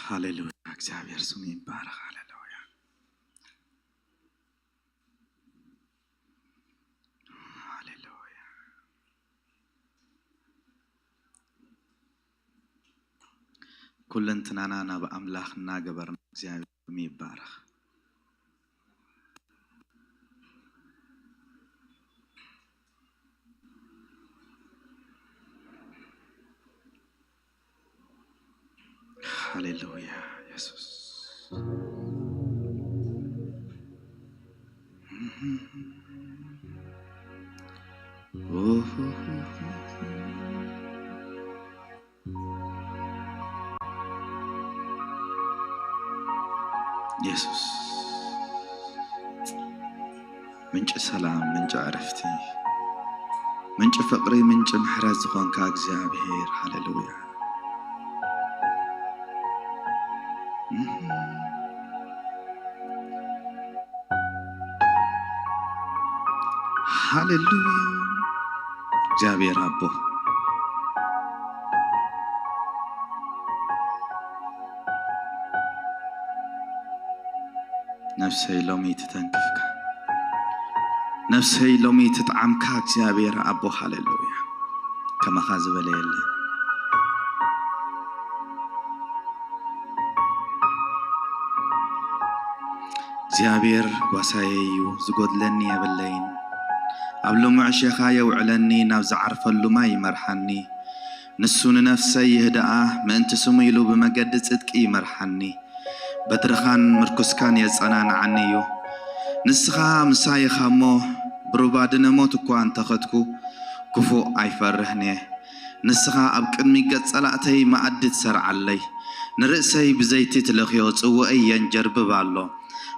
ሃሌሉያ፣ እግዚኣብሔር ስሙ ይባረኽ። ሃሌሉያ፣ ሃሌሉያ። ኩለንትናና ናብ ኣምላኽ እናገበርና እግዚኣብሔር ስሙ ይባረኽ። ሃሌሉያ የሱስ። የሱስ ምንጪ ሰላም፣ ምንጪ ዕረፍቲ፣ ምንጪ ፍቕሪ፣ ምንጪ ምሕረት ዝኾንካ እግዚኣብሔር፣ ሃሌሉያ። ሃሌሉያ እግዚኣብሔር ኣቦ። ነፍሰይ ሎሚ ትተንክፍካ፣ ነፍሰይ ሎሚ ትጥዓምካ እግዚኣብሔር ኣቦ፣ ሃሌሉያ። ከማኻ ዝበለ የለን። እግዚኣብሔር ጓሳየ እዩ፣ ዝጎድለኒ የብለይን። ኣብ ልሙዕ ሸኻ የውዕለኒ፣ ናብ ዝዓርፈሉ ማይ ይመርሓኒ። ንሱ ንነፍሰይ ይህድኣ፣ ምእንቲ ስሙ ኢሉ ብመገዲ ጽድቂ ይመርሓኒ። በትርኻን ምርኩስካን የጸናንዓኒ እዩ። ንስኻ ምሳይ ኢኻ እሞ፣ ብሩባድነ ሞት እኳ እንተኸድኩ፣ ክፉእ ኣይፈርህን እየ። ንስኻ ኣብ ቅድሚ ገጽ ጸላእተይ መኣዲ ትሰርዓለይ። ንርእሰይ ብዘይቲ ትለኽዮ፣ ጽዋእይ የንጀርብብ ኣሎ።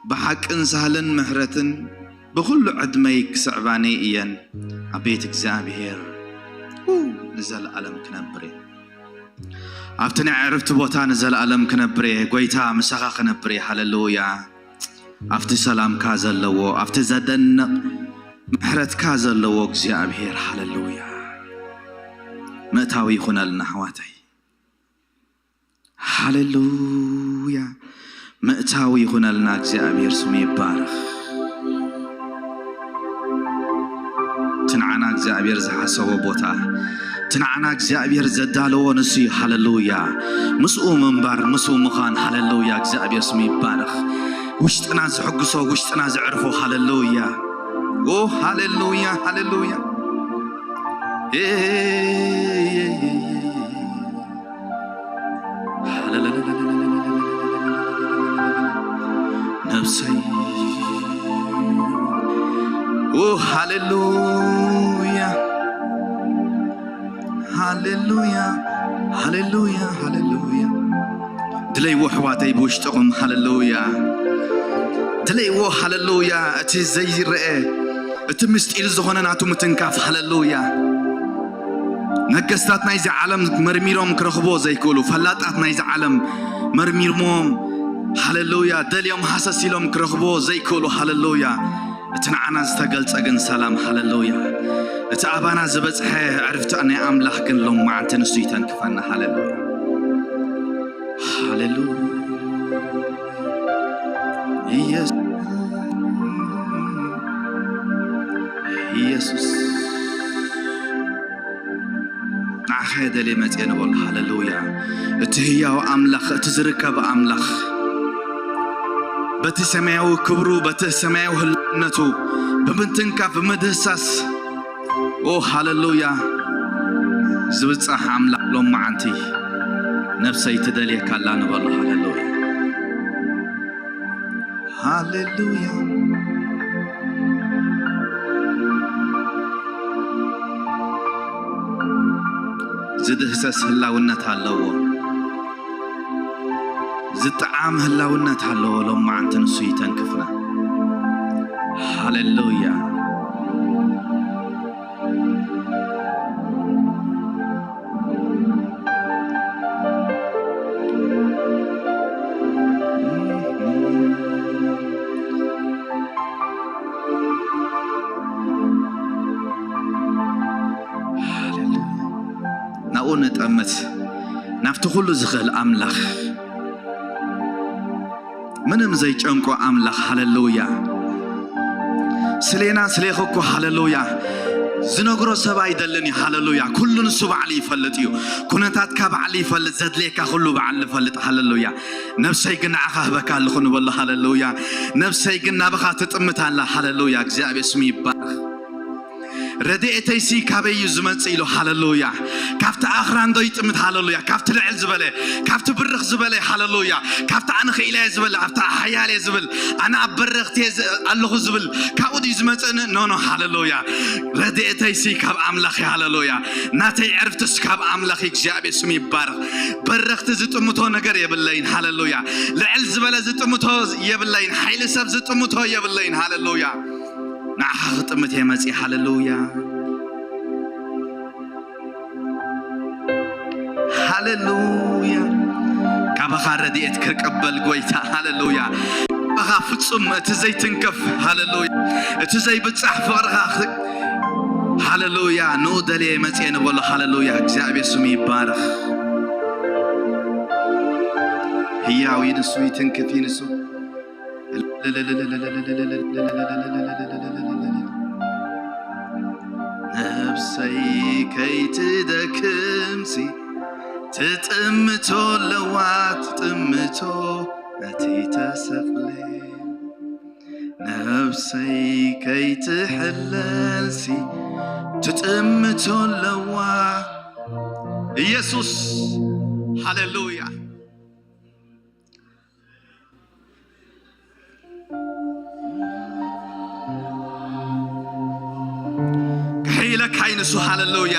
ብሓቅን ሳህልን ምሕረትን ብኹሉ ዕድመይ ክስዕባኒ እየን። ኣቤት እግዚኣብሔር፣ ው፣ ንዘለኣለም ክነብር እየ። ኣብቲ ናይ ዕርፍቲ ቦታ ንዘለኣለም ክነብር እየ። ጎይታ፣ ምሳኻ ክነብር እየ። ሃሌሉያ። ኣብቲ ሰላምካ ዘለዎ፣ ኣብቲ ዘደንቕ ምሕረትካ ዘለዎ እግዚኣብሔር፣ ሃሌሉያ። ምእታዊ ይኹነልና ኣሕዋተይ። ሃሌሉያ። ምእታዊ ይኹነልና፣ እግዚኣብሔር ስሙ ይባረኽ። እቲ ንዓና እግዚኣብሔር ዝሓሰቦ ቦታ፣ እቲ ንዓና እግዚኣብሔር ዘዳለዎ ንሱ እዩ። ሃሌሉያ። ምስኡ ምንባር፣ ምስኡ ምዃን። ሃሌሉያ። እግዚኣብሔር ስሙ ይባረኽ። ውሽጥና ዝሕጉሶ፣ ውሽጥና ዘዕርፎ። ሃሌሉያ። ኦ፣ ሃሌሉያ፣ ሃሌሉያ። ኤ፣ ነፍሰይ፣ ኦ፣ ሃሌሉያ፣ ሃሌሉያ፣ ሃሌሉያ፣ ሃሌሉያ። ድለይዎ ኣሕዋተይ ብውሽጥኹም፣ ሃሌሉያ። ድለይዎ፣ ሃሌሉያ። እቲ ዘይረአ፣ እቲ ምስጢር ዝኾነ ናቱ ምትንካፍ፣ ሃሌሉያ። ነገስታት ናይዚ ዓለም መርሚሮም ክረኽቦ ዘይክእሉ፣ ፈላጣት ናይዚ ዓለም መርሚርሞም፣ ሃሌሉያ፣ ደልዮም ሃሰስ ኢሎም ክረኽቦ ዘይክእሉ፣ ሃሌሉያ። እቲ ንዓና ዝተገልጸ ግን ሰላም፣ ሃሌሉያ። እቲ ኣባና ዝበጽሐ ዕርፍቲ ናይ ኣምላኽ ግን ሎማዓንቲ ንሱ ይተንክፈና፣ ሃሌሉያ። ሃሌሉያ። ኢየሱስ፣ ኢየሱስ፣ ንዓኻ እየ ደልየ መጽየ ንበሎ። ሃሌሉያ። እቲ ህያው ኣምላኽ፣ እቲ ዝርከብ ኣምላኽ፣ በቲ ሰማያዊ ክብሩ፣ በቲ ሰማያዊ ህልውነቱ ብምትንካፍ፣ ብምድህሳስ፣ ኦ፣ ሃሌሉያ። ዝብጻሕ ኣምላኽ ሎማዓንቲ ነፍሰይ ትደልየካ ኣላ ንበሎ። ሃሌሉያ። ሃሌሉያ። ዝድህሰስ ህላውነት ኣለዎ። ዝጠዓም ህላውነት ኣለዎ። ሎማዓንቲ ንሱ ይተንክፍና። ሃሌሉያ። ናብኡ ንጠምት፣ ናብቲ ኩሉ ዝኽእል ኣምላኽ። ምንም ዘይጨንቆ ኣምላኽ። ሃለሉያ። ስሌና ስሌኺ እኮ፣ ሃለሉያ፣ ዝነግሮ ሰብ ኣይደልን እዩ። ሃለሉያ። ኩሉ ንሱ ባዕሉ ይፈልጥ እዩ። ኩነታትካ ባዕሉ ይፈልጥ፣ ዘድልየካ ኩሉ ባዕሉ ይፈልጥ። ሃለሉያ። ነብሰይ ግን ንዓኻ ህበካ ኣለኹ ንበሎ። ሃለሉያ። ነብሰይ ግን ናባኻ ትጥምት ኣላ። ሃለሉያ። እግዚኣብሔር ስሙ ይባረኽ። ረድኤተይሲ ካበይ እዩ ዝመጽእ ኢሉ። ሃለሉያ። ካብቲ ኣኽራን ዶ ይጥምት? ሃለሉያ። ካብቲ ልዕል ዝበለ፣ ካብቲ ብርኽ ዝበለ፣ ሃለሉያ፣ ካብቲ ኣነ ክኢለ እየ ዝብል፣ ኣብቲ ሓያል እየ ዝብል፣ ኣነ ኣብ በረኽቲ እየ ዝ-፣ ኣለኹ ዝብል፣ ካብኡ ድዩ ዝመጽእኒ? ኖ፣ ኖ፣ ሃለሉያ። ረድኤተይሲ ካብ ኣምላኽ እዩ። ሃለሉያ። ናተይ ዕርፍትስ ካብ ኣምላኽ እዩ። እግዚኣብሔር ስሙ ይባረኽ። በረኽቲ ዝጥምቶ ነገር የብለይን። ሃለሉያ። ልዕል ዝበለ ዝጥምቶ የብለይን። ሓይሊ ሰብ ዝጥምቶ የብለይን። ሃለሉያ። ንዓኻ ክጥምት እየ መጺእ። ሃለሉያ። ሃሌሉያ። ካባኻ ረድኤት ክቀበል ጎይታ። ሃሌሉያ። ካባኻ ፍጹም እቲ ዘይትንከፍ። ሃሌሉያ። እቲ ዘይብጻሕ ፍቕርኻ ኽ-፣ ሃሌሉያ። ንኡ ደልየ መጽየ ንበሎ። ሃሌሉያ። እግዚኣብሔር ስሙ ይባረኽ። ህያው እዩ ንሱ፣ ይትንክፍ እዩ ንሱ። ነብሰይ ከይትደክምሲ ትጥምቶ ኣለዋ፣ ትጥምቶ ነቲ ተሰቕለ። ነብሰይ ከይትሕለልሲ ትጥምቶ ኣለዋ። ኢየሱስ፣ ሃሌሉያ። ክሕይለካ እዩ ንሱ። ሃሌሉያ።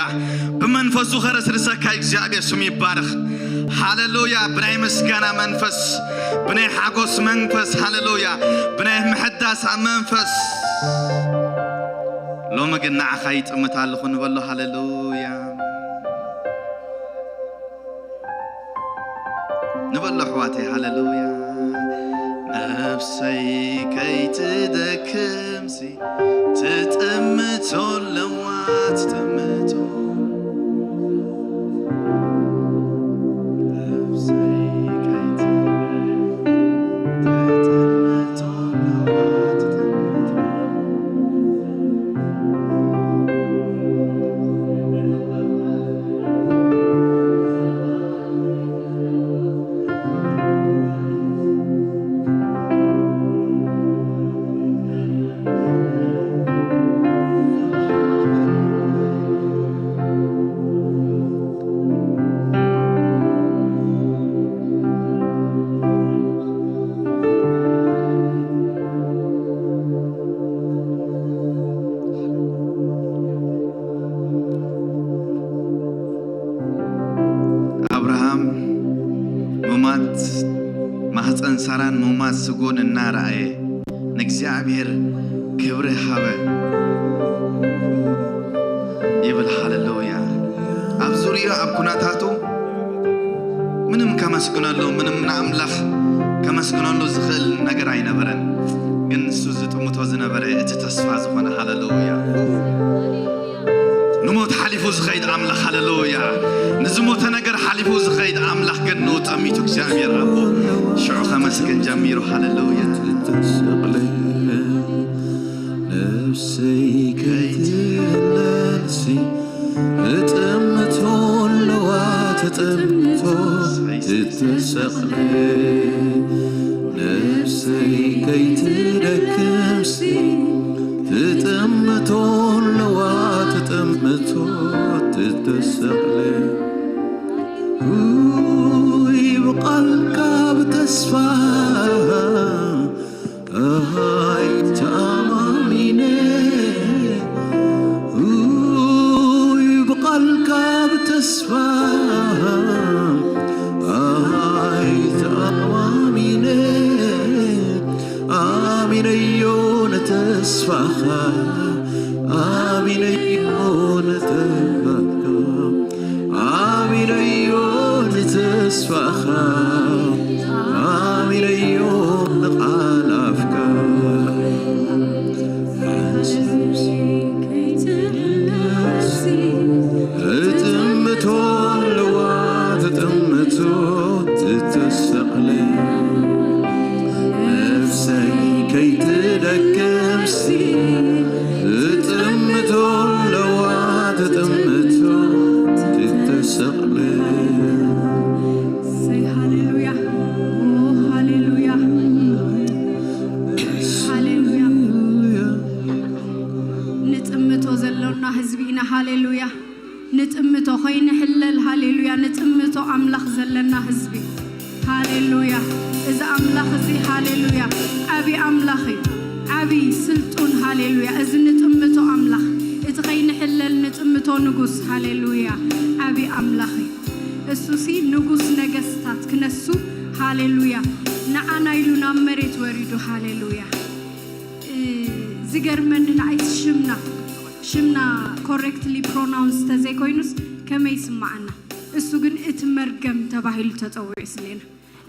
ብመንፈሱ ከረስርሰካ እዩ። እግዚኣብሔር ስሙ ይባረኽ። ሃሌሉያ። ብናይ ምስጋና መንፈስ፣ ብናይ ሓጎስ መንፈስ፣ ሃሌሉያ፣ ብናይ ምሕዳስ መንፈስ። ሎሚ ግን ንዓኻ ይጥምት ኣለኹ ንበሎ። ሃሌሉያ። ንበሎ ኣሕዋተይ፣ ሃሌሉያ። ነፍሰይ ከይትደክምሲ ትጥምቶ ኣለዋ፣ ትጥምቶ። ነፍሰይ ከይትደክምሲ ትጥምቶ ኣለዋ፣ ትጥምቶ። ኣብርሃም ሙማት ማህፀን ሳራን ሙማት ስጎን እናረኣየ ንእግዚኣብሔር ክብሪ ሃበ ይብል። ሃሌሉያ። ኣብ ዙርያኡ፣ ኣብ ኩነታቱ ምንም ከመስግነሉ፣ ምንም ንኣምላኽ ከመስግነሉ ዝኽእል ነገር ኣይነበረን። ግን ንሱ ዝጥምቶ ዝነበረ እቲ ተስፋ ዝኾነ። ሃሌሉያ። ንሞት ሓሊፉ ዝኸይድ ኣምላኽ። ሃሌሉያ። ንዝሞተ ነገር ሓሊፉ ዝኸይድ ኣምላኽ ግን ንኡ ጠሚቱ እግዚኣብሔር ኣቦ ሽዑ ከመስግን ጀሚሩ። ሃሌሉያ። ተሰቕለ ነፍሰይ ከይትለልሲ ትጥምቶ ኣለዋ፣ ትጥምቶ ትተሰቕለ። ነፍሰይ ከይትደክምሲ ትጥምቶ ኣለዋ፣ ትጥምቶ ትተሰቕለ። ውይ ብቓልካ ብተስፋ ኣይ ተኣማሚነ፣ ውይ ብቓልካ ብተስፋ ኣይ ተኣማሚነ፣ ኣሚነዮ ንተስፋኻ፣ ኣሚነዮ ንተስፋኻ። ኣሚነዮ ንተስፋኻ፣ ኣሚነዮ ንቓል ኣፍካ። ሓንሳብ ትጥምቶ ኣለዋ፣ ትጥምቶ ትተሰቕለ። ሃሌሉያ። ንጥምቶ ከይንሕለል፣ ሃሌሉያ፣ ንጥምቶ ኣምላኽ ዘለና ህዝቢ። ሃሌሉያ። እዚ ኣምላኽ እዚ፣ ሃሌሉያ፣ ዓቢ ኣምላኽ እዩ። ዓቢ ስልጡን፣ ሃሌሉያ። እዚ ንጥምቶ ኣምላኽ፣ እቲ ከይንሕለል ንጥምቶ ንጉስ፣ ሃሌሉያ፣ ዓቢ ኣምላኽ እዩ። እሱሲ ንጉስ ነገስታት ክነሱ፣ ሃሌሉያ፣ ንዓና ኢሉ ናብ መሬት ወሪዱ፣ ሃሌሉያ። እ፣ ዝገርመኒ ንዓይስ ሽምና፣ ሽምና ኮሬክትሊ ፕሮናውንስ ተዘይኮይኑስ ከመይ ይስምዓና? እሱ ግን እቲ መርገም ተባሂሉ ተጸዊዑ ስሌና፣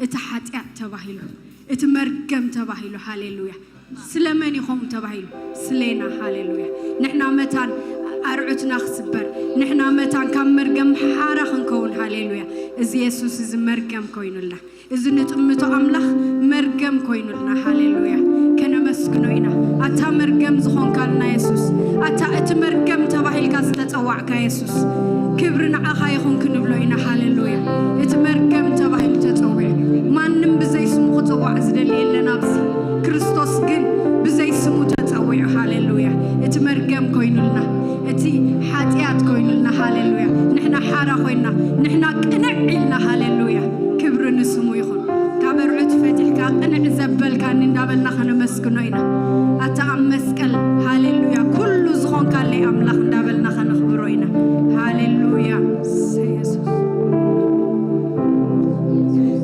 እቲ ሓጢኣት ተባሂሉ፣ እቲ መርገም ተባሂሉ፣ ሃሌሉያ። ስለ መን እዩ ከምኡ ተባሂሉ? ስሌና፣ ሃሌሉያ። ንሕና መታን ኣርዑትና ክስበር፣ ንሕና መታን ካብ መርገም ሓራ ክንከውን፣ ሃሌሉያ። እዚ የሱስ እዚ መርገም ኮይኑልና፣ እዚ ንጥምቶ ኣምላኽ መርገም ኮይኑልና፣ ሃሌሉያ። ከነመስግኖ ኢና። ኣታ መርገም ዝኾንካልና የሱስ፣ ኣታ እቲ መርገም ተባሂልካ ዝተጸዋዕካ የሱስ፣ ክብሪ ንዓኻ ይኹን ክንብሎ ኢና፣ ሃሌሉያ። እቲ መርገም ተባሂሉ ተጸዊዑ፣ ማንም ብዘይ ስሙ ክጽዋዕ ዝደሊ የለን ኣብዚ። ክርስቶስ ግን ብዘይ ስሙ ተጸዊዑ፣ ሃሌሉያ። እቲ መርገም ኮይኑልና፣ እቲ ሓጢኣት ኮይኑልና፣ ሃሌሉያ። ንሕና ሓራ ኮይንና፣ ንሕና ቅንዕ ኢልና፣ ሃሌሉያ። ክብሪ ንስሙ ይኹን። ካብ ኣርዑት ፈቲሕካ ቅንዕ ዘበልካኒ እንዳበልና ከነመስግኖ ኢና። ኣታ ኣብ መስቀል፣ ሃሌሉያ፣ ኩሉ ዝኾንካለይ ኣምላኽ እንዳበልና ከነኽብሮ ኢና። ሃሌሉያ። እሰይ የሱስ። ሃሌሉያ።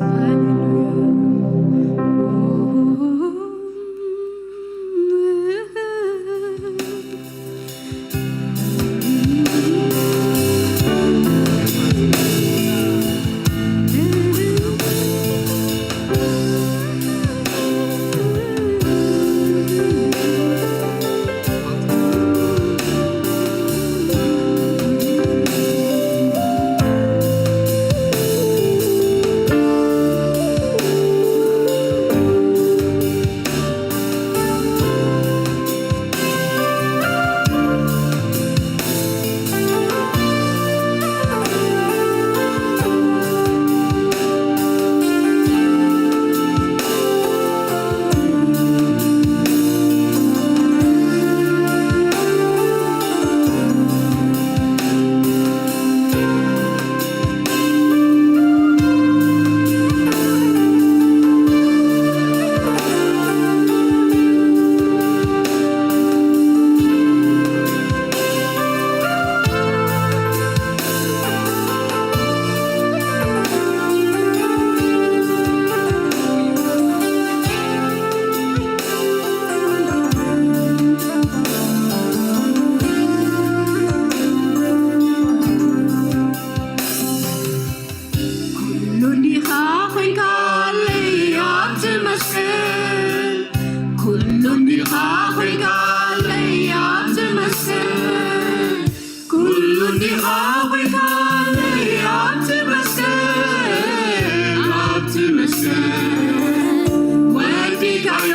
ኩሉ እንዲኻ ኮይንካለይ ኣብቲ መስቀል፣ ኩሉ እንዲኻ ኮይንካለይ ኣብቲ መስቀል፣ ኩሉ እንዲኻ ኮይንካለይ ኣብቲ መስቀል፣ ኣብቲ መስቀል ወዲካዮ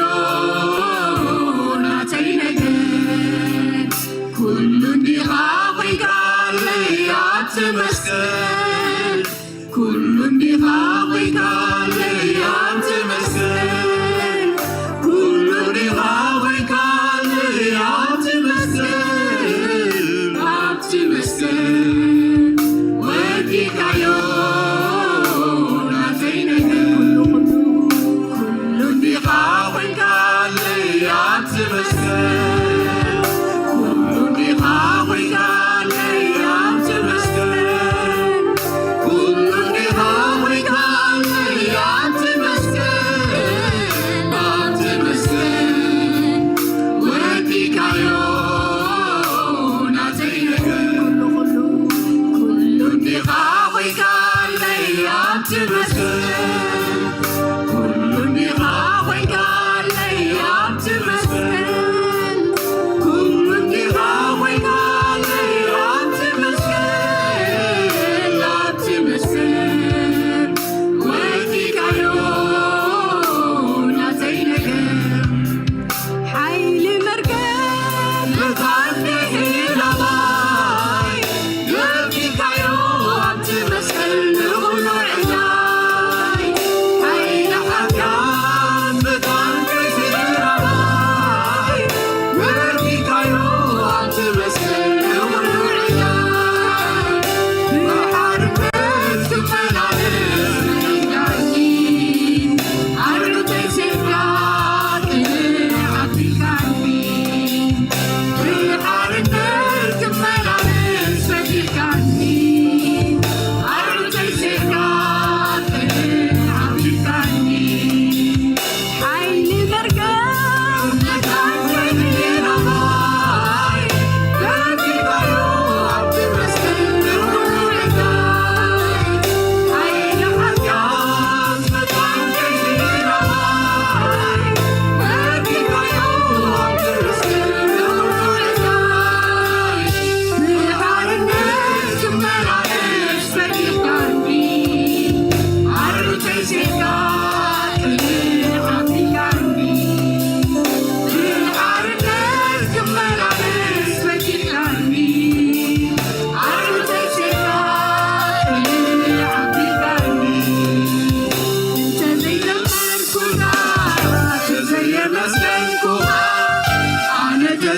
ናተይ ነገር። ኩሉ እንዲኻ ኮይንካለይ ኣብቲ መስቀል፣ ኩሉ እንዲኻ ኮይንካለይ ኣብቲ መስቀል፣ ኩሉ እንዲኻ ኮይንካለይ ኣብቲ መስቀል፣ ኣብቲ መስቀል ወዲካዮ ናተይ ነገር። ኩሉ እንዲኻ ኮይንካለይ ኣብቲ መስቀል፣ ኩሉ እንዲኻ ኮይንካለይ ኣብቲ መስቀል፣ ኩሉ እንዲኻ ኮይንካለይ ኣብቲ መስቀል፣ ኣብቲ መስቀል ወዲካዮ ናተይ ነገር። ኩሉ፣ ኩሉ፣ ኩሉ እንዲኻ ኮይንካለይ ኣብቲ መስቀል፣ ኩሉ እንዲኻ ኮይንካለይ ኣብቲ መስቀል፣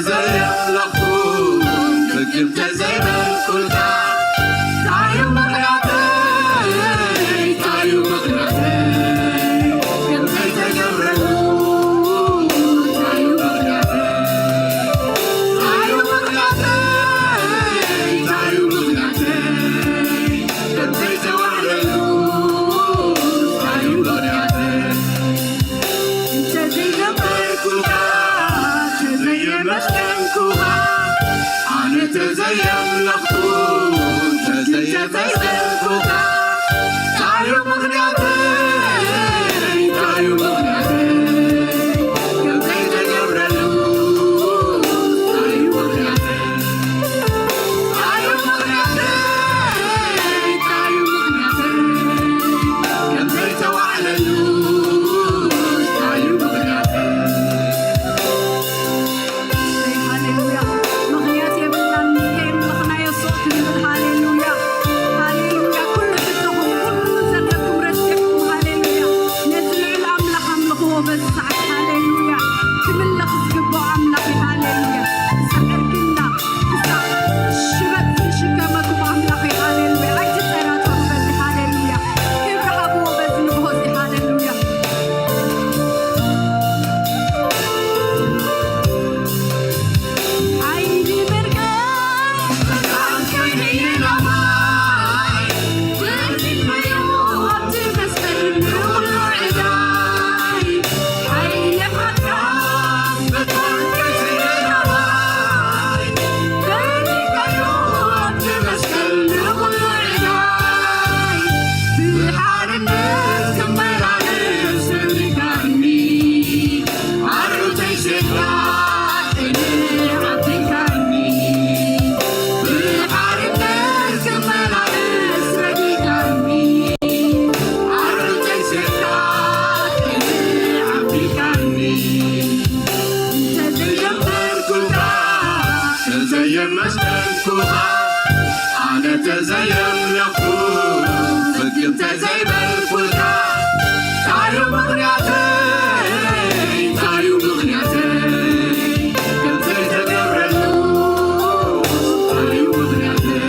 ዘየምለኽኩ ፍግም ተዘይበልኩልካ፣ ታዩ ምኽንያተይ? ታዩ ምኽንያተይ? ከም ዘይተገብረሉ ታዩ ምኽንያተይ? ታዩ ምኽንያተይ? ታዩ ምኽንያተይ? ከም ዘይተዋዕለሉ ታዩ ምኽንያተይ? እንተዘይገበርኩኻ፣ እንተዘየመስገንኩኻ፣ ኣነ እንተዘየምለኽኩ፣ እንተዘየዘይበልኩኻ፣ ታዩ ምኽንያተይ? ታዩ ምኽንያተይ? ከም ዘይተገብረሉ ታዩ ምኽንያተይ? ሃሌሉያ። ምኽንያት የብልናን፣ ከየምለኽናዮ ስቕ ክንብል። ሃሌሉያ፣ ሃሌሉያ። ኩሉ ሕቶኹም፣ ኩሉ ዘለኩም ረሲዕኩም፣ ሃሌሉያ። ነቲ ልዑል ኣምላኽ ኣምልኽዎ በዚ ሰዓት። ሃሌሉያ። ክምለኽ ዝግብኦ ኣምላኽ እዩ። ሃሌሉያ። ክሳዕ ዕርግና፣ ክሳዕ ሽበጥ ዝሽከመኩም ኣምላኽ እዩ። ሃሌሉያ። ኣይትጠራጠሩ በዚ። ሃሌሉያ። ክብሪ ሃብዎ በዚ ንግሆ እዚ። ሃሌሉያ። ዓይኒ መርገም ሓርነት ክመላለስ ርኢኻኒ፣ ኣርዑተይ ሴፍካ ቅንዕ ኣቢልካኒ። ብሓርነት ክመላለስ ረዲእካኒ፣ ኣርዑተይ ሴፍካ ቅንዕ ኣቢልካኒ። እንተዘየምለኽኩኻ፣ እንተዘየመስገንኩኻ፣ ኣነ ተዘየምለኹ፣ ፍግም ተዘይበልኩልካ፣ ታዩ ምኽንያተይ? ታዩ ምኽንያተይ? ከም ዘይተገብረሉ፣ ታዩ ምኽንያተይ?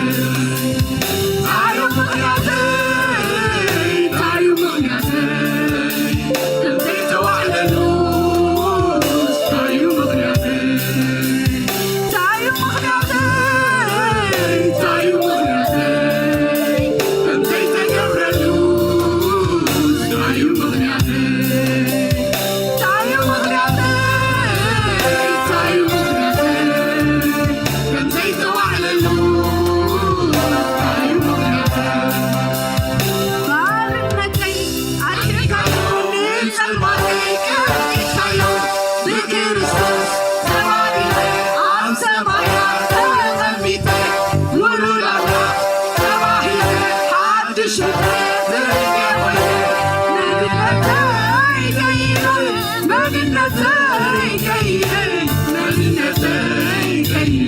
ታዩ ምኽንያተይ? ታዩ ምኽንያተይ? ከም ዘይተዋዕለሉ፣ ታዩ ምኽንያተይ? ታዩ ምኽንያተይ? ታዩ ምኽንያተይ? ከም ዘይተገብረሉ፣ ታዩ ምኽንያተይ? ታዩ ምኽንያተይ? ታዩ ምኽንያተይ? ከም ዘይተዋዕለሉ፣ ታዩ ምኽንያተይ? ባርነተይ ኣርሒቕካዮ፣ ንጸልማተይ ቀቢእካዮ፣ ብክርስቶስ ተባሪኸ፣ ኣብ ሰማያት ተቐሚጠ፣ ውሉድ ኣምላኽ ተባሂለ፣ ሓድሽ ፍጥረት ኮይነ፣ መንነተይ ቀይረ፣ መንነተይ ቀይረ፣ መንነተይ ቀይረ፣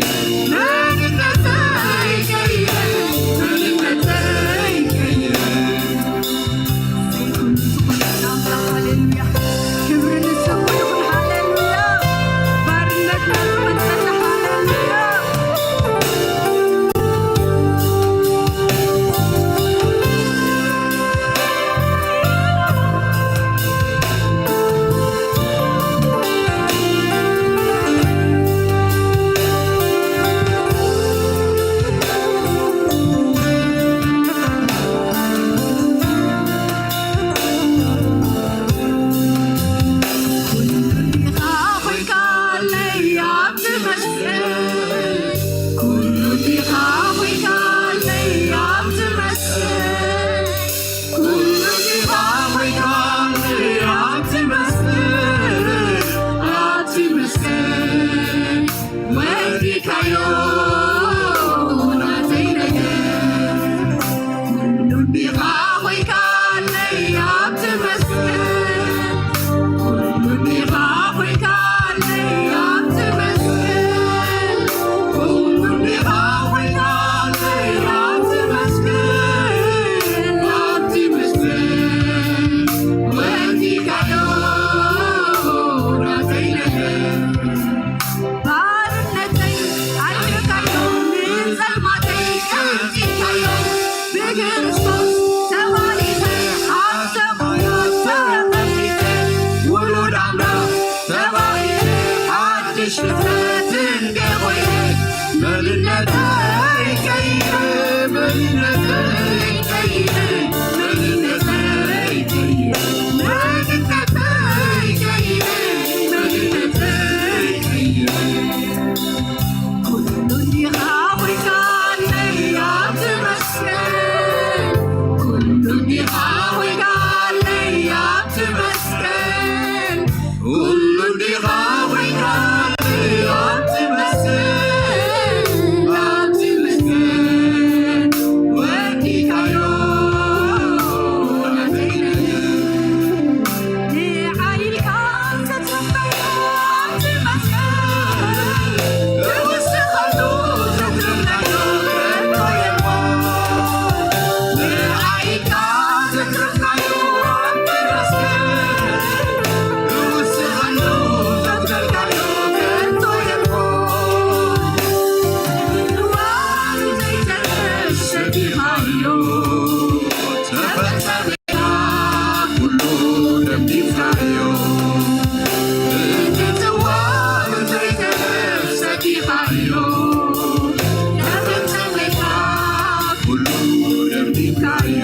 መንነተይ ቀይረ፣ መንነተይ ቀይረ። ዘይኮን ዝኾነ ኣምላኽ፣ ሃሌሉያ። ክብሪ ንስሙ ይኹን፣ ሃሌሉያ። ባርነትና ዝመልሰልና፣ ሃሌሉያ። ሽፍትነት እንደ ኮይነ መንነተይ ቀይረ፣ መንነተይ ቀይረ፣ መንነተይ ቀይረ፣ መንነተይ ቀይረ፣ መንነተይ ቀይረ። ኩሉ እንዲኻ ኮይንካለይ ኣብ ትመስገን፣ ኩሉ እንዲኻ ኮይንካለይ ኣብ ትመስገን። ኩሉ እንዲኻ ኮይንካለይ ኣብ ትመስገን፣ ኣብ ትመስገን። ወዲእካዮ ናተይ ነገር። ንዓይ ኢልካ ዘትረፍካዮ ኣብ ትመስገን። ክውስኸሉ ዘጉደልካዮ ከቶ የልቦን። ንዓይ ኢልካ ዘትረፍካዮ ኣብ ትመስገን። ክውስኸሉ ዘጉደልካዮ ከቶ የልቦን። ምንዋሩ ዘይተርፍ ሰዲኻዮ ተፈጸመ። ኩሉ ደምዲምካዮ። እቲ ጽዋ ዘይተርፍ ሰቲኻዮ። ተፈጸመ ኢልካ ኩሉ ደምዲምካዮ።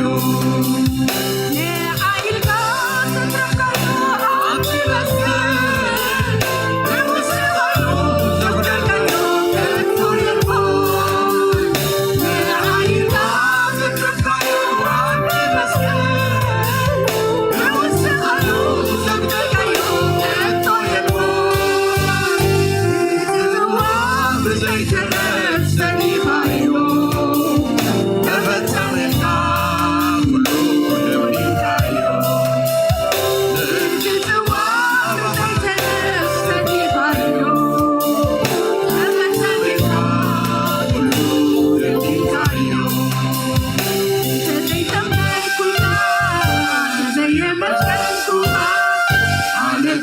ንዓይ ኢልካ ዘትረፍካዮ ኣብ ትመስገን። ክውስኸሉ ዘጉደልካዮ ከቶ የልቦን። ንዓይ ኢልካ ዘትረፍካዮ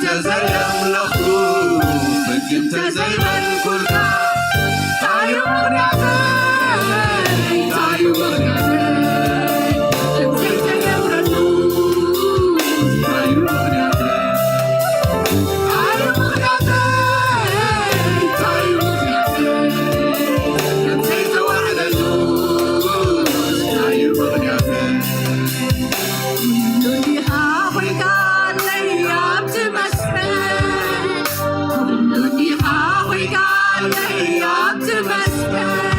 ተዘየምለኹ፣ ፍግም ተዘይበልኩልካ፣ ታዩ ምኽንያተይ፣ ታዩ ምኽንያተይ፣ ዘይተገብረሉ፣ ታዩ ምኽንያተይ፣ ታዩ ምኽንያተይ፣ ታዩ ምኽንያተይ፣ ዘይተዋዕለሉ፣ ታዩ ምኽንያተይ። ኩሉ ዲኻ ኮይንካለይ ኣብ ትመስገን፣ ኩሉ ዲኻ ኮይንካለይ ኣብ ትመስገን።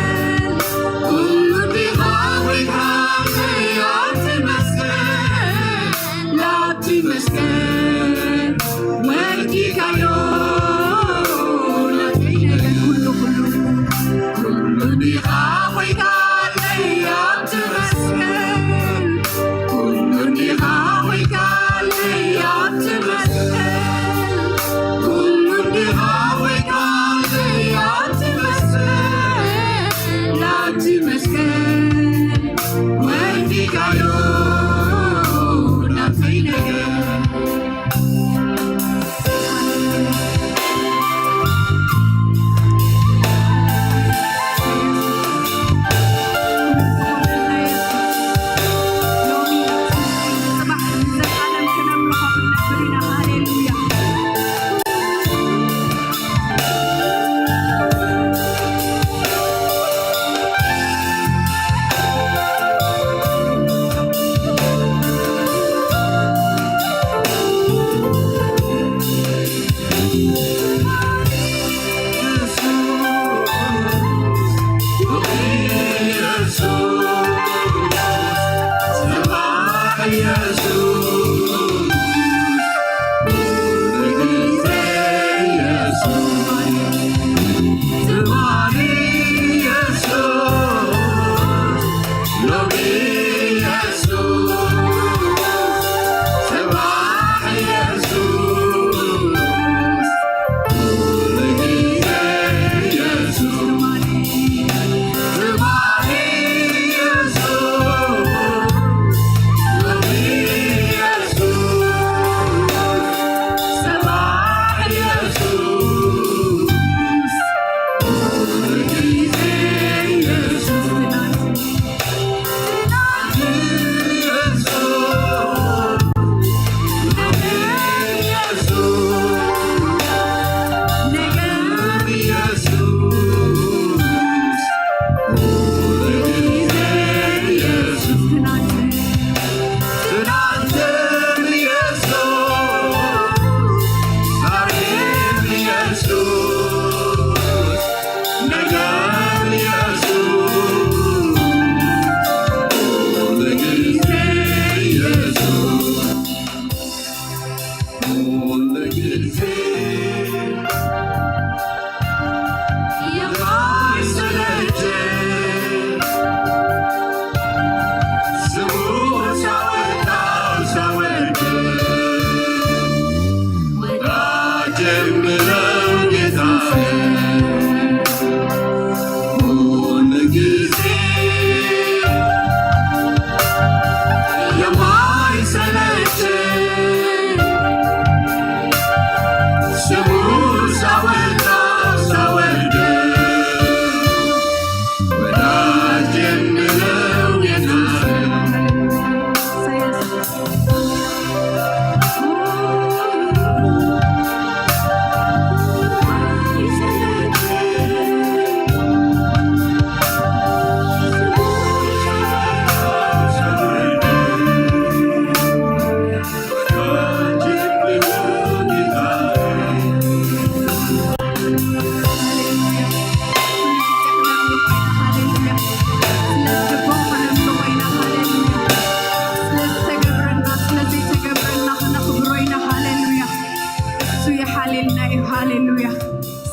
ሃሌሉያ።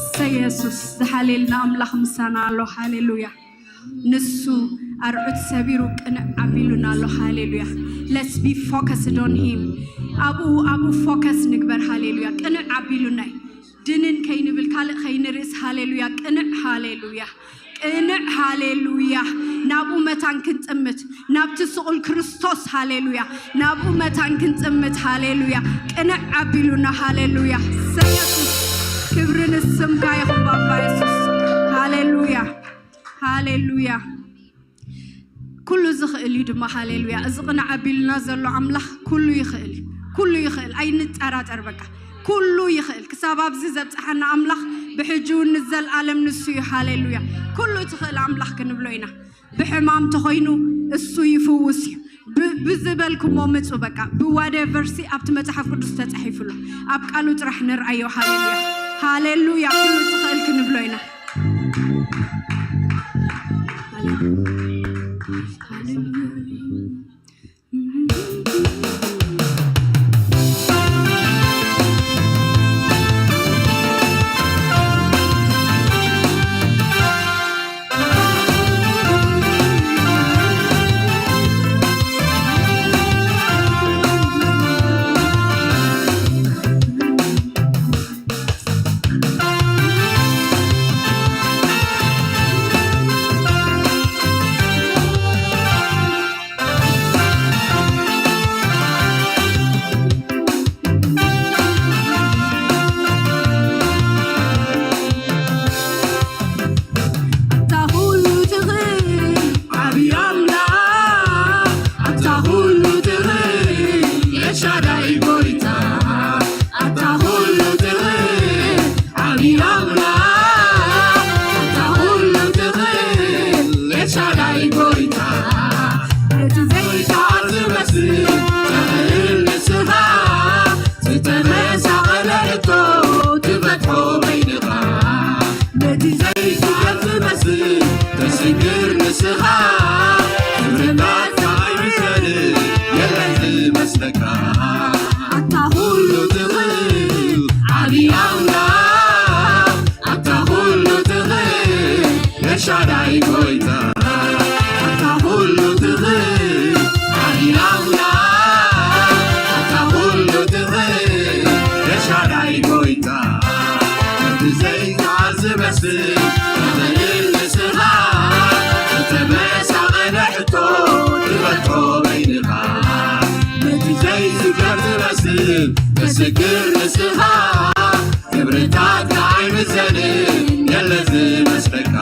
እሰይ የሱስ፣ ዝሓልየልና ኣምላኽ ምሳና ኣሎ። ሃሌሉያ። ንሱ ኣርዑት ሰቢሩ ቅንዕ ኣቢሉና ኣሎ። ሃሌሉያ። Let's be focused on him። ኣብኡ ኣብኡ ፎከስ ንግበር። ሃሌሉያ። ቅንዕ ኣቢሉና እዩ። ድንን ከይንብል፣ ካልእ ከይንርእስ። ሃሌሉያ። ቅንዕ። ሃሌሉያ። ቅንዕ። ሃሌሉያ። ናብኡ መታን ክንጥምት፣ ናብቲ ስቑል ክርስቶስ። ሃሌሉያ። ናብኡ መታን ክንጥምት። ሃሌሉያ። ቅንዕ ኣቢሉና። ሃሌሉያ። እሰይ የሱስ፣ ክብሪ ንስምካ ይኹን ባባ የሱስ። ሃሌሉያ። ሃሌሉያ። ኩሉ ዝኽእል እዩ ድማ። ሃሌሉያ። እዚ ቅንዕ ኣቢሉና ዘሎ ኣምላኽ ኩሉ ይኽእል እዩ። ኩሉ ይኽእል፣ ኣይንጠራጠር። በቃ ኩሉ ይኽእል። ክሳብ ኣብዚ ዘብጽሓና ኣምላኽ ብሕጂ እውን ንዘለኣለም ንሱ እዩ። ሃሌሉያ። ኩሉ ትኽእል ኣምላኽ ክንብሎ ኢና። ብሕማም ተኾይኑ እሱ ይፍውስ እዩ። ብ-፣ ብዝበልኩሞ ምጹ። በቃ ብዋደቨርሲ ኣብቲ መጽሓፍ ቅዱስ ተጻሒፉ ኣሎ። ኣብ ቃሉ ጥራሕ ንርኣዮ። ሃሌሉያ። ሃሌሉያ። ኩሉ ትኽእል ክንብሎ ኢና። ኣታ ኩሉ ትኽእል ዓብዪ ኣምላኽ፣ ኣታ ኩሉ ትኽእል ኤልሻዳይ ጎይታ፣ ኣታ ኩሉ ትኽእል ዓብዪ ኣምላኽ፣ ኣታ ኩሉ ትኽእል ኤልሻዳይ ጎይታ፣ ነቲ ዘይከኣል ዝመስል ተኽእል ንስኻ፣ ዝተመሳቐለ ሕቶ ትፈትሖ በይንኻ። ነቲ ዘይከኣል ዝመስል ተስግር ንስኻ፣ ክብርታትካ ኣይምሰልን የለን ዝመስለካ። ኣታ ኩሉ ትኽእል ዓብዪ ኣምላኽ፣ ኣታ ኩሉ ትኽእል ኤልሻዳይ ጎይታ፣ ኣታ ኩሉ ትኽእል ዓብዪ ኣምላኽ፣ ኣታ ኩሉ ትኽእል ኤልሻዳይ ጎይታ፣ ነቲ ዘይከኣል ዝመስል ተኽእል ንስኻ፣ ዝተመሳቐለ ሕቶ ትፈትሖ በይንኻ። ነቲ ዘይስገር ዝመስል ምስክር ንስኻ፣ ክብርታትካ ኣይምዘንን የለ ዝመስለካ።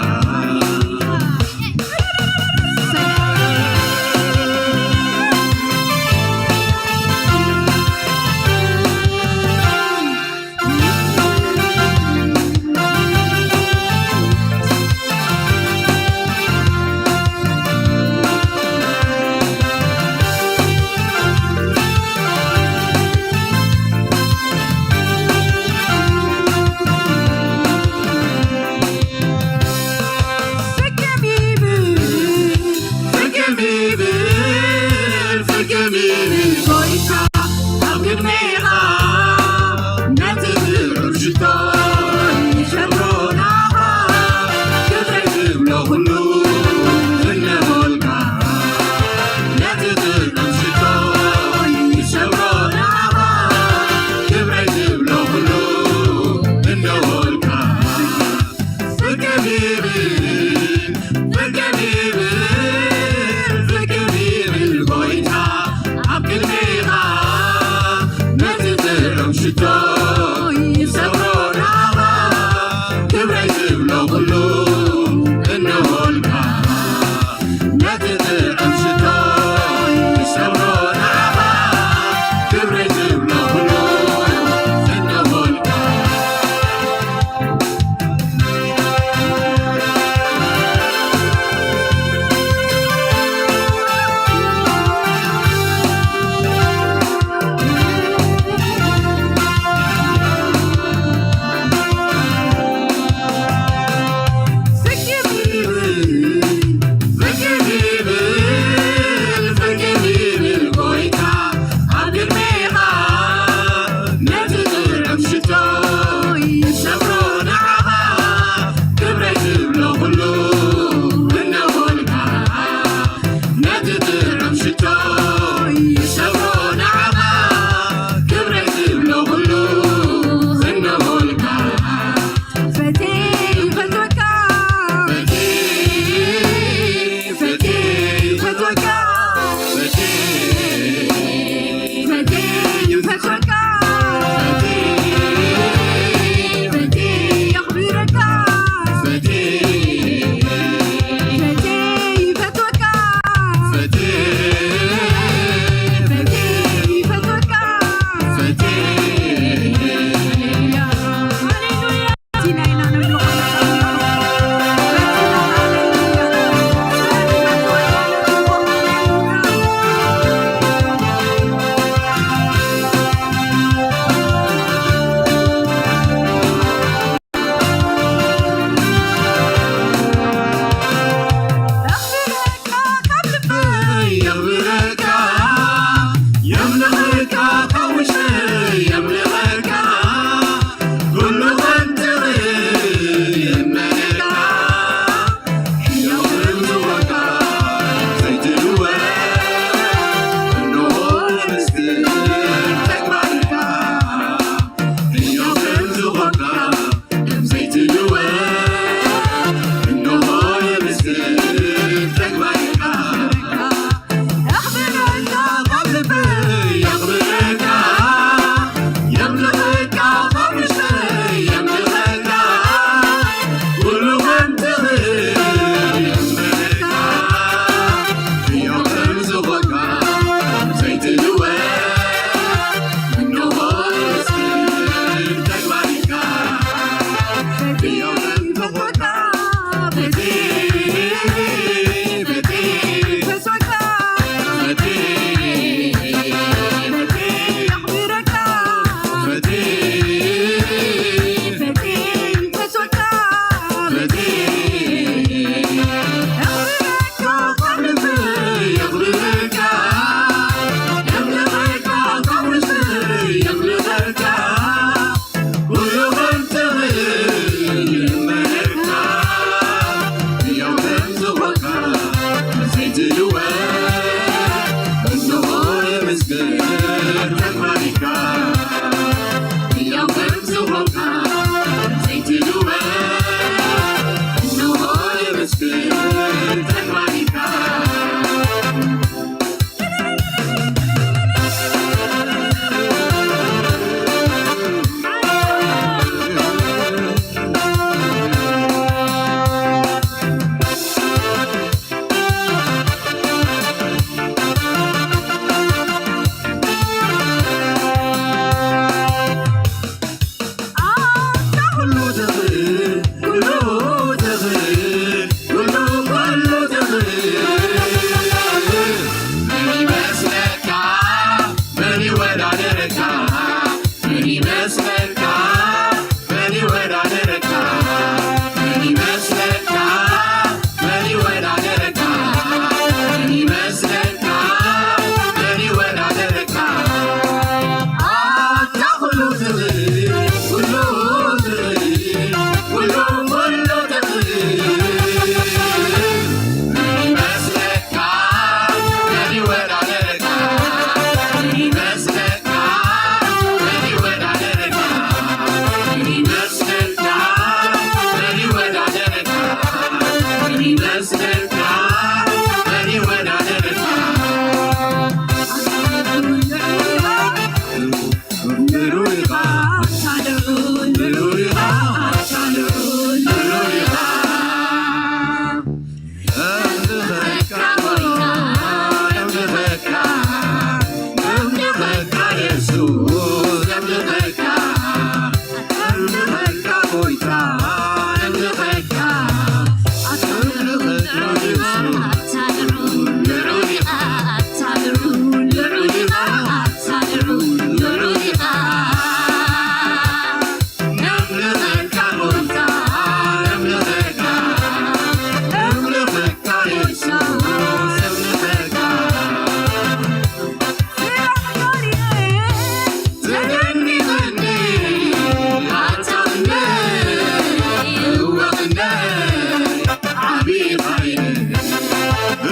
ዓቢ ኻይን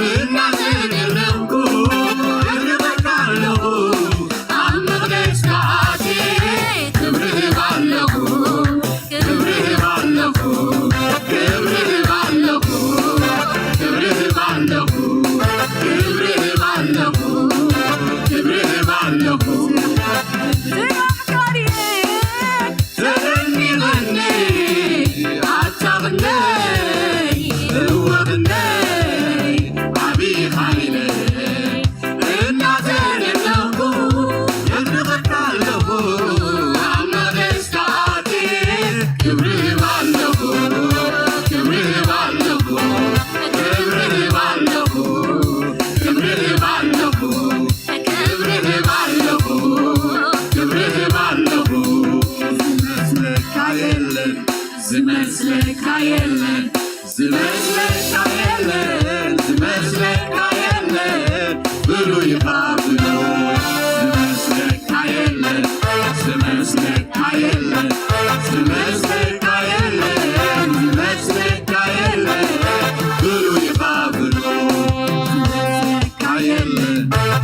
እናተደነቕኩ እርግጠካ ኣለኹ። ኣብ መቕደስካ ኣትየ ክብሪ እህብ ኣለኹ፣ ክብሪ እህብ ኣለኹ፣ ክብሪ እህብ ኣለኹ፣ ክብሪ እህብ ኣለኹ፣ ክብሪ እህብ ኣለኹ፣ ክብሪ እህብ ኣለኹ። ስራሕ ካርየ ተደኒቐኒ ኣታ ክንደይ እወ ክንደይ ዓቢ ኻይነ እናተደነቕኩ የድንቐካ ኣለኹ። ኣብ መቕደስካ ኣትየ ክብሪ እህብ ኣለኹ፣ ክብሪ እህብ ኣለኹ፣ ክብሪ እህብ ኣለኹ፣ ክብሪ እህብ ኣለኹ፣ ክብሪ እህብ ኣለኹ፣ ክብሪ እህብ ኣለኹ። ዝመስለካ የለን፣ ዝመስለካ የለን፣ ዝመስለካ የለን፣ ዝመስለካ የለን፣ ብሉይ ኢኻ ብሉይ። ዝመስለካ የለን፣ ዝመስለካ የለን፣ ዝመስለካ የለን፣ ዝመስለካ የለን፣ ብሉይ ኢኻ ብሉይ። ዝመስለካ የለን፣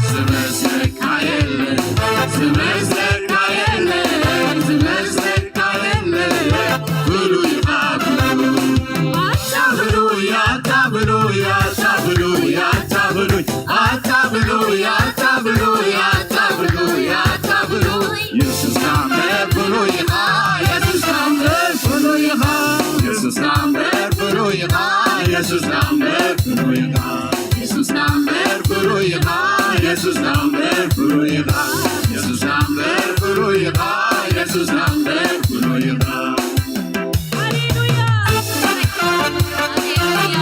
ዝመስለካ የለን፣ ዝመስለካ የለን፣ ዝመስለካ የለን፣ ብሉይ ኢኻ ብሉይ። ኣታ ብሉይ፣ ኣታ ብሉይ፣ ኣታ ብሉይ፣ ኣታ ብሉይ፣ ኣታ ብሉይ፣ ኣታ ብሉይ፣ ኣታ ብሉይ፣ ኣታ ብሉይ። የሱስካ እምበር ብሉይ ኢኻ፣ የሱስካ እምበር ብሉይ ኢኻ፣ የሱስካ እምበር ብሉይ ኢኻ፣ የሱስካ እምበር ብሉይ ኢኻ። የሱስካ እምበር ብሉይ ኢኻ፣ የሱስካ እምበር ብሉይ ኢኻ፣ የሱስካ እምበር ብሉይ ኢኻ፣ የሱስካ እምበር ብሉይ ኢኻ። ሃሌሉያ፣ ሃሌሉያ።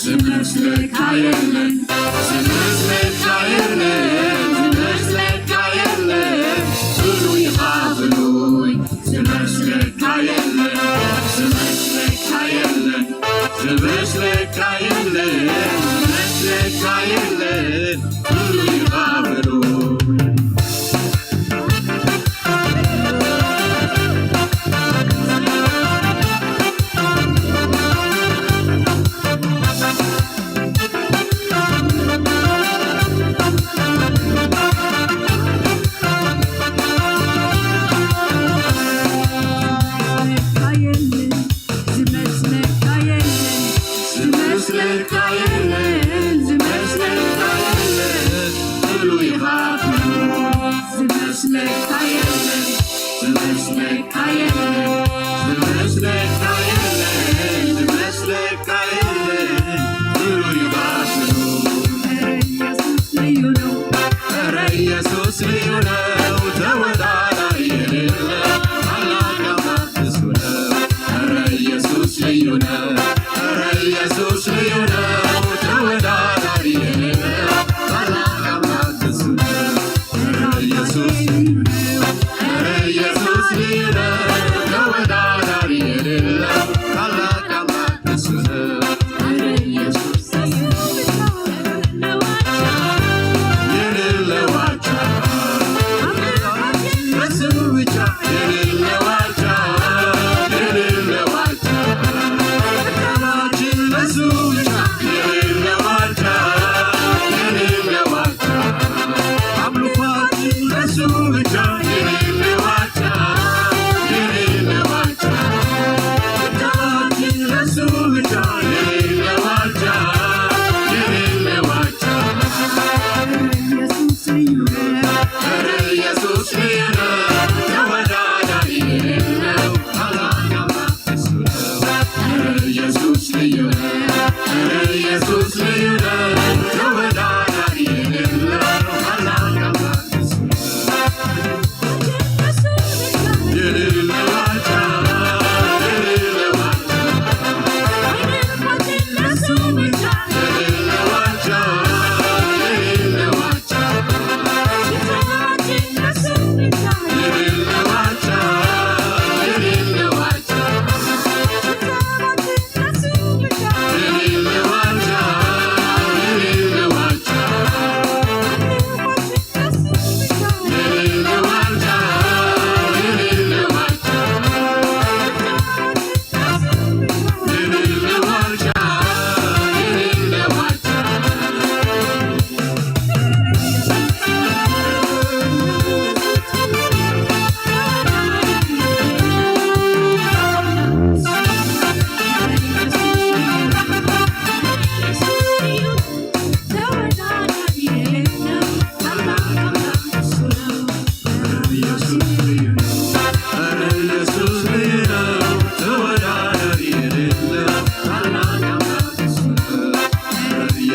ዝመስለካ የለን፣ ዝመስለካ የለን፣ ዝመስለካ የለን፣ ብሉይ ኢኻ ብሉይ። ዝመስለካ የለን፣ ዝመስለካ የለን፣ ዝመስለካ የለን፣ ዝመስለካ የለን፣ ብሉይ ኢኻ ብሉይ።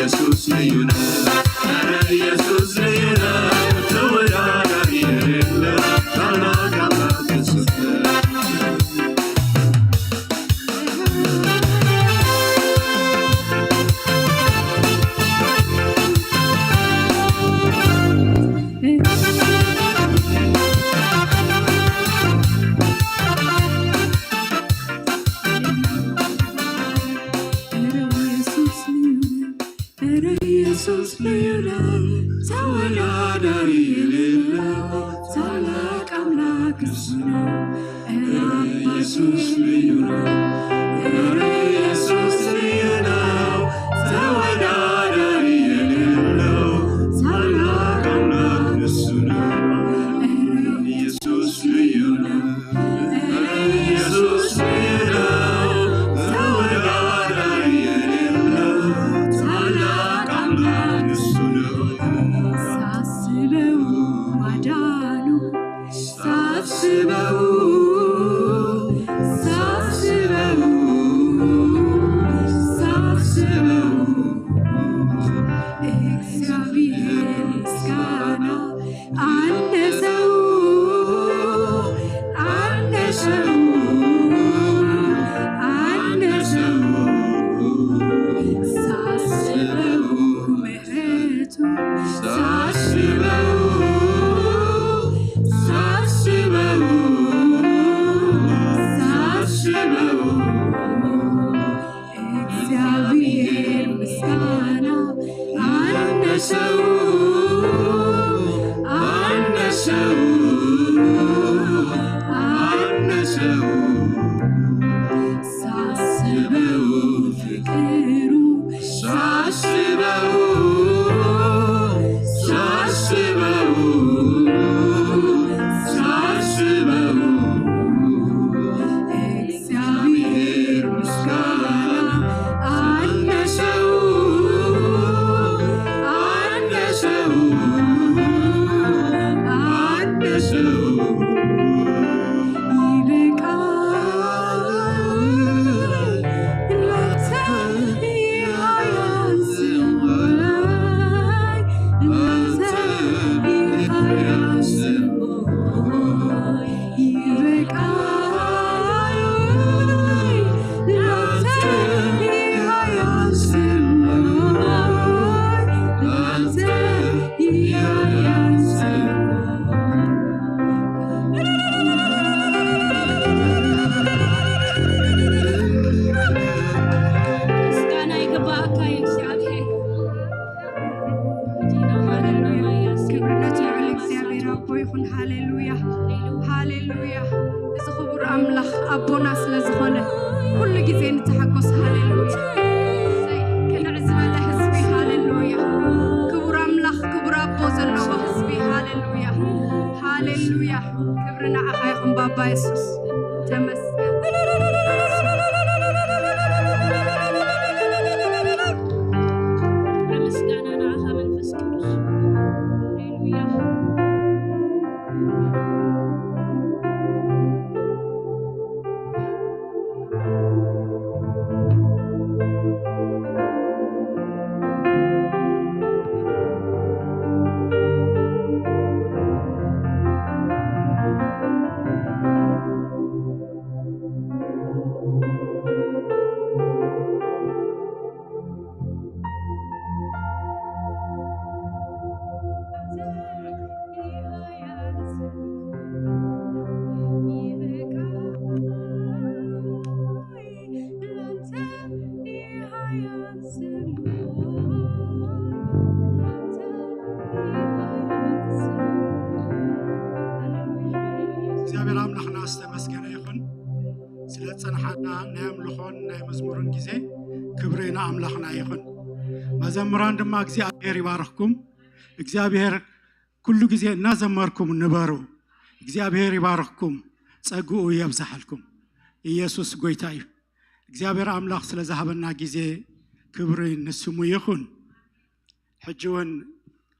ኢየሱስ ልዩ ነው። ኧረ ኢየሱስ ልዩ ነው። ተወዳዳሪ የሌለው ታላቅ አምላክ እሱ ነው። ኧረ ኢየሱስ ልዩ ነው፣ ተወዳዳሪ የሌለው ታላቅ አምላክ እሱ ነው። ኧረ ኢየሱስ ልዩ ነው፣ ኧረ ኢየሱስ ልዩ ነው፣ ተወዳዳሪ የሌለው ታላቅ አምላክ እሱ ነው። ኧረ ኢየሱስ ልዩ ነው። ኢየሱስ ነው ተወዳዳሪ የሌለው ታላቅ አምላክ እሱ ነው። ሳስበው ማዳኑ ሳስበው ሳስበው ሳስበው እግዚአብሔር ምስጋና አነሰው አነሰው አነሰው ሳስበው ምሕረቱ ሳስበው ሳስበው ሳስበው እግዚአብሔር ምስጋና አነሰው አነሰው አነሰው ሳስበው ፍቅሩ ሳስበው ሳስበው ሳስበው እግዚአብሔር ምስጋና አነሰው አነሰው አነሰው ይበቃል ላንተ ያንስባል ላንተ ያንስባል ምስጋና ይግባእካ እዩ እግዚኣብሔር። ክብሪ ነቲ ልዑል እግዚኣብሔር ኣቦ ይኹን። ሃሌሉያ፣ ሃሌሉያ። እዚ ክቡር ኣምላኽ ኣቦና ስለ ዝኾነ ኩሉ ግዜ ንተሓጎስ። ሃሌሉያ። ክንዕ ዝበለ ህዝቢ። ሃሌሉያ። ክቡር ኣምላኽ፣ ክቡር ኣቦ ዘለዎ ህዝቢ። ሃሌሉያ፣ ሃሌሉያ። ክብሪ ንዓኻ ይኹን ባባ የሱስ። ተመስገን። ምስጋና ንዓኻ መንፈስ ቅዱስ። ሃሌሉያ። እግዚኣብሔር ኣምላኽና ዝተመስገነ ይኹን። ስለ ዝጸንሓና ናይ ኣምልኾን ናይ መዝሙርን ግዜ ክብሪ ንኣምላኽና ይኹን። መዘምራን ድማ እግዚኣብሔር ይባርኽኩም። እግዚኣብሔር ኩሉ ግዜ እናዘመርኩም ንበሩ። እግዚኣብሔር ይባርኽኩም፣ ጸግኡ የብዝሓልኩም። ኢየሱስ ጎይታ እዩ። እግዚኣብሔር ኣምላኽ ስለ ዝሃበና ግዜ ክብሪ ንስሙ ይኹን። ሕጂ እውን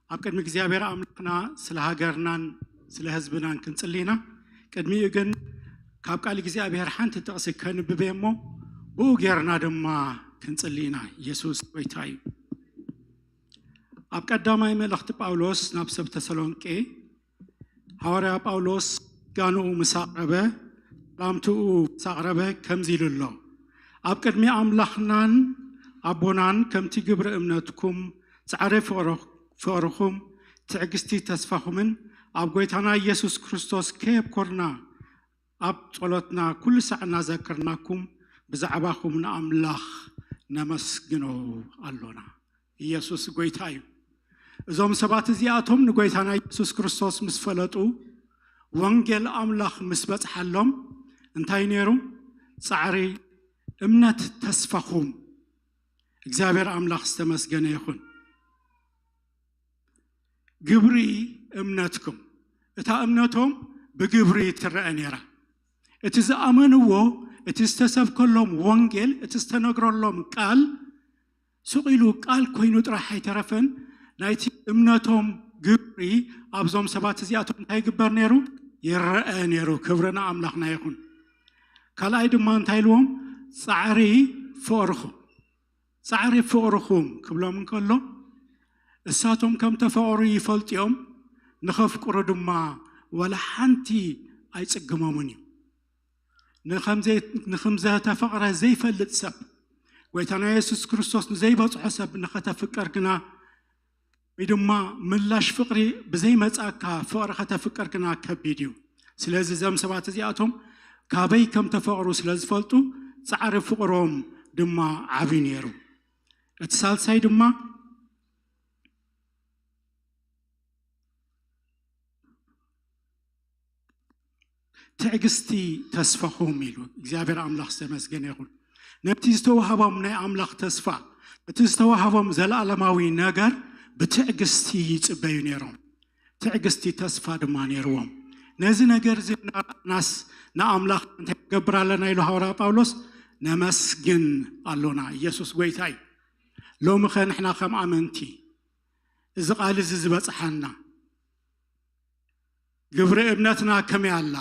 ኣብ ቅድሚ እግዚኣብሔር ኣምላኽና ስለ ሃገርናን ስለ ህዝብናን ክንጽሊ ኢና። ቅድሚኡ ግን ካብ ቃል እግዚኣብሔር ሓንቲ ጥቕሲ ከንብብ እየ እሞ ብኡ ጌርና ድማ ክንጽሊ ኢና። ኢየሱስ ጎይታ እዩ። ኣብ ቀዳማይ መልእኽቲ ጳውሎስ ናብ ሰብ ተሰሎንቄ፣ ሃዋርያ ጳውሎስ ጋንኡ ምስ ኣቕረበ፣ ሰላምትኡ ምስ ኣቕረበ ከምዚ ኢሉ ኣሎ። ኣብ ቅድሚ ኣምላኽናን ኣቦናን ከምቲ ግብሪ እምነትኩም፣ ጻዕሪ ፍቕርኹም፣ ትዕግስቲ ተስፋኹምን ኣብ ጎይታና ኢየሱስ ክርስቶስ ከየብኮርና ኣብ ጸሎትና ኩሉ ሳዕ እናዘከርናኩም ብዛዕባኹም ንኣምላኽ ነመስግኖ ኣሎና። ኢየሱስ ጎይታ እዩ። እዞም ሰባት እዚኣቶም ንጎይታና ኢየሱስ ክርስቶስ ምስ ፈለጡ፣ ወንጌል ኣምላኽ ምስ በጽሓሎም፣ እንታይ ነይሩ? ጻዕሪ እምነት ተስፋኹም። እግዚኣብሔር ኣምላኽ ዝተመስገነ ይኹን። ግብሪ እምነትኩም። እታ እምነቶም ብግብሪ ትረአ ነይራ። እቲ ዝኣመንዎ፣ እቲ ዝተሰብከሎም ወንጌል፣ እቲ ዝተነግረሎም ቃል፣ ስቕ ኢሉ ቃል ኮይኑ ጥራሕ ኣይተረፈን። ናይቲ እምነቶም ግብሪ ኣብዞም ሰባት እዚኣቶም እንታይ ይግበር ነይሩ? ይረአ ነይሩ። ክብሪ ንኣምላኽና ይኹን። ካልኣይ ድማ እንታይ ኢልዎም? ጻዕሪ ፍቕርኹም። ጻዕሪ ፍቕርኹም ክብሎም እንከሎ፣ እሳቶም ከም ተፈቕሩ ይፈልጡ እዮም፣ ንኸፍቅሩ ድማ ዋላ ሓንቲ ኣይጽግሞምን እዩ። ንኸም ዘይ-፣ ንኸም ዘተፈቕረ ዘይፈልጥ ሰብ፣ ጎይታና የሱስ ክርስቶስ ንዘይበጽሖ ሰብ ንኸተፍቅር ግና፣ ወይ ድማ ምላሽ ፍቕሪ ብዘይመጻካ ፍቕሪ ከተፍቅር ግና ከቢድ እዩ። ስለዚ እዞም ሰባት እዚኣቶም ካበይ ከም ተፈቕሩ ስለ ዝፈልጡ፣ ጻዕሪ ፍቕሮም ድማ ዓቢ ነይሩ። እቲ ሳልሳይ ድማ፣ ትዕግስቲ ተስፋኹም ኢሉ። እግዚኣብሔር ኣምላኽ ዝተመስገነ ይኹን። ነቲ ዝተዋህቦም ናይ ኣምላኽ ተስፋ፣ እቲ ዝተዋህቦም ዘለኣለማዊ ነገር ብትዕግስቲ ይጽበዩ ነይሮም። ትዕግስቲ ተስፋ ድማ ነይርዎም። ነዚ ነገር እዚ እናረኣናስ ንኣምላኽ እንታይ ንገብር ኣለና ኢሉ ሃዋርያ ጳውሎስ? ነመስግን ኣሎና። ኢየሱስ ጎይታ እዩ። ሎሚ ኸ ንሕና ከም ኣመንቲ እዚ ቃል እዚ ዝበጽሓና፣ ግብሪ እምነትና ከመይ ኣላ?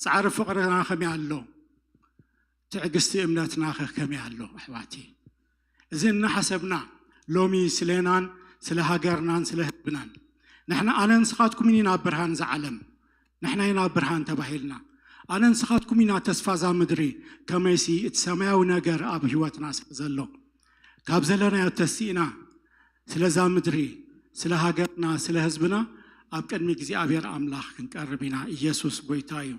ጻዕሪ ፍቕርና ከመይ ኣሎ? ትዕግስቲ እምነትና ኸ ከመይ ኣሎ? ኣሕዋተይ፣ እዚ እናሓሰብና ሎሚ ስለናን ስለ ሃገርናን ስለ ህዝብናን፣ ንሕና ኣነ ንስኻትኩምን ኢና ብርሃን እዛ ዓለም፣ ንሕና ኢና ብርሃን ተባሂልና፣ ኣነ ንስኻትኩም ኢና ተስፋ እዛ ምድሪ፣ ከመይሲ እቲ ሰማያዊ ነገር ኣብ ህይወትና ስለ ዘሎ፣ ካብ ዘለናዮ ተሲእና ስለዛ ምድሪ፣ ስለ ሃገርና፣ ስለ ህዝብና ኣብ ቅድሚ እግዚኣብሔር ኣምላኽ ክንቀርብ ኢና። ኢየሱስ ጎይታ እዩ።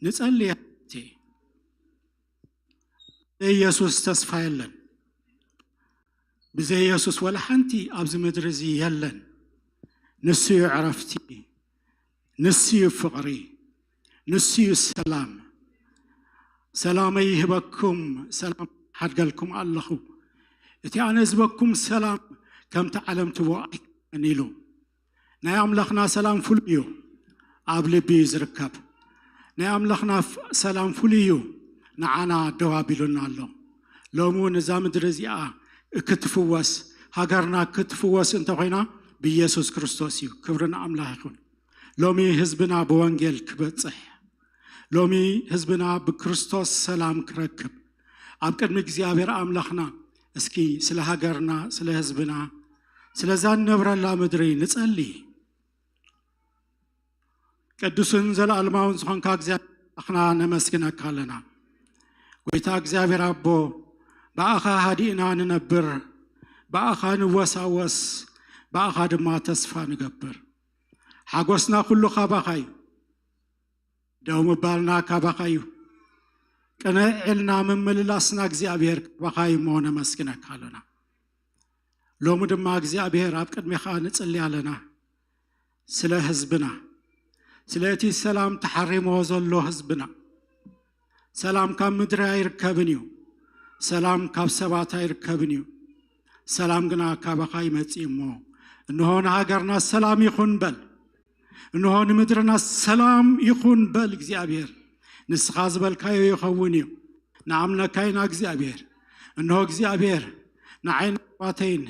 ንጸሊ። ኢየሱስ ተስፋ የለን። ብዘይ ኢየሱስ ወላ ሓንቲ ኣብዚ ምድሪ እዚ የለን። ንሱ እዩ ዕረፍቲ፣ ንሱ እዩ ፍቕሪ፣ ንሱ እዩ ሰላም። ሰላመይ ይህበኩም፣ ሰላም ሓድገልኩም ኣለኹ። እቲ ኣነ ዝበኩም ሰላም ከምቲ ዓለም ትቦ ኣይኮነን ኢሉ። ናይ ኣምላኽና ሰላም ፍሉይ እዩ፣ ኣብ ልቢ እዩ ዝርከብ። ናይ ኣምላኽና ፍ-፣ ሰላም ፍሉይ እዩ፣ ንዓና ደው ኣቢሉና ኣሎ። ሎሚ እውን እዛ ምድሪ እዚኣ ክትፍወስ፣ ሃገርና ክትፍወስ እንተኾይና ብኢየሱስ ክርስቶስ እዩ። ክብሪ ንኣምላኽ ይኹን። ሎሚ ህዝብና ብወንጌል ክበጽሕ፣ ሎሚ ህዝብና ብክርስቶስ ሰላም ክረክብ፣ ኣብ ቅድሚ እግዚኣብሔር ኣምላኽና እስኪ ስለ ሃገርና፣ ስለ ህዝብና፣ ስለዛ ንነብረላ ምድሪ ንጸሊ። ቅዱስን ዘለኣለማውን ዝኾንካ እግዚኣብሔር ኣምላኽና ነመስግነካ ኣለና። ጎይታ እግዚኣብሔር ኣቦ፣ ብኣኻ ሃዲእና ንነብር፣ ብኣኻ ንወሳወስ፣ ብኣኻ ድማ ተስፋ ንገብር። ሓጎስና ኩሉ ካባኻ እዩ። ደው ምባልና ካባኻ እዩ። ቅንዕ ኢልና ምምልላስና እግዚኣብሔር ካባኻ እዩ እሞ ነመስግነካ ኣለና። ሎሚ ድማ እግዚኣብሔር ኣብ ቅድሜኻ ንጽሊ ኣለና። ስለ ህዝብና፣ ስለ እቲ ሰላም ተሓሪምዎ ዘሎ ህዝብና። ሰላም ካብ ምድሪ ኣይርከብን እዩ። ሰላም ካብ ሰባት ኣይርከብን እዩ። ሰላም ግና ካባኻ ይመጽእ እሞ፣ እንሆ ንሃገርና ሰላም ይኹን በል። እንሆ ንምድርና ሰላም ይኹን በል እግዚኣብሔር። ንስኻ ዝበልካዮ ይኸውን እዩ። ንኣምነካ ኢና እግዚኣብሔር። እንሆ እግዚኣብሔር፣ ንዓይን ኣሕዋተይን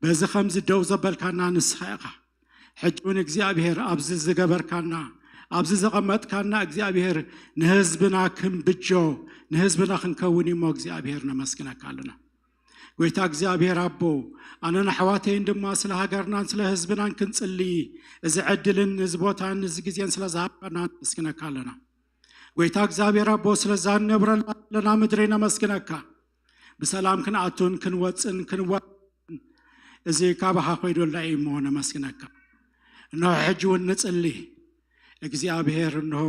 በዚ ከምዚ ደው ዘበልካና ንስኻ ኢኻ። ሕጂ እውን እግዚኣብሔር ኣብዚ ዝገበርካና፣ ኣብዚ ዘቐመጥካና እግዚኣብሔር ንህዝብና ክንብጆ፣ ንህዝብና ክንከውን እዩ እሞ እግዚኣብሔር ነመስግነካ ኣለና። ጎይታ እግዚኣብሔር ኣቦ፣ ኣነን ኣሕዋተይን ድማ ስለ ሃገርናን ስለ ህዝብናን ክንጽሊ እዚ ዕድልን እዚ ቦታን እዚ ግዜን ስለ ዝሃብካና ነመስግነካ ኣለና። ጎይታ እግዚኣብሔር ኣቦ፣ ስለዛ ንነብረላ ዘለና ምድሪ ነመስግነካ። ብሰላም ክንኣቱን ክንወፅን ክንዋ እዚ ካባኻ ኮይዶላ እዩ እሞ ነመስግነካ። እንሆ ሕጂ እውን ንጽሊ። እግዚኣብሔር እንሆ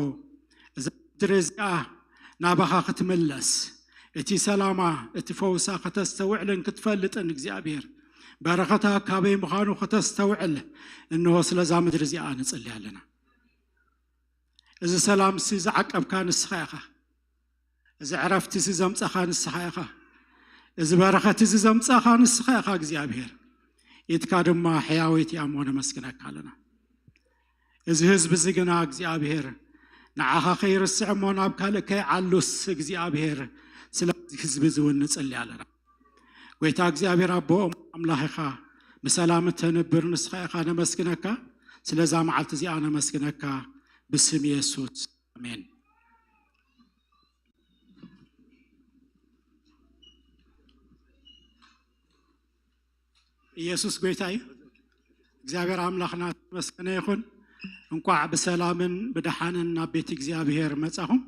እዛ ምድሪ እዚኣ ናባኻ ክትምለስ፣ እቲ ሰላማ እቲ ፈውሳ ከተስተውዕልን ክትፈልጥን እግዚኣብሔር በረኸታ ካበይ ምዃኑ ከተስተውዕል እንሆ ስለዛ ምድሪ እዚኣ ንጽሊ ኣለና። እዚ ሰላም ሲ ዝዓቀብካ ንስኻ ኢኻ። እዚ ዕረፍቲ ሲ ዘምጻኻ ንስኻ ኢኻ። እዚ በረኸት እዚ ዘምጻኻ ንስኻ ኢኻ እግዚኣብሔር። ኢድካ ድማ ሕያወይቲ እያ እሞ ነመስግነካ ኣለና። እዚ ህዝቢ እዚ ግና እግዚኣብሔር ንዓኻ ከይርስዕ እሞ ናብ ካልእ ከይዓሉስ እግዚኣብሔር ስለዚ ህዝቢ እዚ እውን ንጽሊ ኣለና። ጎይታ እግዚኣብሔር ኣቦኦም ኣምላኽ ኢኻ። ብሰላም እተንብር ንስኻ ኢኻ ነመስግነካ። ስለዛ መዓልቲ እዚኣ ነመስግነካ ብስም የሱስ ኣሜን። ኢየሱስ ጎይታ እዩ። እግዚኣብሔር ኣምላኽና ተመስገነ ይኹን። እንቋዕ ብሰላምን ብደሓንን ናብ ቤት እግዚኣብሔር መጻኹም።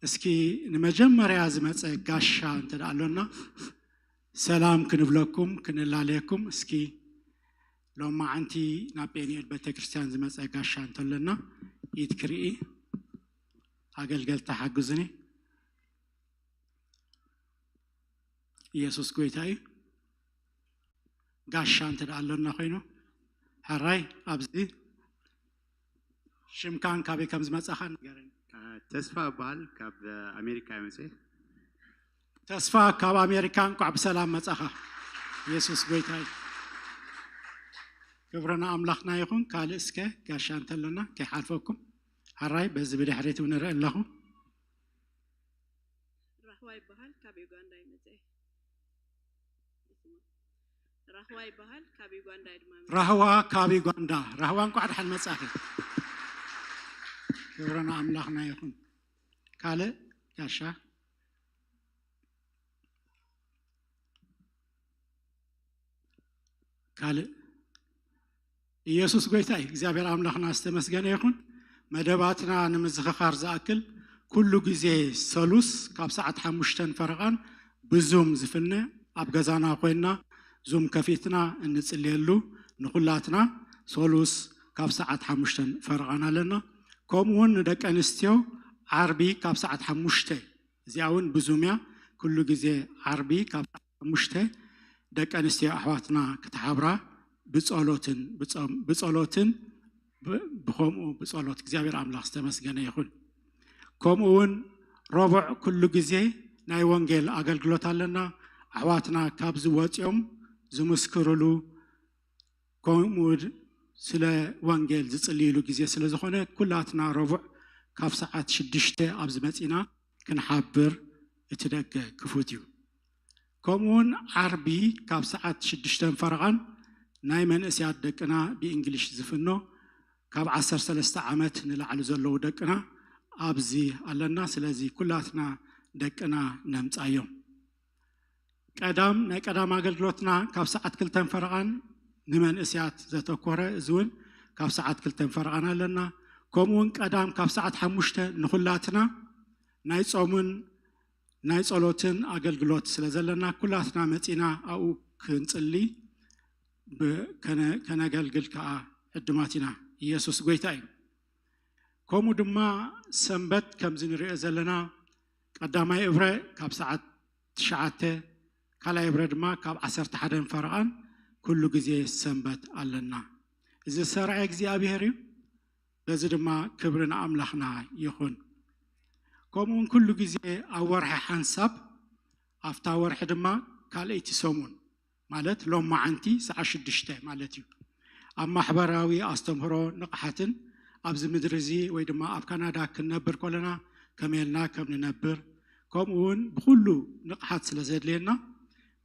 እስኪ ንመጀመርያ ዝመጸ ጋሻ እንተ ደኣ ኣሎና ሰላም ክንብለኩም ክንላለየኩም። እስኪ ሎማዓንቲ ናብ ጴንኤል ቤተክርስትያን ዝመጸ ጋሻ እንተሎና ኢድ ክርኢ። ኣገልገልቲ ሓግዙኒ። ኢየሱስ ጎይታ እዩ። ጋሻ እንተ ደኣ ኣሎና ኮይኑ ሕራይ ኣብዚ ሽምካን ካበይ ከም ዝመጻኻ ንገረኒ። ተስፋ እበሃል፣ ካብ ኣሜሪካ እየ መፅየ። ተስፋ ካብ ኣሜሪካ እንቋዕ ብሰላም መጻኻ። ኢየሱስ ጎይታ እዩ። ክብሪ ንኣምላኽና ይኹን። ካልእ እስከ ጋሻ እንተለና ከይሓልፈኩም። ሕራይ በዚ ብድሕሪት እውን እርኢ ኣለኹ። ራህዋ ይበሃል፣ ካብ ዩጋንዳ ይመጸ። ራህዋ ይበሃል፣ ካብ ዩጋንዳ እዩ ድማ መጸ። ራህዋ ካብ ዩጋንዳ። ራህዋ እንቋዕ ደሓን መጻኺ። ክብሪ ንኣምላኽና ይኹን። ካልእ ጋሻ? ካልእ? ኢየሱስ ጎይታ እዩ። እግዚኣብሔር ኣምላኽና ዝተመስገነ ይኹን። መደባትና ንምዝኽኻር ዝኣክል፣ ኩሉ ግዜ ሰሉስ ካብ ሰዓት ሓሙሽተን ፈረቓን ብዙም ዝፍነ፣ ኣብ ገዛና ኮይንና ዙም ከፊትና እንጽልየሉ፣ ንኹላትና ሰሉስ ካብ ሰዓት ሓሙሽተን ፈረቓን ኣለና። ከምኡ እውን ንደቂ ኣንስትዮ ዓርቢ ካብ ሰዓት ሓሙሽተ፣ እዚኣ እውን ብዙም እያ። ኩሉ ግዜ ዓርቢ ካብ ሰዓት ሓሙሽተ ደቂ ኣንስትዮ ኣሕዋትና ክትሓብራ ብጸሎትን ብጾም፣ ብጸሎትን ብ-፣ ብኸምኡ ብጸሎት። እግዚኣብሔር ኣምላኽ ዝተመስገነ ይኹን። ከምኡ እውን ረቡዕ ኩሉ ግዜ ናይ ወንጌል ኣገልግሎት ኣለና። ኣሕዋትና ካብዚ ወጺኦም ዝምስክርሉ፣ ከምኡ ስለ ወንጌል ዝጽልይሉ ግዜ ስለ ዝኾነ፣ ኩላትና ረቡዕ ካብ ሰዓት ሽዱሽተ ኣብዚ መጺና ክንሓብር እቲ ደገ ክፉት እዩ። ከምኡውን ዓርቢ ካብ ሰዓት ሽዱሽተን ፈረቓን ናይ መንእስያት ደቅና ብእንግሊሽ ዝፍኖ ካብ ዓሰርተ ሰለስተ ዓመት ንላዕሊ ዘለዉ ደቅና ኣብዚ ኣለና። ስለዚ ኩላትና ደቅና ነምጻዮም። ቀዳም፣ ናይ ቀዳም ኣገልግሎትና ካብ ሰዓት ክልተን ፈረቓን ንመንእስያት ዘተኮረ፣ እዚ እውን ካብ ሰዓት ክልተን ፈረቓን ኣለና። ከምኡውን ቀዳም ካብ ሰዓት ሓሙሽተ ንኹላትና ናይ ጾምን ናይ ጸሎትን ኣገልግሎት ስለ ዘለና፣ ኩላትና መጺና ኣብኡ ክንጽሊ ብ-፣ ከነ-፣ ከነገልግል ከኣ ዕድማት ኢና። ኢየሱስ ጎይታ እዩ። ከምኡ ድማ ሰንበት ከምዚ ንሪኦ ዘለና፣ ቀዳማይ እብረ ካብ ሰዓት ትሽዓተ፣ ካልኣይ እብረ ድማ ካብ ዓሰርተ ሓደን ፈረቓን ኩሉ ግዜ ሰንበት ኣለና። እዚ ዝሰርዐ እግዚኣብሔር እዩ። በዚ ድማ ክብሪ ንኣምላኽና ይኹን። ከምኡውን ኩሉ ግዜ ኣብ ወርሒ ሓንሳብ፣ ኣብታ ወርሒ ድማ ካልኣይቲ ሰሙን፣ ማለት ሎማዓንቲ ሰዓት ሽዱሽተ ማለት እዩ። ኣብ ማሕበራዊ ኣስተምህሮ ንቕሓትን ኣብዚ ምድሪ እዚ ወይ ድማ ኣብ ካናዳ ክንነብር ከለና ከመይ ኢልና ከም ንነብር፣ ከምኡ እውን ብኹሉ ንቕሓት ስለ ዘድልየና፣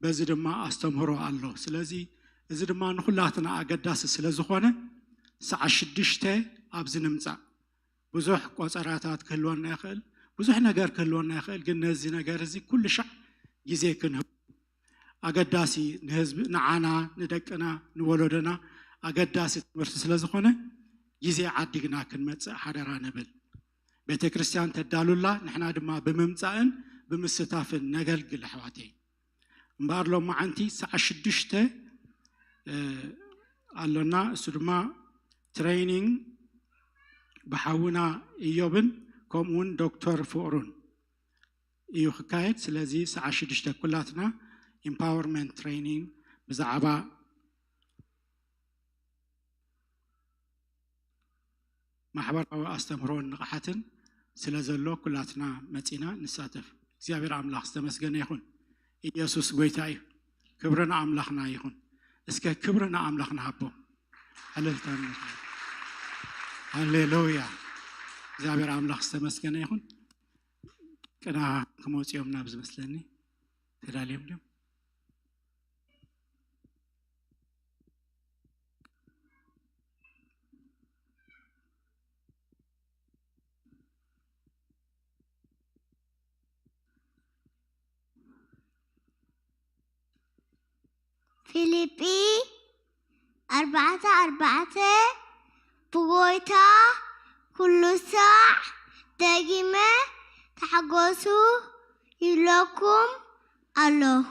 በዚ ድማ ኣስተምህሮ ኣሎ። ስለዚ እዚ ድማ ንኹላትና ኣገዳሲ ስለ ዝኾነ፣ ሰዓት ሽዱሽተ ኣብዚ ንምጻእ። ብዙሕ ቆጸራታት ክህልወና ይኽእል፣ ብዙሕ ነገር ክህልወና ይኽእል፣ ግን ነዚ ነገር እዚ ኩሉ ሻዕ ግዜ ክንህብ። ኣገዳሲ፣ ንህዝቢ፣ ንዓና፣ ንደቅና፣ ንወለዶና ኣገዳሲ ትምህርቲ ስለ ዝኾነ፣ ግዜ ዓዲግና ክንመጽእ ሓደራ ንብል። ቤተ ክርስቲያን ተዳሉላ፣ ንሕና ድማ ብምምጻእን ብምስታፍን ነገልግል ኣሕዋተይ። እምበኣር ሎማዓንቲ ሰዓት ሽዱሽተ ኣሎና። እሱ ድማ ትሬኒንግ ብሓውና እዮብን ከምኡውን ዶክተር ፍቕሩን እዩ ክካየድ። ስለዚ ሰዓት ሽዱሽተ ኩላትና ኢምፓወርመንት ትሬኒንግ ብዛዕባ ማሕበራዊ ኣስተምህሮን ንቕሓትን ስለ ዘሎ ኩላትና መጺና ንሳተፍ። እግዚኣብሔር ኣምላኽ ዝተመስገነ ይኹን። ኢየሱስ ጎይታ እዩ። ክብሪ ንኣምላኽና ይኹን። እስከ ክብሪ ንኣምላኽና ሃቦ። ዕልልታ ንመታ። ሃሌሉያ። እግዚኣብሔር ኣምላኽ ዝተመስገነ ይኹን። ቅና ክመጽኡ እዮም ናብ ዝመስለኒ። ተዳልዮም ድዮም? ፊልጲ ኣርባዕተ ኣርባዕተ ብጎይታ ኩሉ ሳዕ ደጊመ ተሓጎሱ ይብለኩም ኣለኹ።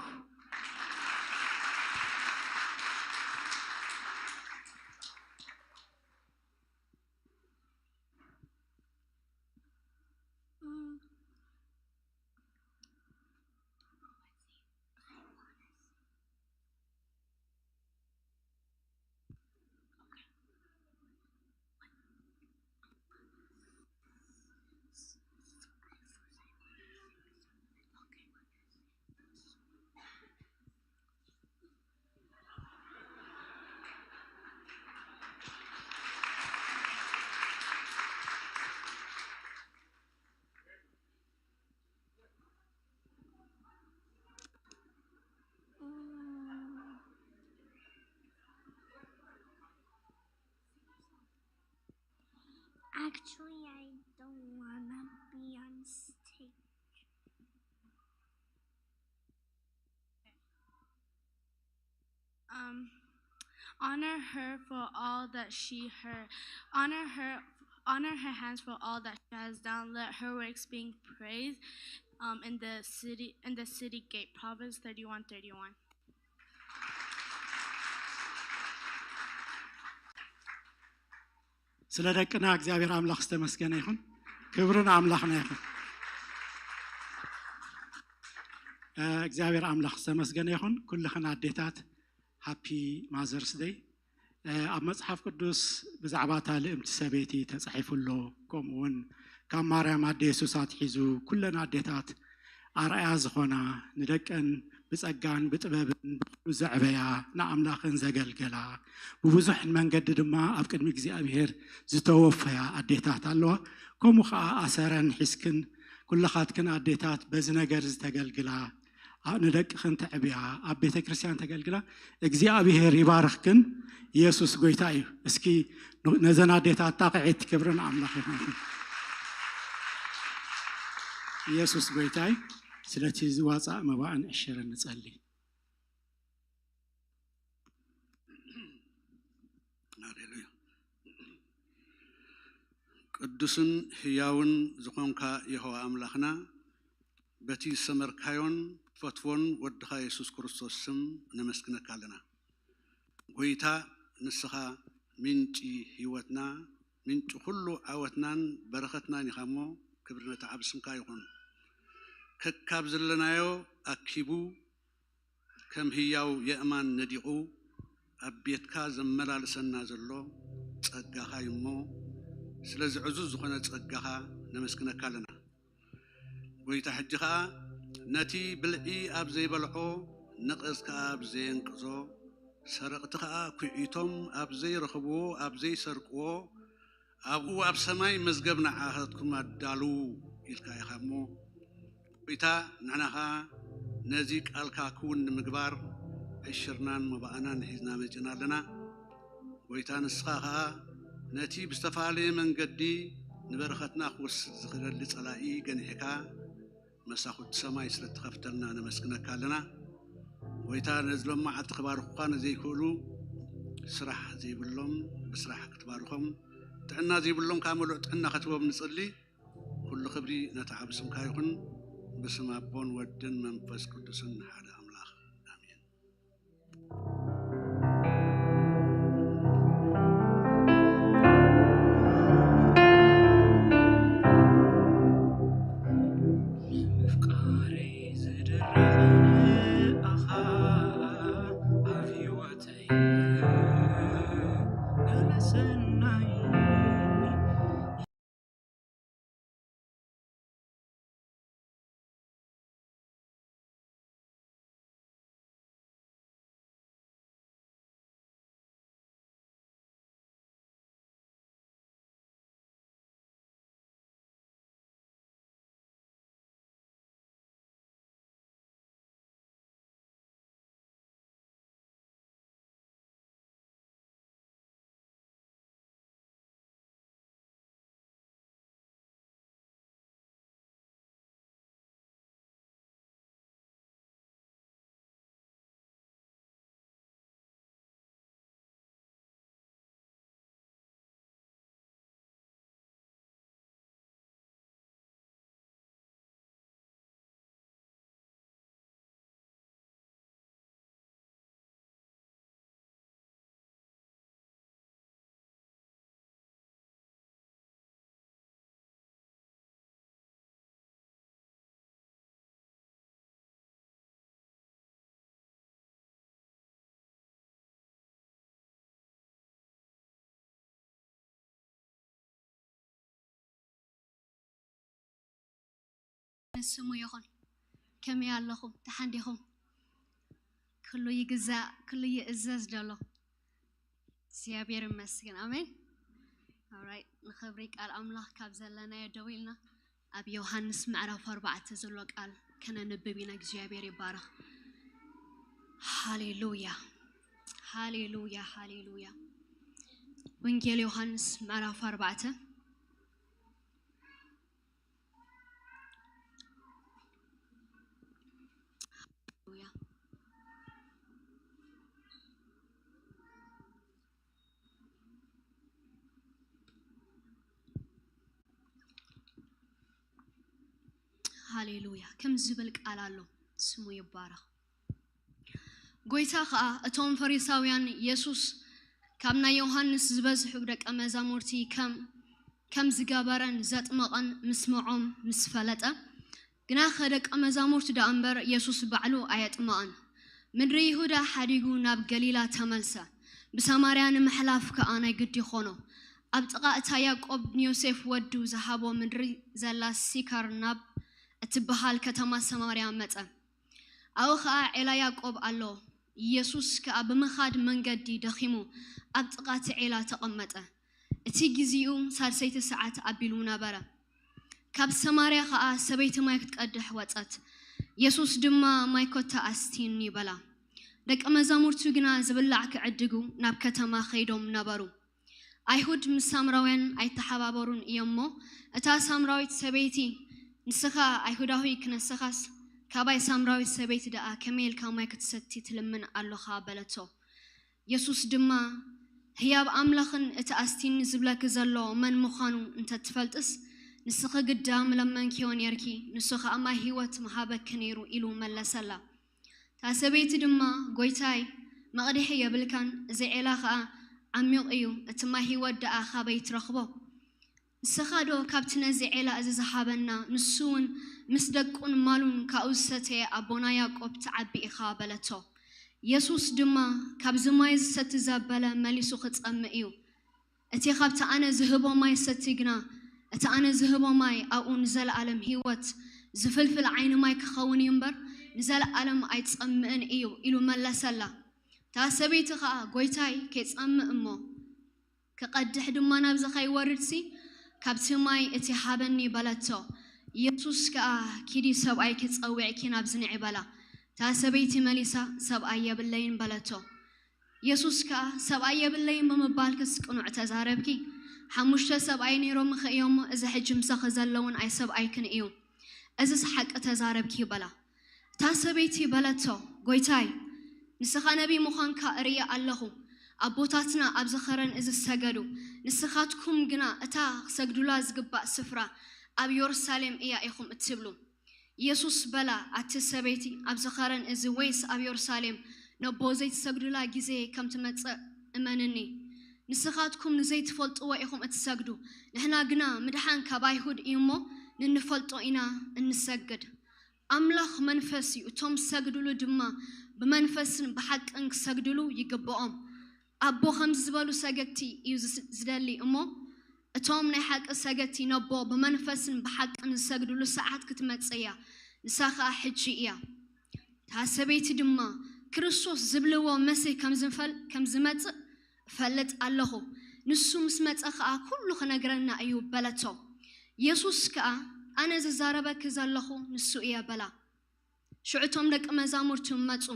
Actually, I don't wanna be on stage. Um, honor her for all that she her honor her honor her hands for all that she has done. Let her works bring praise, um, in the city in the city gate. Proverbs thirty-one thirty-one. ስለ ደቅና እግዚኣብሔር ኣምላኽ ዝተመስገነ ይኹን። ክብሪ ንኣምላኽና ይኹን። እ፣ እግዚኣብሔር ኣምላኽ ዝተመስገነ ይኹን። ኩልኽን ኣዴታት ሃፒ ማዘርስ ደይ። እ፣ ኣብ መጽሓፍ ቅዱስ ብዛዕባ እታ ልእምቲ ሰበይቲ ተጻሒፉ ኣሎ። ከምኡ እውን ካብ ማርያም ኣደ የሱስ ኣትሒዙ ኩለን ኣዴታት ኣርኣያ ዝኾና፣ ንደቀን ብጸጋን ብጥበብን ብኹሉ ዘዕበያ፣ ንኣምላኽን ዘገልገላ፣ ብብዙሕ መንገዲ ድማ ኣብ ቅድሚ እግዚኣብሔር ዝተወፈያ ኣዴታት ኣለዋ። ከምኡ ኸኣ ኣሰረን ሒዝክን ኩልኻትክን ኣዴታት በዚ ነገር ዝተገልግላ፣ ኣ-፣ ንደቅኽን ተዕብያ፣ ኣብ ቤተ ክርስቲያን ተገልግላ፣ እግዚኣብሔር ይባርኽክን። ኢየሱስ ጎይታ እዩ። እስኪ ን-፣ ነዘን ኣዴታት ጣቕዒት ክብሪ ንኣምላኽ ይኹን። ኢየሱስ ጎይታ እዩ። ስለቲ ዝዋጻእ መባእን ዕሽርን ንጸሊ። ሃሌሉያ። ቅዱስን ህያውን ዝኾንካ የሆዋ ኣምላኽና፣ በቲ ዝሰመርካዮን ትፈትዎን ወድኻ የሱስ ክርስቶስ ስም ነመስግነካ ኣለና። ጎይታ፣ ንስኻ ምንጪ ህይወትና፣ ምንጪ ኩሉ ዓወትናን በረኸትናን ኢኻ እሞ፣ ክብሪ ነቲ ዓቢ ስምካ ይኹን። ከካብ ዘለናዮ ኣኪቡ፣ ከም ህያው የእማን ነዲቑ ኣብ ቤትካ ዘመላልሰና ዘሎ ጸጋኻ እዩ እሞ፣ ስለዚ ዕዙዝ ዝኾነ ጸጋኻ ነመስግነካ ኣለና። ጎይታ፣ ሕጂ ኸኣ ነቲ ብልዒ ኣብ ዘይበልዖ፣ ነቐዝ ከኣ ኣብ ዘየንቅዞ፣ ሰረቕቲ ኸኣ ኩዒቶም ኣብ ዘይረኽብዎ፣ ኣብ ዘይሰርቅዎ፣ ኣብኡ ኣብ ሰማይ መዝገብ ንዓኻትኩም ኣዳልዉ ኢልካ ኢኻ እሞ፣ ጎይታ፣ ንሕና ኸኣ ነዚ ቃልካ ክውን ንምግባር ዕሽርናን መባእናን ሒዝና መጺና ኣለና። ጎይታ፣ ንስኻ ኸኣ ነቲ ብዝተፈላለየ መንገዲ ንበረኸትና ክወስድ ዝኽደሊ ጸላኢ ገኒሕካ፣ መሳኹቲ ሰማይ ስለ እትኸፍተልና ነመስግነካ ኣለና። ጎይታ ነዚ ሎማዓንቲ ክባርኹኻ ንዘይክእሉ፣ ስራሕ ዘይብሎም ብስራሕ ክትባርኾም፣ ጥዕና ዘይብሎም ከዓ ምሉእ ጥዕና ክትህቦም ንጽሊ። ኩሉ ክብሪ ነቲ ዓቢ ስምካ ይኹን። ብስም ኣቦን ወድን መንፈስ ቅዱስን ሓደ ኣምላኽ፣ ኣሜን። ምፍቃረይ ዝድረኸ ንኣኻ ኣብ ህይወተይ፣ ንሰናይ። ንስሙ ይኹን። ከመይ ኣለኹም? ደሓን ዲኹም? ኩሉ ይግዛእ፣ ኩሉ ይእዘዝ ደሎ። እግዚኣብሔር ይመስገን። ኣሜን። Alright፣ ንኽብሪ ቃል ኣምላኽ ካብ ዘለናዮ ደው ኢልና ኣብ ዮሃንስ ምዕራፍ ኣርባዕተ ዘሎ ቃል ከነንብብ ኢና። እግዚኣብሔር ይባረኽ። ሃሌሉያ፣ ሃሌሉያ፣ ሃሌሉያ። ወንጌል ዮሃንስ ምዕራፍ ኣርባዕተ። ሃሌሉያ። ሃሌሉያ። ከም ዝብል ቃል ኣሎ፣ ስሙ ይባረኽ። ጎይታ ኸኣ እቶም ፈሪሳውያን የሱስ ካብ ናይ ዮሃንስ ዝበዝሑ ደቀ መዛሙርቲ ከም ከም ዝገበረን ዘጥመቐን ምስምዖም ምስ ፈለጠ፣ ግናኸ ደቀ መዛሙርቱ ደኣ እምበር የሱስ ባዕሉ ኣየጥመቐን። ምድሪ ይሁዳ ሓዲጉ ናብ ገሊላ ተመልሰ። ብሰማርያ ንምሕላፍ ከኣ ናይ ግዲ ኾኖ። ኣብ ጥቓ እታ ያዕቆብ ንዮሴፍ ወዱ ዝሃቦ ምድሪ ዘላ ሲካር ናብ እትበሃል ከተማ ሰማርያ መጸ። ኣብኡ ኸኣ ዔላ ያዕቆብ ኣሎ። ኢየሱስ ከኣ ብምኻድ መንገዲ ደኺሙ ኣብ ጥቓ እቲ ዔላ ተቐመጠ። እቲ ግዜኡ ሳልሰይቲ ሰዓት ኣቢሉ ነበረ። ካብ ሰማርያ ኸኣ ሰበይቲ ማይ ክትቀድሕ ወጸት። የሱስ ድማ፣ "ማይ ኮታ ኣስቲኒ" በላ። ደቀ መዛሙርቱ ግና ዝብላዕ ክዕድጉ ናብ ከተማ ኸይዶም ነበሩ። ኣይሁድ ምስ ሳምራውያን ኣይተሓባበሩን እዮም እሞ፣ እታ ሳምራዊት ሰበይቲ፣ "ንስኻ ኣይሁዳዊ ክነስኻስ፣ ካባይ ሳምራዊት ሰበይቲ ደኣ ከመይ ኢልካ ማይ ክትሰቲ ትልምን ኣሎኻ?" በለቶ። የሱስ ድማ፣ "ህያብ ኣምላኽን እቲ ኣስቲኒ ዝብለኪ ዘሎ መን ምዃኑ እንተ ትፈልጥስ፣ ንስኺ ግዳ ምለመንክዮ ኔርኪ፣ ንሱ ኸኣ ማይ ህይወት ምሃበኪ ነይሩ" ኢሉ መለሰላ። እታ ሰበይቲ ድማ፣ "ጐይታይ፣ መቕድሒ የብልካን፣ እዚ ዔላ ኸኣ ዓሚቕ እዩ፣ እቲ ማይ ህይወት ደኣ ኻበይ ትረኽቦ? ንስኻ ዶ ካብቲ ነዚ ዔላ እዚ ዝሃበና፣ ንሱ እውን ምስ ደቁን ማሉን ካብኡ ዝሰተየ ኣቦና ያዕቆብ ትዓቢ ኢኻ?" በለቶ። የሱስ ድማ፣ "ካብዚ ማይ ዝሰቲ ዘበለ መሊሱ ኽጸምእ እዩ። እቲ ኻብቲ ኣነ ዝህቦ ማይ ዝሰቲ ግና፣ እቲ ኣነ ዝህቦ ማይ ኣብኡ ንዘለኣለም ህይወት ዝፍልፍል ዓይኒ ማይ ክኸውን እዩ እምበር፣ ንዘለኣለም ኣይጸምእን እዩ" ኢሉ መለሰላ። እታ ሰበይቲ ኸኣ፣ "ጐይታይ፣ ከይጸምእ እሞ፣ ክቐድሕ ድማ ናብዚ ከይወርድሲ፣ ካብቲ ማይ እቲ ሃበኒ" በለቶ። የሱስ ከኣ፣ "ኪዲ ሰብኣይኪ ጸዊዕኪ ናብዚ ንዒ" በላ። እታ ሰበይቲ መሊሳ፣ "ሰብኣይ የብለይን" በለቶ። የሱስ ከኣ፣ "ሰብኣይ የብለይን ብምባልክስ ቅኑዕ ተዛረብኪ። ሓሙሽተ ሰብኣይ ነይሮምኺ እዮም እሞ፣ እዚ ሕጂ ምሳኺ ዘሎ እውን ኣይሰብኣይክን እዩ። እዝስ ሓቂ ተዛረብኪ" በላ። እታ ሰበይቲ በለቶ፣ "ጐይታይ፣ ንስኻ ነቢይ ምዃንካ እርእየ ኣለኹ። ኣቦታትና ኣብዚ ኸረን እዚ ሰገዱ፣ ንስኻትኩም ግና እታ ክሰግዱላ ዝግባእ ስፍራ ኣብ የሩሳሌም እያ ኢኹም እትብሉ። ኢየሱስ በላ፣ ኣቲ ሰበይቲ፣ ኣብዚ ኸረን እዚ ወይስ ኣብ የሩሳሌም ነቦ ዘይትሰግዱላ ግዜ ከም ትመጽእ እመንኒ። ንስኻትኩም ንዘይትፈልጥዎ ኢኹም እትሰግዱ፣ ንሕና ግና ምድሓን ካብ ኣይሁድ እዩ እሞ ንንፈልጦ ኢና እንሰግድ። ኣምላኽ መንፈስ እዩ፣ እቶም ዝሰግዱሉ ድማ ብመንፈስን ብሓቅን ክሰግዱሉ ይግብኦም። ኣቦ ከምዚ ዝበሉ ሰገድቲ እዩ ዝስ- ዝደሊ እሞ፣ እቶም ናይ ሓቂ ሰገድቲ ነቦ ብመንፈስን ብሓቅን ዝሰግዱሉ ሰዓት ክትመጽእ እያ፣ ንሳ ኸኣ ሕጂ እያ። እታ ሰበይቲ ድማ፣ ክርስቶስ ዝብልዎ መሲህ ከም ዝፈል- ከም ዝመጽእ እፈልጥ ኣለኹ፣ ንሱ ምስ መጸ ኸኣ ኩሉ ክነግረና እዩ በለቶ። የሱስ ከኣ፣ ኣነ ዝዛረበኪ ዘለኹ ንሱ እየ በላ። ሽዑ እቶም ደቂ መዛሙርቱ መጹ፣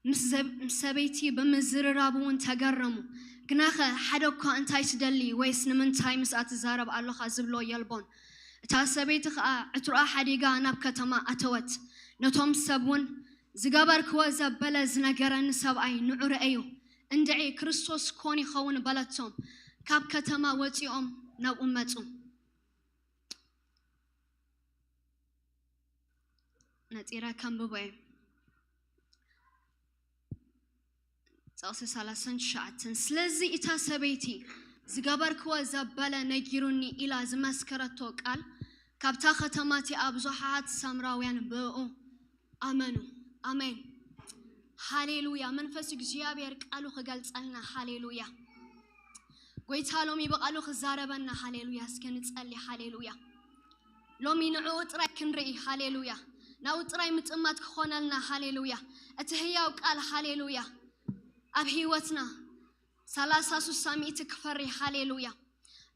ምስ ዘብ- ምስ ሰበይቲ ብምዝርራብ እውን ተገረሙ። ግናኸ ሓደ እኳ እንታይ ትደሊ ወይስ ንምንታይ ምስኣ ትዛረብ ኣለኻ ዝብሎ የልቦን። እታ ሰበይቲ ኸኣ ዕትሮኣ ሓዲጋ ናብ ከተማ ኣተወት። ነቶም ሰብ እውን ዝገበርክዎ ዘበለ ዝነገረኒ ሰብኣይ ንዑ ርኣዩ፣ እንድዒ ክርስቶስ ኮን ይኸውን በለቶም። ካብ ከተማ ወጺኦም ናብኡ መጹ። ነጺረ ከንብቦ እየ። ጥቕሲ ሰላሳን ትሽዓተን፣ ስለዚ እታ ሰበይቲ ዝገበርክዎ ዘበለ ነጊሩኒ ኢላ ዝመስከረቶ ቃል ካብታ ከተማ እቲኣ ብዙሓት ሳምራውያን ብእኡ ኣመኑ። ኣሜን። ሃሌሉያ። መንፈስ እግዚኣብሔር ቃሉ ክገልጸልና። ሃሌሉያ። ጎይታ ሎሚ ብቃሉ ክዛረበና። ሃሌሉያ። እስከ ንጸሊ። ሃሌሉያ። ሎሚ ንዕኡ ጥራይ ክንርኢ። ሃሌሉያ። ናብኡ ጥራይ ምጥማት ክኾነልና። ሃሌሉያ። እቲ ህያው ቃል። ሃሌሉያ። ኣብ ህይወትና ሰላሳ፣ ስሳ፣ ሚእቲ ክፈሪ። ሃሌሉያ።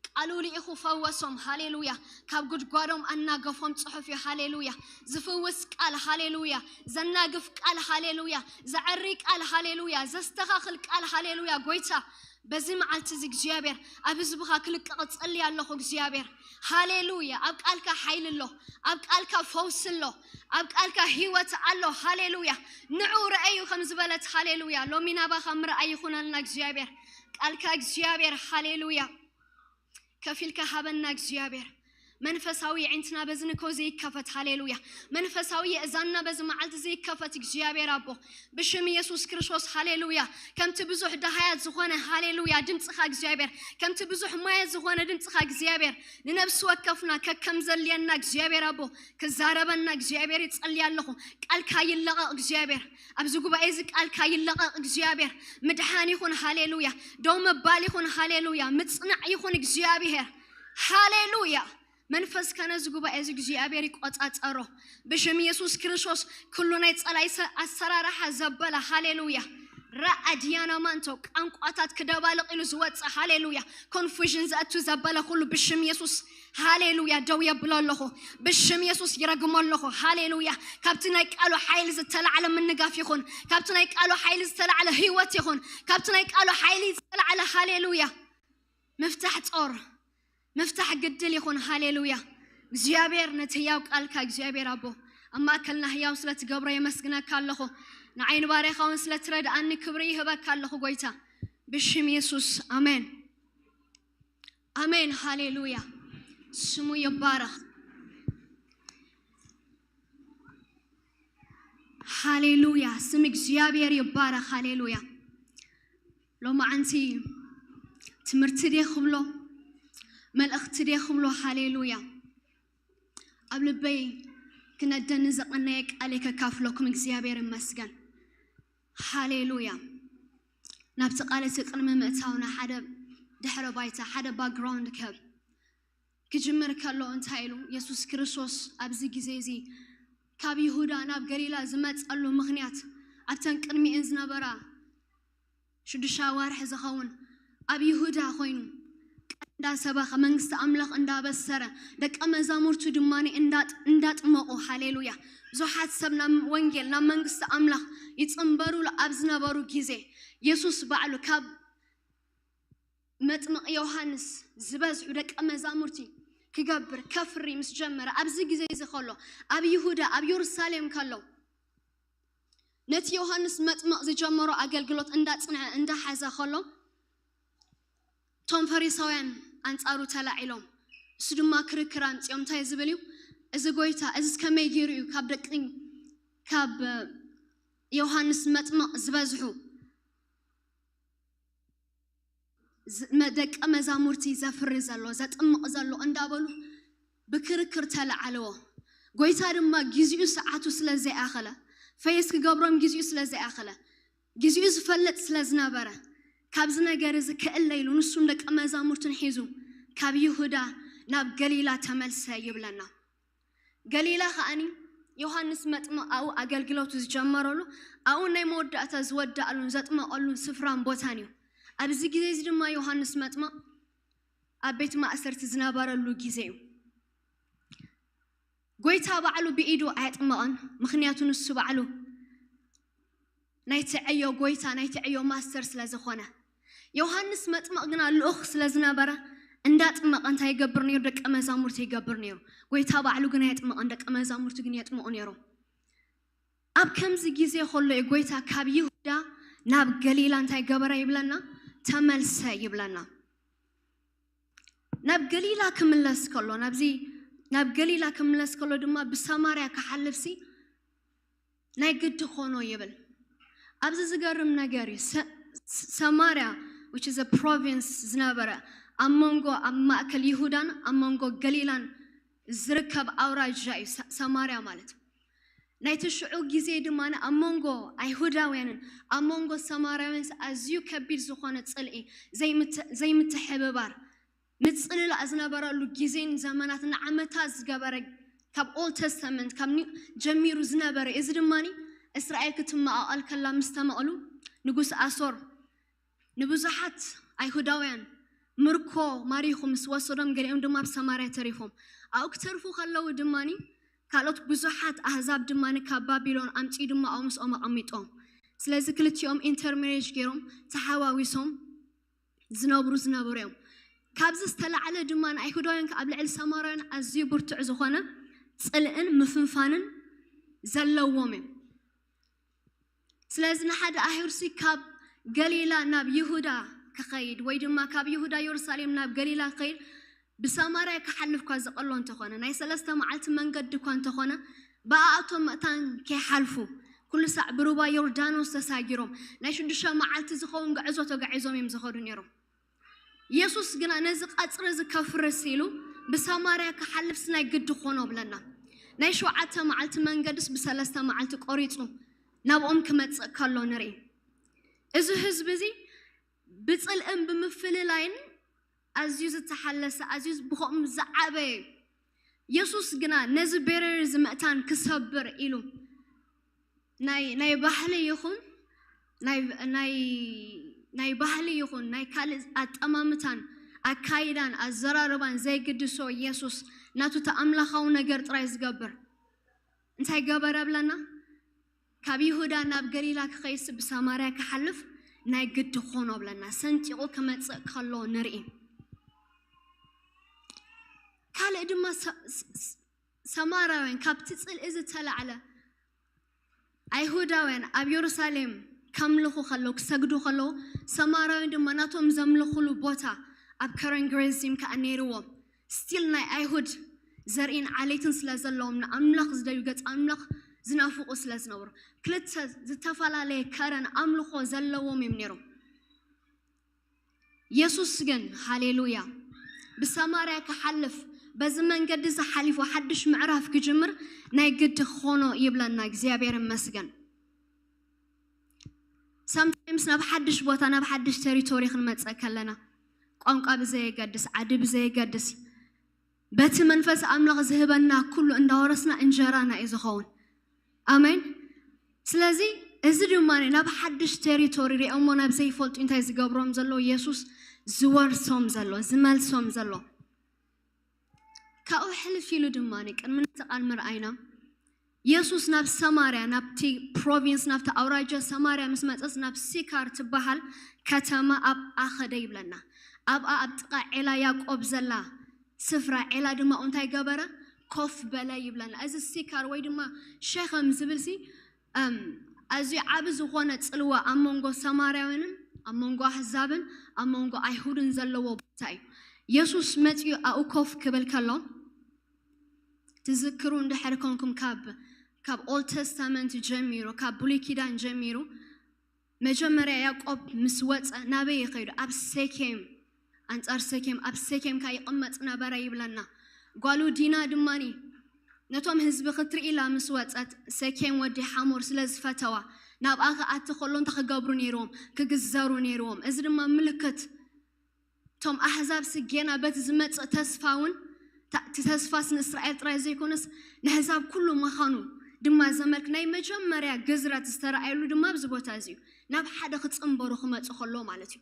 ቃሉ ልኢኹ ፈወሶም። ሃሌሉያ። ካብ ጉድጓዶም ኣናገፎም ጽሑፍ እዩ። ሃሌሉያ። ዝፍውስ ቃል። ሃሌሉያ። ዘናግፍ ቃል። ሃሌሉያ። ዘዐሪ ቃል። ሃሌሉያ። ዘስተኻኽል ቃል። ሃሌሉያ። ጎይታ በዚ መዓልቲ እዚ እግዚኣብሔር ኣብ ህዝብኻ ክልቀቕ እጸሊ ኣለኹ እግዚኣብሔር። ሃሌሉያ። ኣብ ቃልካ ሓይሊ ኣሎ። ኣብ ቃልካ ፈውሲ ኣሎ። ኣብ ቃልካ ህይወት ኣሎ። ሃሌሉያ። ንዑ ረኣዩ ከም ዝበለት። ሃሌሉያ። ሎሚ ናባኻ ምርኣይ ይኹነልና እግዚኣብሔር። ቃልካ እግዚኣብሔር። ሃሌሉያ። ከፊልካ ሃበና እግዚኣብሔር። መንፈሳዊ የዒንትና በዚ ንኮ ዘይከፈት። ሃሌሉያ። መንፈሳዊ የእዛንና በዚ መዓልቲ ዘይከፈት እግዚኣብሔር ኣቦ፣ ብሽም ኢየሱስ ክርስቶስ። ሃሌሉያ። ከምቲ ብዙሕ ደሃያት ዝኾነ። ሃሌሉያ። ድምፅኻ እግዚኣብሔር፣ ከምቲ ብዙሕ ማያት ዝኾነ ድምፅኻ እግዚኣብሔር፣ ንነብሲ ወከፍና ከከም ዘልየና እግዚኣብሔር ኣቦ ክዛረበና እግዚኣብሔር ይጸሊ ኣለኹ። ቃልካ ይለቐቕ እግዚኣብሔር። ኣብዚ ጉባኤ እዚ ቃልካ ይለቐቕ እግዚኣብሔር። ምድሓን ይኹን። ሃሌሉያ። ደው ምባል ይኹን። ሃሌሉያ። ምጽናዕ ይኹን እግዚኣብሔር። ሃሌሉያ። መንፈስካ ነዚ ጉባኤ እዚ እግዚኣብሔር ይቆጻጸሮ። ብሽም ኢየሱስ ክርስቶስ ኩሉ ናይ ጸላይ ሰ- ኣሰራርሓ ዘበለ። ሃሌሉያ። ራኣድያና ማንቶ ቋንቋታት ክደባልቕ ኢሉ ዝወጽእ። ሃሌሉያ። ኮንፉዥን ዘእቱ ዘበለ ኩሉ ብሽም ኢየሱስ። ሃሌሉያ። ደው የብሎ ኣለኹ። ብሽም ኢየሱስ ይረግሞ ኣለኹ። ሃሌሉያ። ካብቲ ናይ ቃሉ ሓይሊ ዝተላዕለ ምንጋፍ ይኹን። ካብቲ ናይ ቃሉ ሓይሊ ዝተላዕለ ህይወት ይኹን። ካብቲ ናይ ቃሉ ሓይሊ ዝተላዕለ። ሃሌሉያ። ምፍታሕ ጾር፣ ምፍታሕ ግድል ይኹን። ሃሌሉያ። እግዚኣብሔር ነቲ ህያው ቃልካ እግዚኣብሔር ኣቦ ኣብ ማእከልና ህያው ስለ ትገብሮ የመስግነካ ኣለኹ። ንዓይ ንባርያኻ እውን ስለ ትረድኣኒ ክብሪ ይህበካ ኣለኹ ጎይታ። ብሽም የሱስ ኣሜን። ኣሜን። ሃሌሉያ። ስሙ ይባረኽ። ሃሌሉያ። ስም እግዚኣብሔር ይባረኽ። ሃሌሉያ። ሎማዓንቲ ትምህርቲ ድየ ክብሎ፣ መልእኽቲ ድየ ክብሎ፣ ሃሌሉያ፣ ኣብ ልበይ ክነደኒ ዘቐነየ ቃል ከካፍለኩም። እግዚኣብሔር ይመስገን። ሃሌሉያ። ናብቲ ቃል እቲ ቅድሚ ምእታውና ሓደ ድሕረ ባይታ፣ ሓደ ባክግራውንድ ክህብ። ክጅምር ከሎ እንታይ ኢሉ? የሱስ ክርስቶስ ኣብዚ ግዜ እዚ ካብ ይሁዳ ናብ ገሊላ ዝመጸሉ ምኽንያት፣ ኣብተን ቅድሚኤን ዝነበራ ሽዱሽተ ኣዋርሕ ዝኸውን ኣብ ይሁዳ ኮይኑ ቃል እንዳሰበኸ፣ መንግስቲ ኣምላኽ እንዳበሰረ፣ ደቀ መዛሙርቱ ድማ እንዳጥ- እንዳጥመቑ፣ ሃሌሉያ፣ ብዙሓት ሰብ ናብ ወንጌል፣ ናብ መንግስቲ ኣምላኽ ይጽንበሩሉ ኣብ ዝነበሩ ግዜ፣ የሱስ ባዕሉ ካብ መጥምቕ ዮሃንስ ዝበዝሑ ደቀ መዛሙርቲ ክገብር፣ ከፍሪ ምስ ጀመረ፣ ኣብዚ ግዜ እዚ ከሎ፣ ኣብ ይሁዳ፣ ኣብ የሩሳሌም ከሎ፣ ነቲ ዮሃንስ መጥምቕ ዝጀመሮ ኣገልግሎት እንዳጽንዐ እንዳሓዘ ከሎ፣ እቶም ፈሪሳውያን ኣንጻሩ ተላዒሎም፣ እሱ ድማ ክርክር ኣምጺኦም እንታይ ዝብል እዩ? እዚ ጎይታ እዚስ ከመይ ገይሩ እዩ ካብ ደቂ ካብ ዮሃንስ መጥምቕ ዝበዝሑ ደቀ መዛሙርቲ ዘፍሪ ዘሎ ዘጥምቕ ዘሎ እንዳበሉ ብክርክር ተለዓለዎ። ጎይታ ድማ ግዜኡ ሰዓቱ ስለ ዘይኣኸለ፣ ፈየስ ክገብሮም ግዜኡ ስለ ዘይኣኸለ፣ ግዜኡ ዝፈልጥ ስለ ዝነበረ፣ ካብዚ ነገር እዚ ክእለ ኢሉ ንሱን ደቀ መዛሙርቱን ሒዙ ካብ ይሁዳ ናብ ገሊላ ተመልሰ ይብለና። ገሊላ ከኣኒ ዮሃንስ መጥምቕ ኣብኡ ኣገልግሎቱ ዝጀመረሉ፣ ኣብኡ ናይ መወዳእታ ዝወዳእሉን ዘጥመቐሉን ስፍራን ቦታን እዩ። ኣብዚ ግዜ እዚ ድማ ዮሃንስ መጥምቕ ኣብ ቤት ማእሰርቲ ዝነበረሉ ግዜ እዩ። ጎይታ ባዕሉ ብኢዱ ኣየጥመቐን፣ ምኽንያቱ ንሱ ባዕሉ ናይቲ ዕዮ ጎይታ፣ ናይቲ ዕዮ ማስተር ስለ ዝኾነ። ዮሃንስ መጥምቕ ግና ልኡኽ ስለ ዝነበረ፣ እንዳጥመቐ እንታይ ይገብር ነይሩ? ደቀ መዛሙርቲ ይገብር ነይሩ። ጎይታ ባዕሉ ግና የጥምቐን፣ ደቀ መዛሙርቲ ግን የጥምቑ ነይሮም። ኣብ ከምዚ ግዜ ከሎ እዩ ጎይታ ካብ ይሁዳ ናብ ገሊላ እንታይ ገበረ ይብለና? ተመልሰ ይብለና። ናብ ገሊላ ክምለስ ከሎ፣ ናብዚ ናብ ገሊላ ክምለስ ከሎ ድማ ብሰማርያ ክሓልፍሲ ናይ ግዲ ኾኖ ይብል። ኣብዚ ዝገርም ነገር እዩ። ሰ-፣ ስ-፣ ሰማርያ፣ which is a province ዝነበረ፣ ኣብ መንጎ፣ ኣብ ማእከል ይሁዳን ኣብ መንጎ ገሊላን ዝርከብ ኣውራጃ እዩ ሰ-፣ ሰማርያ ማለት። ናይቲ ሽዑ ግዜ ድማ ኣብ መንጎ ኣይሁዳውያንን ኣብ መንጎ ሰማርያውያን ኣዝዩ ከቢድ ዝኾነ ጽልኢ፣ ዘይምት-፣ ዘይምትሕብባር፣ ምጽልላእ ዝነበረሉ ግዜን ዘመናት ንዓመታት ዝገበረ፣ ካብ ኦልድ ተስተመንት ካብ ኒ-፣ ጀሚሩ ዝነበረ። እዚ ድማ እስራኤል ክትመቓቐል ከላ ምስ ተመቕሉ፣ ንጉስ ኣሶር ንብዙሓት ኣይሁዳውያን ምርኮ ማሪኹ ምስ ወሰዶም፣ ገሊኦም ድማ ኣብ ሰማርያ ተሪፎም። ኣብኡ ክተርፉ ከለዉ ድማ ካልኦት ብዙሓት ኣህዛብ ድማ ካብ ባቢሎን ኣምጺኡ ድማ ኣብኡ ምስኦም ኣቐሚጦም። ስለዚ ክልቲኦም ኢንተርሜሬጅ ገይሮም ተሓዋዊሶም ዝነብሩ ዝነበሩ እዮም። ካብዚ ዝተላዕለ ድማ ንኣይሁዳውያን ኣብ ልዕሊ ሰማርያውያን ኣዝዩ ብርቱዕ ዝኾነ ጽልእን ምፍንፋንን ዘለዎም እዮም። ስለዚ ንሓደ ኣይሁድሲ ካብ ገሊላ ናብ ይሁዳ ክኸይድ ወይ ድማ ካብ ይሁዳ የሩሳሌም ናብ ገሊላ ክኸይድ ብሰማርያ ክሓልፍ እኳ ዝቐሎ እንተኾነ፣ ናይ ሰለስተ መዓልቲ መንገዲ እኳ እንተኾነ፣ ብኣኣቶም መእታን ከይሓልፉ፣ ኩሉ ሳዕ ብሩባ ዮርዳኖስ ተሳጊሮም፣ ናይ ሽዱሽተ መዓልቲ ዝኸውን ጉዕዞ ተጓዒዞም እዮም ዝኸዱ ነይሮም። የሱስ ግና ነዚ ቀጽሪ እዚ ከፍርስ ኢሉ ብሰማርያ ክሓልፍስ ናይ ግዲ ኾኖ ብለና። ናይ ሸውዓተ መዓልቲ መንገድስ ብሰለስተ መዓልቲ ቆሪጹ ናብኦም ክመጽእ ከሎ ንርኢ። እዚ ህዝቢ እዚ ብጽልእን ብምፍልላይን ኣዝዩ ዝተሓለሰ፣ ኣዝዩ ብኸምኡ ዝዓበየ እዩ። የሱስ ግና ነዚ ቤረር እዚ መእታን ክሰብር ኢሉ ናይ፣ ናይ ባህሊ ይኹን ናይ፣ ናይ፣ ናይ ባህሊ ይኹን ናይ ካልእ ኣጠማምታን ኣካይዳን ኣዘራርባን ዘይግድሶ የሱስ ናቱ እቲ ኣምላኻዊ ነገር ጥራይ ዝገብር እንታይ ገበረ ብለና? ካብ ይሁዳ ናብ ገሊላ ክኸይስ ብሰማርያ ክሓልፍ ናይ ግዲ ኾኖ ብለና። ሰንጢቑ ክመጽእ ከሎ ንርኢ። ካልእ ድማ ሰ-፣ ስ-፣ ስ-፣ ሰማራውያን ካብቲ ጽልኢ ዝተላዕለ ኣይሁዳውያን ኣብ የሩሳሌም ከምልኹ ከለዉ፣ ክሰግዱ ከለዉ፣ ሰማራውያን ድማ ናቶም ዘምልኹሉ ቦታ ኣብ ከረን ገሪዚም ከኣ ነይርዎም። ስቲል ናይ ኣይሁድ ዘርእን ዓሌትን ስለ ዘለዎም፣ ንኣምላኽ ዝደልዩ፣ ገጽ ኣምላኽ ዝናፍቑ ስለ ዝነበሩ፣ ክልተ ዝተፈላለየ ከረን ኣምልኾ ዘለዎም እዮም ነይሮም። የሱስ ግን፣ ሃሌሉያ፣ ብሰማርያ ክሓልፍ፣ በዚ መንገዲ እዚ ሓሊፉ ሓድሽ ምዕራፍ ክጅምር ናይ ግዲ ክኾኖ ይብለና። እግዚኣብሔር ይመስገን። ሳምታይምስ ናብ ሓድሽ ቦታ፣ ናብ ሓድሽ ቴሪቶሪ ክንመጽእ ከለና፣ ቋንቋ ብዘየገድስ፣ ዓዲ ብዘየገድስ፣ በቲ መንፈስ ኣምላኽ ዝህበና ኩሉ እንዳወረስና እንጀራና እዩ ዝኸውን። ኣሜን። ስለዚ እዚ ድማ ናብ ሓድሽ ቴሪቶሪ ሪኦሞ ናብ ዘይፈልጡ እንታይ ዝገብሮም ዘሎ? የሱስ ዝወርሶም ዘሎ፣ ዝመልሶም ዘሎ። ካብኡ ሕልፍ ኢሉ ድማ ቅድሚ ነቲ ቃል ምርኣይና፣ የሱስ ናብ ሰማርያ፣ ናብቲ ፕሮቪንስ፣ ናብቲ ኣውራጃ ሰማርያ ምስ መጸስ፣ ናብ ሲካር ትበሃል ከተማ ኣብኣ ኸደ ይብለና። ኣብኣ ኣብ ጥቓ ዔላ ያዕቆብ ዘላ ስፍራ፣ ዔላ ድማ እንታይ ገበረ? ኮፍ በለ ይብለና። እዚ ሲካር ወይ ድማ ሸኸም ዝብልሲ፣ እም፣ ኣዝዩ ዓቢ ዝኾነ ጽልዋ ኣብ መንጎ ሰማርያውያንን ኣብ መንጎ ኣህዛብን ኣብ መንጎ ኣይሁድን ዘለዎ ቦታ እዩ። የሱስ መጺኡ ኣብኡ ኮፍ ክብል ከሎ፣ ትዝክሩ እንድሕር ኮንኩም፣ ካብ ካብ ኦልድ ተስታመንት ጀሚሩ፣ ካብ ብሉይ ኪዳን ጀሚሩ፣ መጀመርያ ያዕቆብ ምስ ወጸ ናበይ እዩ ከይዱ? ኣብ ሴኬም፣ ኣንጻር ሴኬም፣ ኣብ ሴኬም ከኣ ይቕመጥ ነበረ ይብለና። ጓሉ ዲና ድማኒ ነቶም ህዝቢ ክትርኢ ኢላ ምስ ወጸት፣ ሴኬም ወዲ ሓሞር ስለ ዝፈተዋ፣ ናብኣ ክኣቲ ከሎ እንታይ ክገብሩ ነይርዎም? ክግዘሩ ነይርዎም። እዚ ድማ ምልክት፣ እቶም ኣህዛብ ስጌና በቲ ዝመጽእ ተስፋ እውን፣ እቲ ተስፋስ ንእስራኤል ጥራይ ዘይኮነስ ንኣህዛብ ኩሉ ምዃኑ ድማ ዘመልክ ናይ መጀመርያ ግዝረት ዝተረኣየሉ ድማ ኣብዚ ቦታ እዚ እዩ። ናብ ሓደ ክጽንበሩ ክመጹ ከሎ ማለት እዩ።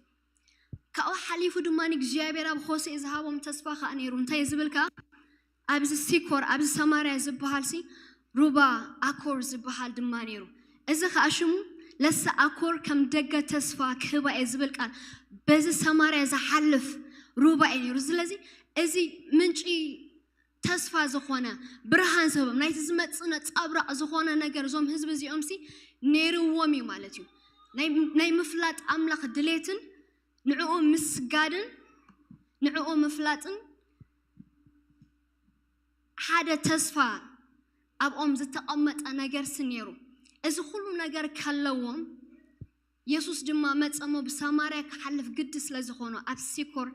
ካብኡ ሓሊፉ ድማ እግዚኣብሔር ኣብ ሆሴዕ ዝሃቦም ተስፋ ከዓ ነይሩ። እንታይ ዝብል ከዓ? ኣብዚ ሲኮር፣ ኣብዚ ሰማርያ ዝበሃል ሲ ሩባ ኣኮር ዝበሃል ድማ ነይሩ። እዚ ከዓ ሽሙ ለሰ ኣኮር ከም ደገ ተስፋ ክህባ እየ ዝብል ቃል በዚ ሰማርያ ዝሓልፍ ሩባ እዩ ነይሩ። ስለዚ እዚ ምንጪ ተስፋ ዝኾነ፣ ብርሃን ዝህቦም፣ ናይቲ ዝመጽእ ነጸብራቕ ዝኾነ ነገር እዞም ህዝቢ እዚኦም ሲ ነይርዎም እዩ ማለት እዩ። ናይ ናይ ምፍላጥ ኣምላኽ ድሌትን ንዕኡ ምስጋድን ንዕኡ ምፍላጥን ሓደ ተስፋ ኣብኦም ዝተቐመጠ ነገር ሲ ነይሩ። እዚ ኩሉ ነገር ከለዎም፣ የሱስ ድማ መጸሞ ብሳማርያ ክሓልፍ ግዲ ስለ ዝኾኖ፣ ኣብ ሲኮር፣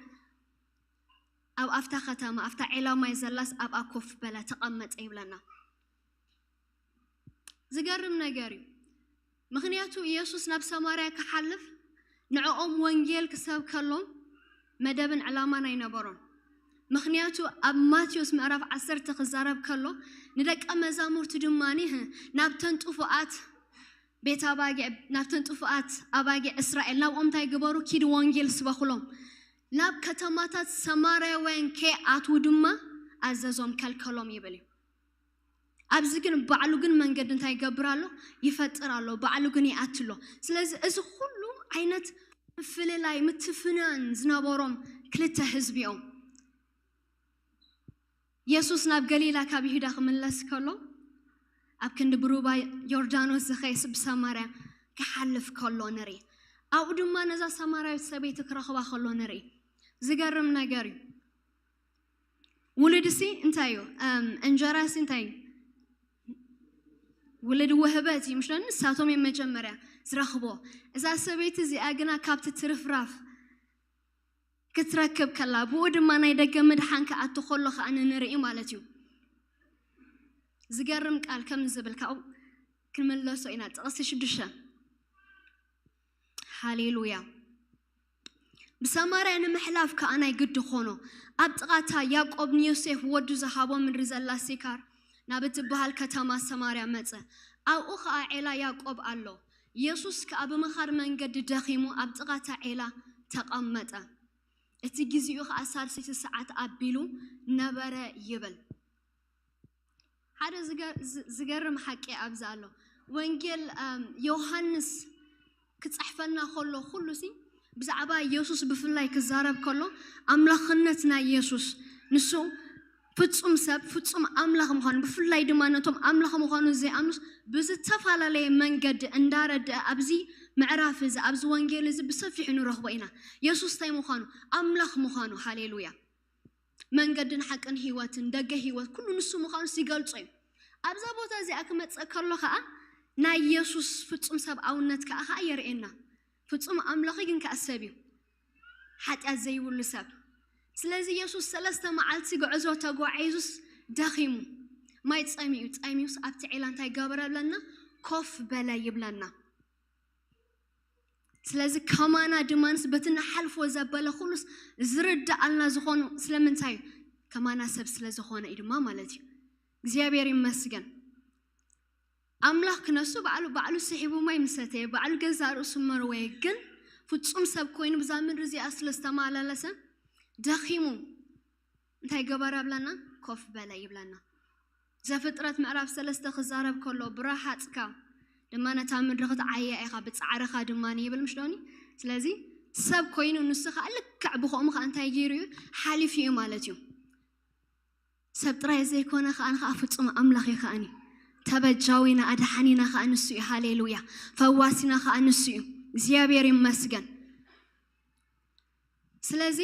ኣብ ኣፍታ ከተማ፣ ኣብታ ዒላ ማይ ዘላስ ኣብኣ ኮፍ በለ፣ ተቐመጠ ይብለና። ዝገርም ነገር እዩ። ምኽንያቱ የሱስ ናብ ሰማርያ ክሓልፍ ንዕኦም ወንጌል ክሰብ ከሎም መደብን ዕላማን ኣይነበሮን። ምኽንያቱ ኣብ ማቴዎስ ምዕራፍ ዓሰርተ ክዛረብ ከሎ ንደቀ መዛሙርቱ ድማ ናብተን ጥፉኣት ቤት ኣባጊዕ፣ ናብተን ጥፉኣት ኣባጊዕ እስራኤል ናብኦም እንታይ ግበሩ? ኪድ ወንጌል ስበኹሎም። ናብ ከተማታት ሰማርያውያን ከይኣትዉ ድማ ኣዘዞም፣ ከልከሎም ይብል እዩ። ኣብዚ ግን ባዕሉ ግን መንገዲ እንታይ ይገብር ኣሎ? ይፈጥር ኣሎ። ባዕሉ ግን ይኣትሎ። ስለዚ እዚ ኩሉ ዓይነት ምፍልላይ፣ ምትፍናን ዝነበሮም ክልተ ህዝቢ እዮም። የሱስ ናብ ገሊላ ካብ ይሁዳ ክምለስ ከሎ፣ ኣብ ክንዲ ብሩባ ዮርዳኖስ ዝኸይስ ብሰማርያ ክሓልፍ ከሎ ንርኢ። ኣብኡ ድማ ነዛ ሰማርያዊት ሰበይቲ ክረኽባ ከሎ ንርኢ። ዝገርም ነገር እዩ። ውሉድሲ እንታይ እዩ? እም፣ እንጀራሲ እንታይ እዩ? ውሉድ ውህበት እዩ፣ ምሽ ዶ? ንሳቶም እዮም መጀመርያ ዝረኽቦ። እዛ ሰበይቲ እዚኣ ግና ካብቲ ትርፍራፍ ክትረክብ ከላ፣ ብኡ ድማ ናይ ደገ ምድሓን ክኣቱ ከሎ ከኣ ንርኢ ማለት እዩ። ዝገርም ቃል ከም ዝብል ካብኡ ክንምለሶ ኢና። ጥቕሲ ሽዱሽተ። ሃሌሉያ። ብሰማርያ ንምሕላፍ ከኣ ናይ ግዲ ኾኖ። ኣብ ጥቓታ ያዕቆብ ንዮሴፍ ወዱ ዝሃቦ ምድሪ ዘላ ሲካር ናብ እትበሃል ከተማ ሰማርያ መጸ። ኣብኡ ኸኣ ዔላ ያዕቆብ ኣሎ። የሱስ ከኣ ብምኻድ መንገዲ ደኺሙ ኣብ ጥቓታ ዔላ ተቐመጠ። እቲ ግዜኡ ኸኣ ሳልሰይቲ ሰዓት ኣቢሉ ነበረ ይብል። ሓደ ዝገ-፣ ዝ-፣ ዝገርም ሓቂ ኣብዚ ኣሎ። ወንጌል፣ ኣም፣ ዮሃንስ ክጽሕፈልና ከሎ ኩሉ ሲ ብዛዕባ የሱስ ብፍላይ ክዛረብ ከሎ ኣምላኽነት ናይ የሱስ፣ ንሱ ፍጹም ሰብ፣ ፍጹም ኣምላኽ ምዃኑ፣ ብፍላይ ድማ ነቶም ኣምላኽ ምዃኑ ዘይኣምኑስ ብዝተፈላለየ መንገዲ እንዳረድአ ኣብዚ ምዕራፍ እዚ፣ ኣብዚ ወንጌል እዚ ብሰፊሑ ንረኽቦ ኢና። የሱስ እንታይ ምዃኑ? ኣምላኽ ምዃኑ። ሃሌሉያ። መንገድን ሓቅን ህይወትን ደገ ህይወት ኩሉ ንሱ ምዃኑስ ይገልጾ እዩ። ኣብዛ ቦታ እዚኣ ክመጽእ ከሎ ኸኣ ናይ የሱስ ፍጹም ሰብኣውነት ከኣ ኸኣ የርእየና። ፍጹም ኣምላኽ ግን ከኣ ሰብ እዩ። ሓጢኣት ዘይብሉ ሰብ። ስለዚ የሱስ ሰለስተ መዓልቲ ጉዕዞ ተጓዒዙስ ደኺሙ። ማይ ጸሚኡ፣ ጸሚኡስ ኣብቲ ዒላ እንታይ ገበረ ይብለና? ኮፍ በለ ይብለና። ስለዚ ከማና ድማንስ በቲ ንሓልፎ ዘበለ ኩሉስ ዝርድኣልና ዝኾኑ ስለምንታይ እዩ? ከማና ሰብ ስለ ዝኾነ እዩ ድማ ማለት እዩ። እግዚኣብሔር ይመስገን። ኣምላኽ ክነሱ ባዕሉ፣ ባዕሉ ስሒቡ ማይ ምሰተየ፣ ባዕሉ ገዛእ ርእሱ መርወየ፣ ግን ፍጹም ሰብ ኮይኑ ብዛ ምድሪ እዚኣ ስለ ዝተመላለሰ ደኺሙ እንታይ ገበረ ይብለና? ኮፍ በለ ይብለና። ዘፍጥረት ምዕራፍ ሰለስተ ክዛረብ ከሎ ብረሃጽካ ድማ ነታ ምድሪ ክትዓያ ኢኻ፣ ብጻዕርኻ ድማ ይብል ምሽ ዶኒ? ስለዚ ሰብ ኮይኑ ንሱ ኸኣ ልክዕ ብኸምኡ ኸኣ እንታይ ገይሩ እዩ? ሓሊፉ እዩ ማለት እዩ። ሰብ ጥራይ ዘይኮነ ኸኣ፣ ኸኣ ፍጹም ኣምላኽ እዩ ኸኣኒ። ተበጃዊና ኣድሓኒና ከዓ ንሱ እዩ። ሃሌሉያ። ፈዋሲና ከዓ ንሱ እዩ። እግዚኣብሔር ይመስገን። ስለዚ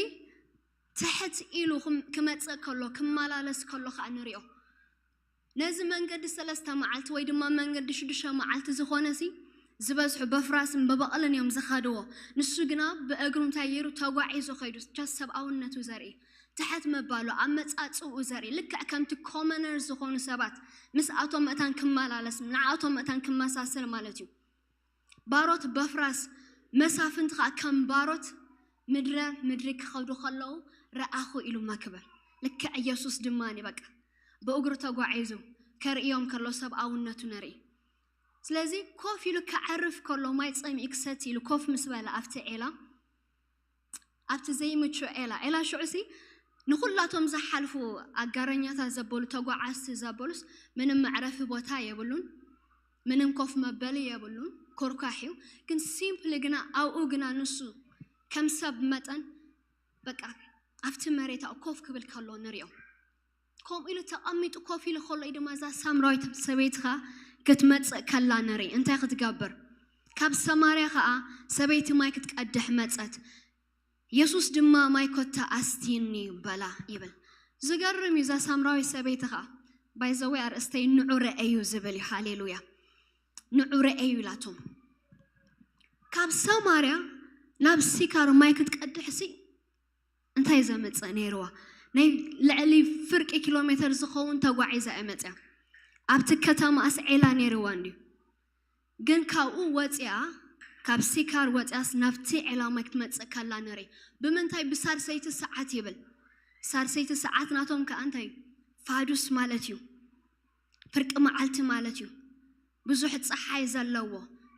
ትሕት ኢሉ ክም- ክመፅእ ከሎ፣ ክመላለስ ከሎ ከዓ ንሪኦ። ነዚ መንገዲ ሰለስተ መዓልቲ ወይ ድማ መንገዲ ሽዱሽተ መዓልቲ ዝኾነ ሲ ዝበዝሑ በፍራስን ብበቕልን እዮም ዝኸድዎ። ንሱ ግና ብእግሩ እንታይ ገይሩ? ተጓዒዙ ከይዱ። ቻ ሰብኣውነቱ ዘርኢ፣ ትሕት ምባሉ፣ ኣመፃፅኡ ዘርኢ፣ ልክዕ ከምቲ ኮመነር ዝኾኑ ሰባት ምስኣቶም መእታን ክመላለስ፣ ንዓኣቶም መእታን ክመሳሰል ማለት እዩ። ባሮት በፍራስ፣ መሳፍንቲ ከዓ ከም ባሮት ምድረ ምድሪ ክኸዱ ከለዉ ረኣኹ ኢሉ መክብር። ልክዕ ኢየሱስ ድማ በቃ ብእግሩ ተጓዒዙ ከርእዮም ከሎ ሰብኣውነቱ ነርኢ። ስለዚ ኮፍ ኢሉ ከዕርፍ ከሎ፣ ማይ ጸሚኡ ክሰቲ ኢሉ ኮፍ ምስ በለ ኣብቲ ዔላ፣ ኣብቲ ዘይምቹ ዔላ፣ ዔላ ሽዑሲ ንኹላቶም ዝሓልፉ ኣጋረኛታት ዘበሉ፣ ተጓዓዝቲ ዘበሉስ ምንም መዕረፊ ቦታ የብሉን፣ ምንም ኮፍ መበሊ የብሉን፣ ኮርኳሕ እዩ። ግን ሲምፕሊ ግና ኣብኡ ግና ንሱ ከም ሰብ መጠን በቃ ኣብቲ መሬት ኣብኡ ኮፍ ክብል ከሎ ንሪኦ። ከምኡ ኢሉ ተቐሚጡ ኮፍ ኢሉ ከሎ እዩ ድማ እዛ ሳምራዊት ሰበይቲ ኸኣ ክትመጽእ ከላ ንርኢ። እንታይ ክትገብር? ካብ ሰማርያ ኸኣ ሰበይቲ ማይ ክትቀድሕ መጸት። የሱስ ድማ ማይ ኮታ ኣስትይኒ በላ ይብል። ዝገርም እዩ። እዛ ሳምራዊት ሰበይቲ ኸኣ ባይዘወይ ኣርእስተይ ንዑ ረአዩ ዝብል እዩ። ሃሌሉያ። ንዑ ረአዩ ኢላቶም። ካብ ሰማርያ ናብ ሲካር ማይ ክትቀድሕ ሲ እንታይ ዘመፀ ነይርዋ? ናይ ልዕሊ ፍርቂ ኪሎ ሜትር ዝኸውን ተጓዒዛ እያ መፅያ። ኣብቲ ከተማ ኣስዔላ ነይርዋ እንድዩ። ግን ካብኡ ወፂኣ፣ ካብ ሲካር ወፂኣስ ናብቲ ዔላ ማይ ክትመፅእ ከላ ንርኢ። ብምንታይ? ብሳልሰይቲ ሰዓት ይብል። ሳልሰይቲ ሰዓት ናቶም ከዓ እንታይ? ፋዱስ ማለት እዩ። ፍርቂ መዓልቲ ማለት እዩ። ብዙሕ ፀሓይ ዘለዎ፣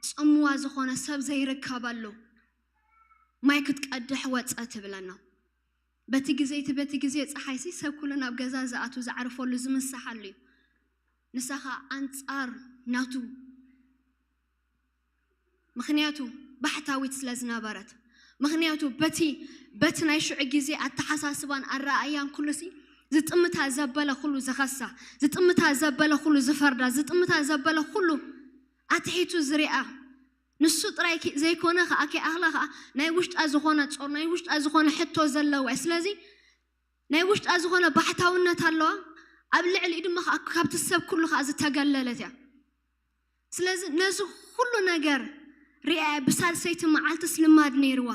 ፅምዋ ዝኾነ ሰብ ዘይርከበሉ ማይ ክትቀድሕ ወፀ ትብለና። በቲ ግዜ እቲ በቲ ግዜ ፀሓይሲ ሰብ ኩሉ ናብ ገዛ ዝኣቱ ዘዕርፈሉ ዝምሰሓሉ እዩ። ንሳ ኸዓ ኣንፃር ናቱ፣ ምኽንያቱ ባሕታዊት ስለ ዝነበረት፣ ምኽንያቱ በቲ በቲ ናይ ሽዑ ግዜ ኣተሓሳስባን ኣረኣእያን ኩሉሲ ዝጥምታ ዘበለ ኩሉ ዝኸሳ፣ ዝጥምታ ዘበለ ኩሉ ዝፈርዳ፣ ዝጥምታ ዘበለ ኩሉ ኣትሒቱ ዝሪኣ፣ ንሱ ጥራይ ኪ- ዘይኮነ ኸዓ ከይኣኽላ ኸዓ ናይ ውሽጣ ዝኾነ ጾር፣ ናይ ውሽጣ ዝኾነ ሕቶ ዘለዋ። ስለዚ ናይ ውሽጣ ዝኾነ ባሕታውነት ኣለዋ፣ ኣብ ልዕሊኡ ድማ ኸዓ ካብቲ ሰብ ኩሉ ኸዓ ዝተገለለት እያ። ስለዚ ነዚ ኩሉ ነገር ሪኣ ብሳልሰይቲ መዓልትስ ልማድ ነይርዋ።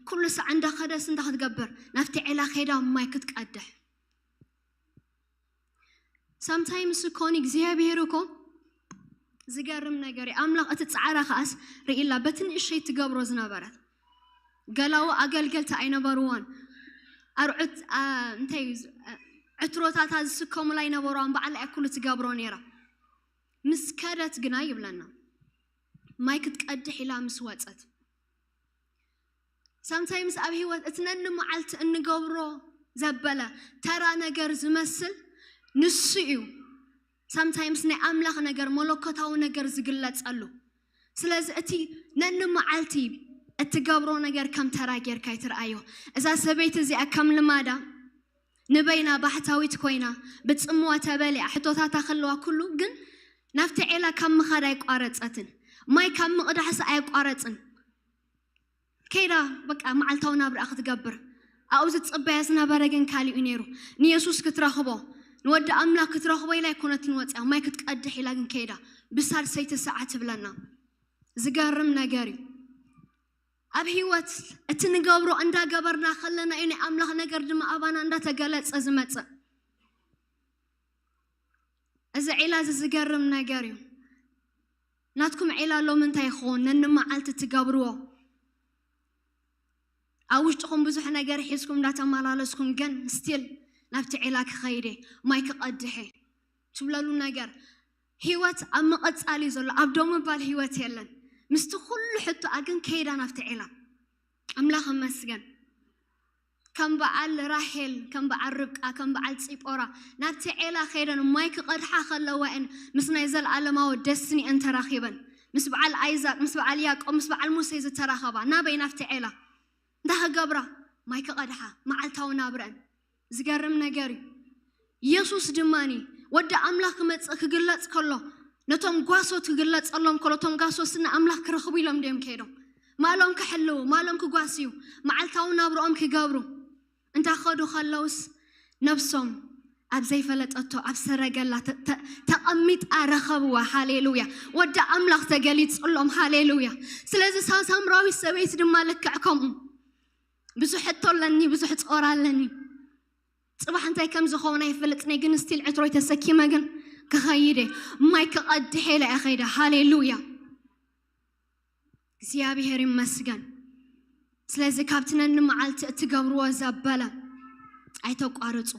ኩሉ ሳዕ እንዳኸደስ እንዳ ክትገብር ናብቲ ዔላ ከይዳ ማይ ክትቀድሕ። ሳምታይምስ እኮ ንእግዚኣብሔር እኮ ዝገርም ነገር እዩ። ኣምላኽ እቲ ጻዕራ ከኣስ ርኢላ በቲ ንእሸይ ትገብሮ ዝነበረት። ገላዉ ኣገልገልቲ ኣይነበርዎን። ኣርዑት፣ ኣ፣ እንታይ እዩ ዝ-፣ እ፣ ዕትሮታታ ዝስከሙላ ኣይነበርዋን። ባዕላ እያ ኩሉ ትገብሮ ነይራ። ምስ ከደት ግና ይብለና። ማይ ክትቀድሕ ኢላ ምስ ወጸት። ሳምታይምስ ኣብ ህይወት እቲ ነንመዓልቲ እንገብሮ ዘበለ ተራ ነገር ዝመስል ንሱ እዩ። ሳምታይምስ ናይ ኣምላኽ ነገር፣ መለኮታዊ ነገር ዝግለጸሉ። ስለዚ እቲ ነንመዓልቲ እትገብሮ ነገር ከም ተራ ጌርካ ኣይትርኣዮ። እዛ ሰበይቲ እዚኣ ከም ልማዳ ንበይና ባሕታዊት ኮይና፣ ብጽምዋ ተበሊዓ፣ ሕቶታታ ክህልዋ ኩሉ፣ ግን ናብቲ ዔላ ካብ ምኻድ ኣይቋረጸትን። ማይ ካብ ምቕዳሕስ ኣየቋረጽን። ከይዳ በቃ መዓልታዊ ናብርኣ ክትገብር። ኣብኡ ዝጽበያ ዝነበረ ግን ካሊእ እዩ ነይሩ። ንየሱስ ክትረኽቦ፣ ንወዲ ኣምላኽ ክትረኽቦ ኢላ ኣይኮነትን ወፂኣ፣ ማይ ክትቀድሕ ኢላ ግን ከይዳ። ብሳልሰይቲ ሰዓት ትብለና። ዝገርም ነገር እዩ። ኣብ ህይወት እቲ ንገብሮ እንዳገበርና ከለና እዩ ናይ ኣምላኽ ነገር ድማ ኣባና እንዳተገለጸ ዝመጽእ። እዚ ዒላ እዚ ዝገርም ነገር እዩ። ናትኩም ዒላ ሎሚ እንታይ ይኸውን? ነንመዓልቲ ትገብርዎ። ኣብ ውሽጥኹም ብዙሕ ነገር ሒዝኩም እንዳተመላለስኩም ግን ስቲል ናብቲ ዒላ ክኸይደ፣ ማይ ክቐድሐ ትብለሉ ነገር። ህይወት ኣብ ምቕጻል እዩ ዘሎ፣ ኣብ ደው ምባል ህይወት የለን። ምስቲ ኩሉ ሕቶኣ ግን ከይዳ ናብቲ ዒላ። ኣምላኽ ይመስገን። ከም በዓል ራሄል፣ ከም በዓል ርብቃ፣ ከም በዓል ፂጶራ ናብቲ ዔላ ከይደን ማይ ክቐድሓ ከለዋ እየን ምስ ናይ ዘለኣለማዊ ደስትኒአን ተራኺበን። ምስ በዓል ኣይዛቅ፣ ምስ በዓል ያዕቆብ፣ ምስ በዓል ሙሴ ዝተራኸባ ናበይ? ናብቲ ዔላ። እንታይ ክገብራ? ማይ ክቐድሓ። መዓልታዊ ናብረአን። ዝገርም ነገር እዩ። ኢየሱስ ድማኒ ወዲ ኣምላኽ ክመጽእ ክግለጽ ከሎ ነቶም ጓሶት ክግለጸሎም ከሎ፣ እቶም ጓሶት ንኣምላኽ ክረኽቡ ኢሎም ድዮም ከይዶም? ማሎም ክሕልዉ፣ ማሎም ክጓስዩ፣ መዓልታዊ ናብርኦም ክገብሩ እንዳኸዱ ከለውስ፣ ነብሶም ኣብ ዘይፈለጠቶ ኣብ ሰረገላ ተ-፣ ተ-፣ ተቐሚጣ ረኸብዋ። ሃሌሉያ! ወዲ ኣምላኽ ተገሊጹሎም። ሃሌሉያ! ስለዚ እሳ ሳምራዊት ሰበይቲ ድማ ልክዕ ከምኡ፣ ብዙሕ ሕቶ ኣለኒ፣ ብዙሕ ጾር ኣለኒ፣ ጽባሕ እንታይ ከም ዝኸውን ኣይፈልጥን እየ፣ ግን ስቲል ዕትሮይ ተሰኪመ ግን ክኸይድ እየ። ማይ ክቐድሕ ኢለ እየ ኸይደ። ሃሌሉያ! እግዚኣብሔር ይመስገን። ስለዚ ካብቲ ነኒ መዓልቲ እትገብርዎ ዘበለ ኣይተቋርጹ።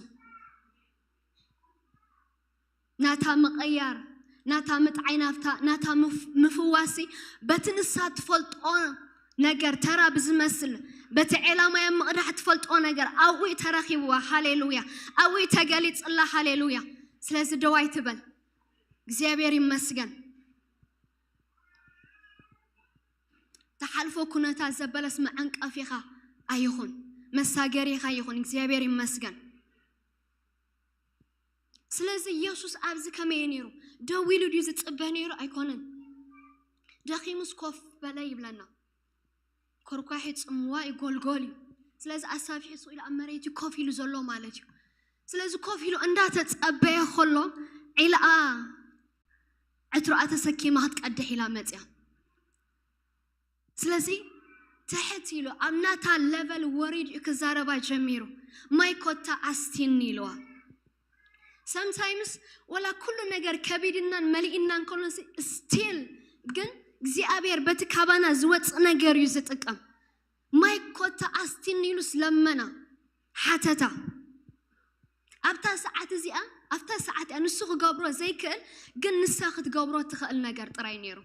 ናታ ምቕያር፣ ናታ ምጥዓይ፣ ናፍታ፣ ናታ ምፍ-፣ ምፍዋሲ በቲ ንሳ ትፈልጦ ነገር ተራ ብዝመስል፣ በቲ ዕላማያ ምቕዳሕ ትፈልጦ ነገር ኣብኡ እዩ ተረኺብዋ። ሃሌሉያ! ኣብኡ እዩ ተገሊጽላ። ሃሌሉያ! ስለዚ ደው ኣይትበል። እግዚኣብሔር ይመስገን። ተሓልፎ ኩነታት ዘበለስ መዐንቀፊኻ ኣይኹን፣ መሳገሪኻ ይኹን። እግዚኣብሔር ይመስገን። ስለዚ ኢየሱስ ኣብዚ ከመይ እዩ ነይሩ? ደው ኢሉ ድዩ ዝጽበ ነይሩ? ኣይኮነን። ደኺሙስ ኮፍ በለ ይብለና። ኮርኳሒ ጽምዋ እዩ፣ ጎልጎል እዩ። ስለዚ ኣሳፊሑ ስቕ ኢሉ ኣብ መሬት እዩ ኮፍ ኢሉ ዘሎ ማለት እዩ። ስለዚ ኮፍ ኢሉ እንዳተጸበየ ከሎ ዒልኣ ዕትሮኣ ተሰኪማ ክትቀድሕ ኢላ መጽያ። ስለዚ ትሕት ኢሉ ኣብ ናታ ለቨል ወሪድ እዩ ክዛረባ ጀሚሩ። ማይ ኮታ ኣስቲኒ ኢልዋ። ሰምታይምስ ወላ ኩሉ ነገር ከቢድናን መሊእናን ከሎ ስቲል ግን እግዚኣብሔር በቲ ካባና ዝወፅእ ነገር እዩ ዝጥቀም። ማይ ኮታ ኣስቲኒ ኢሉስ ለመና፣ ሓተታ። ኣብታ ሰዓት እዚኣ፣ ኣብታ ሰዓት እያ ንሱ ክገብሮ ዘይክእል ግን ንሳ ክትገብሮ ትኽእል ነገር ጥራይ ነይሩ።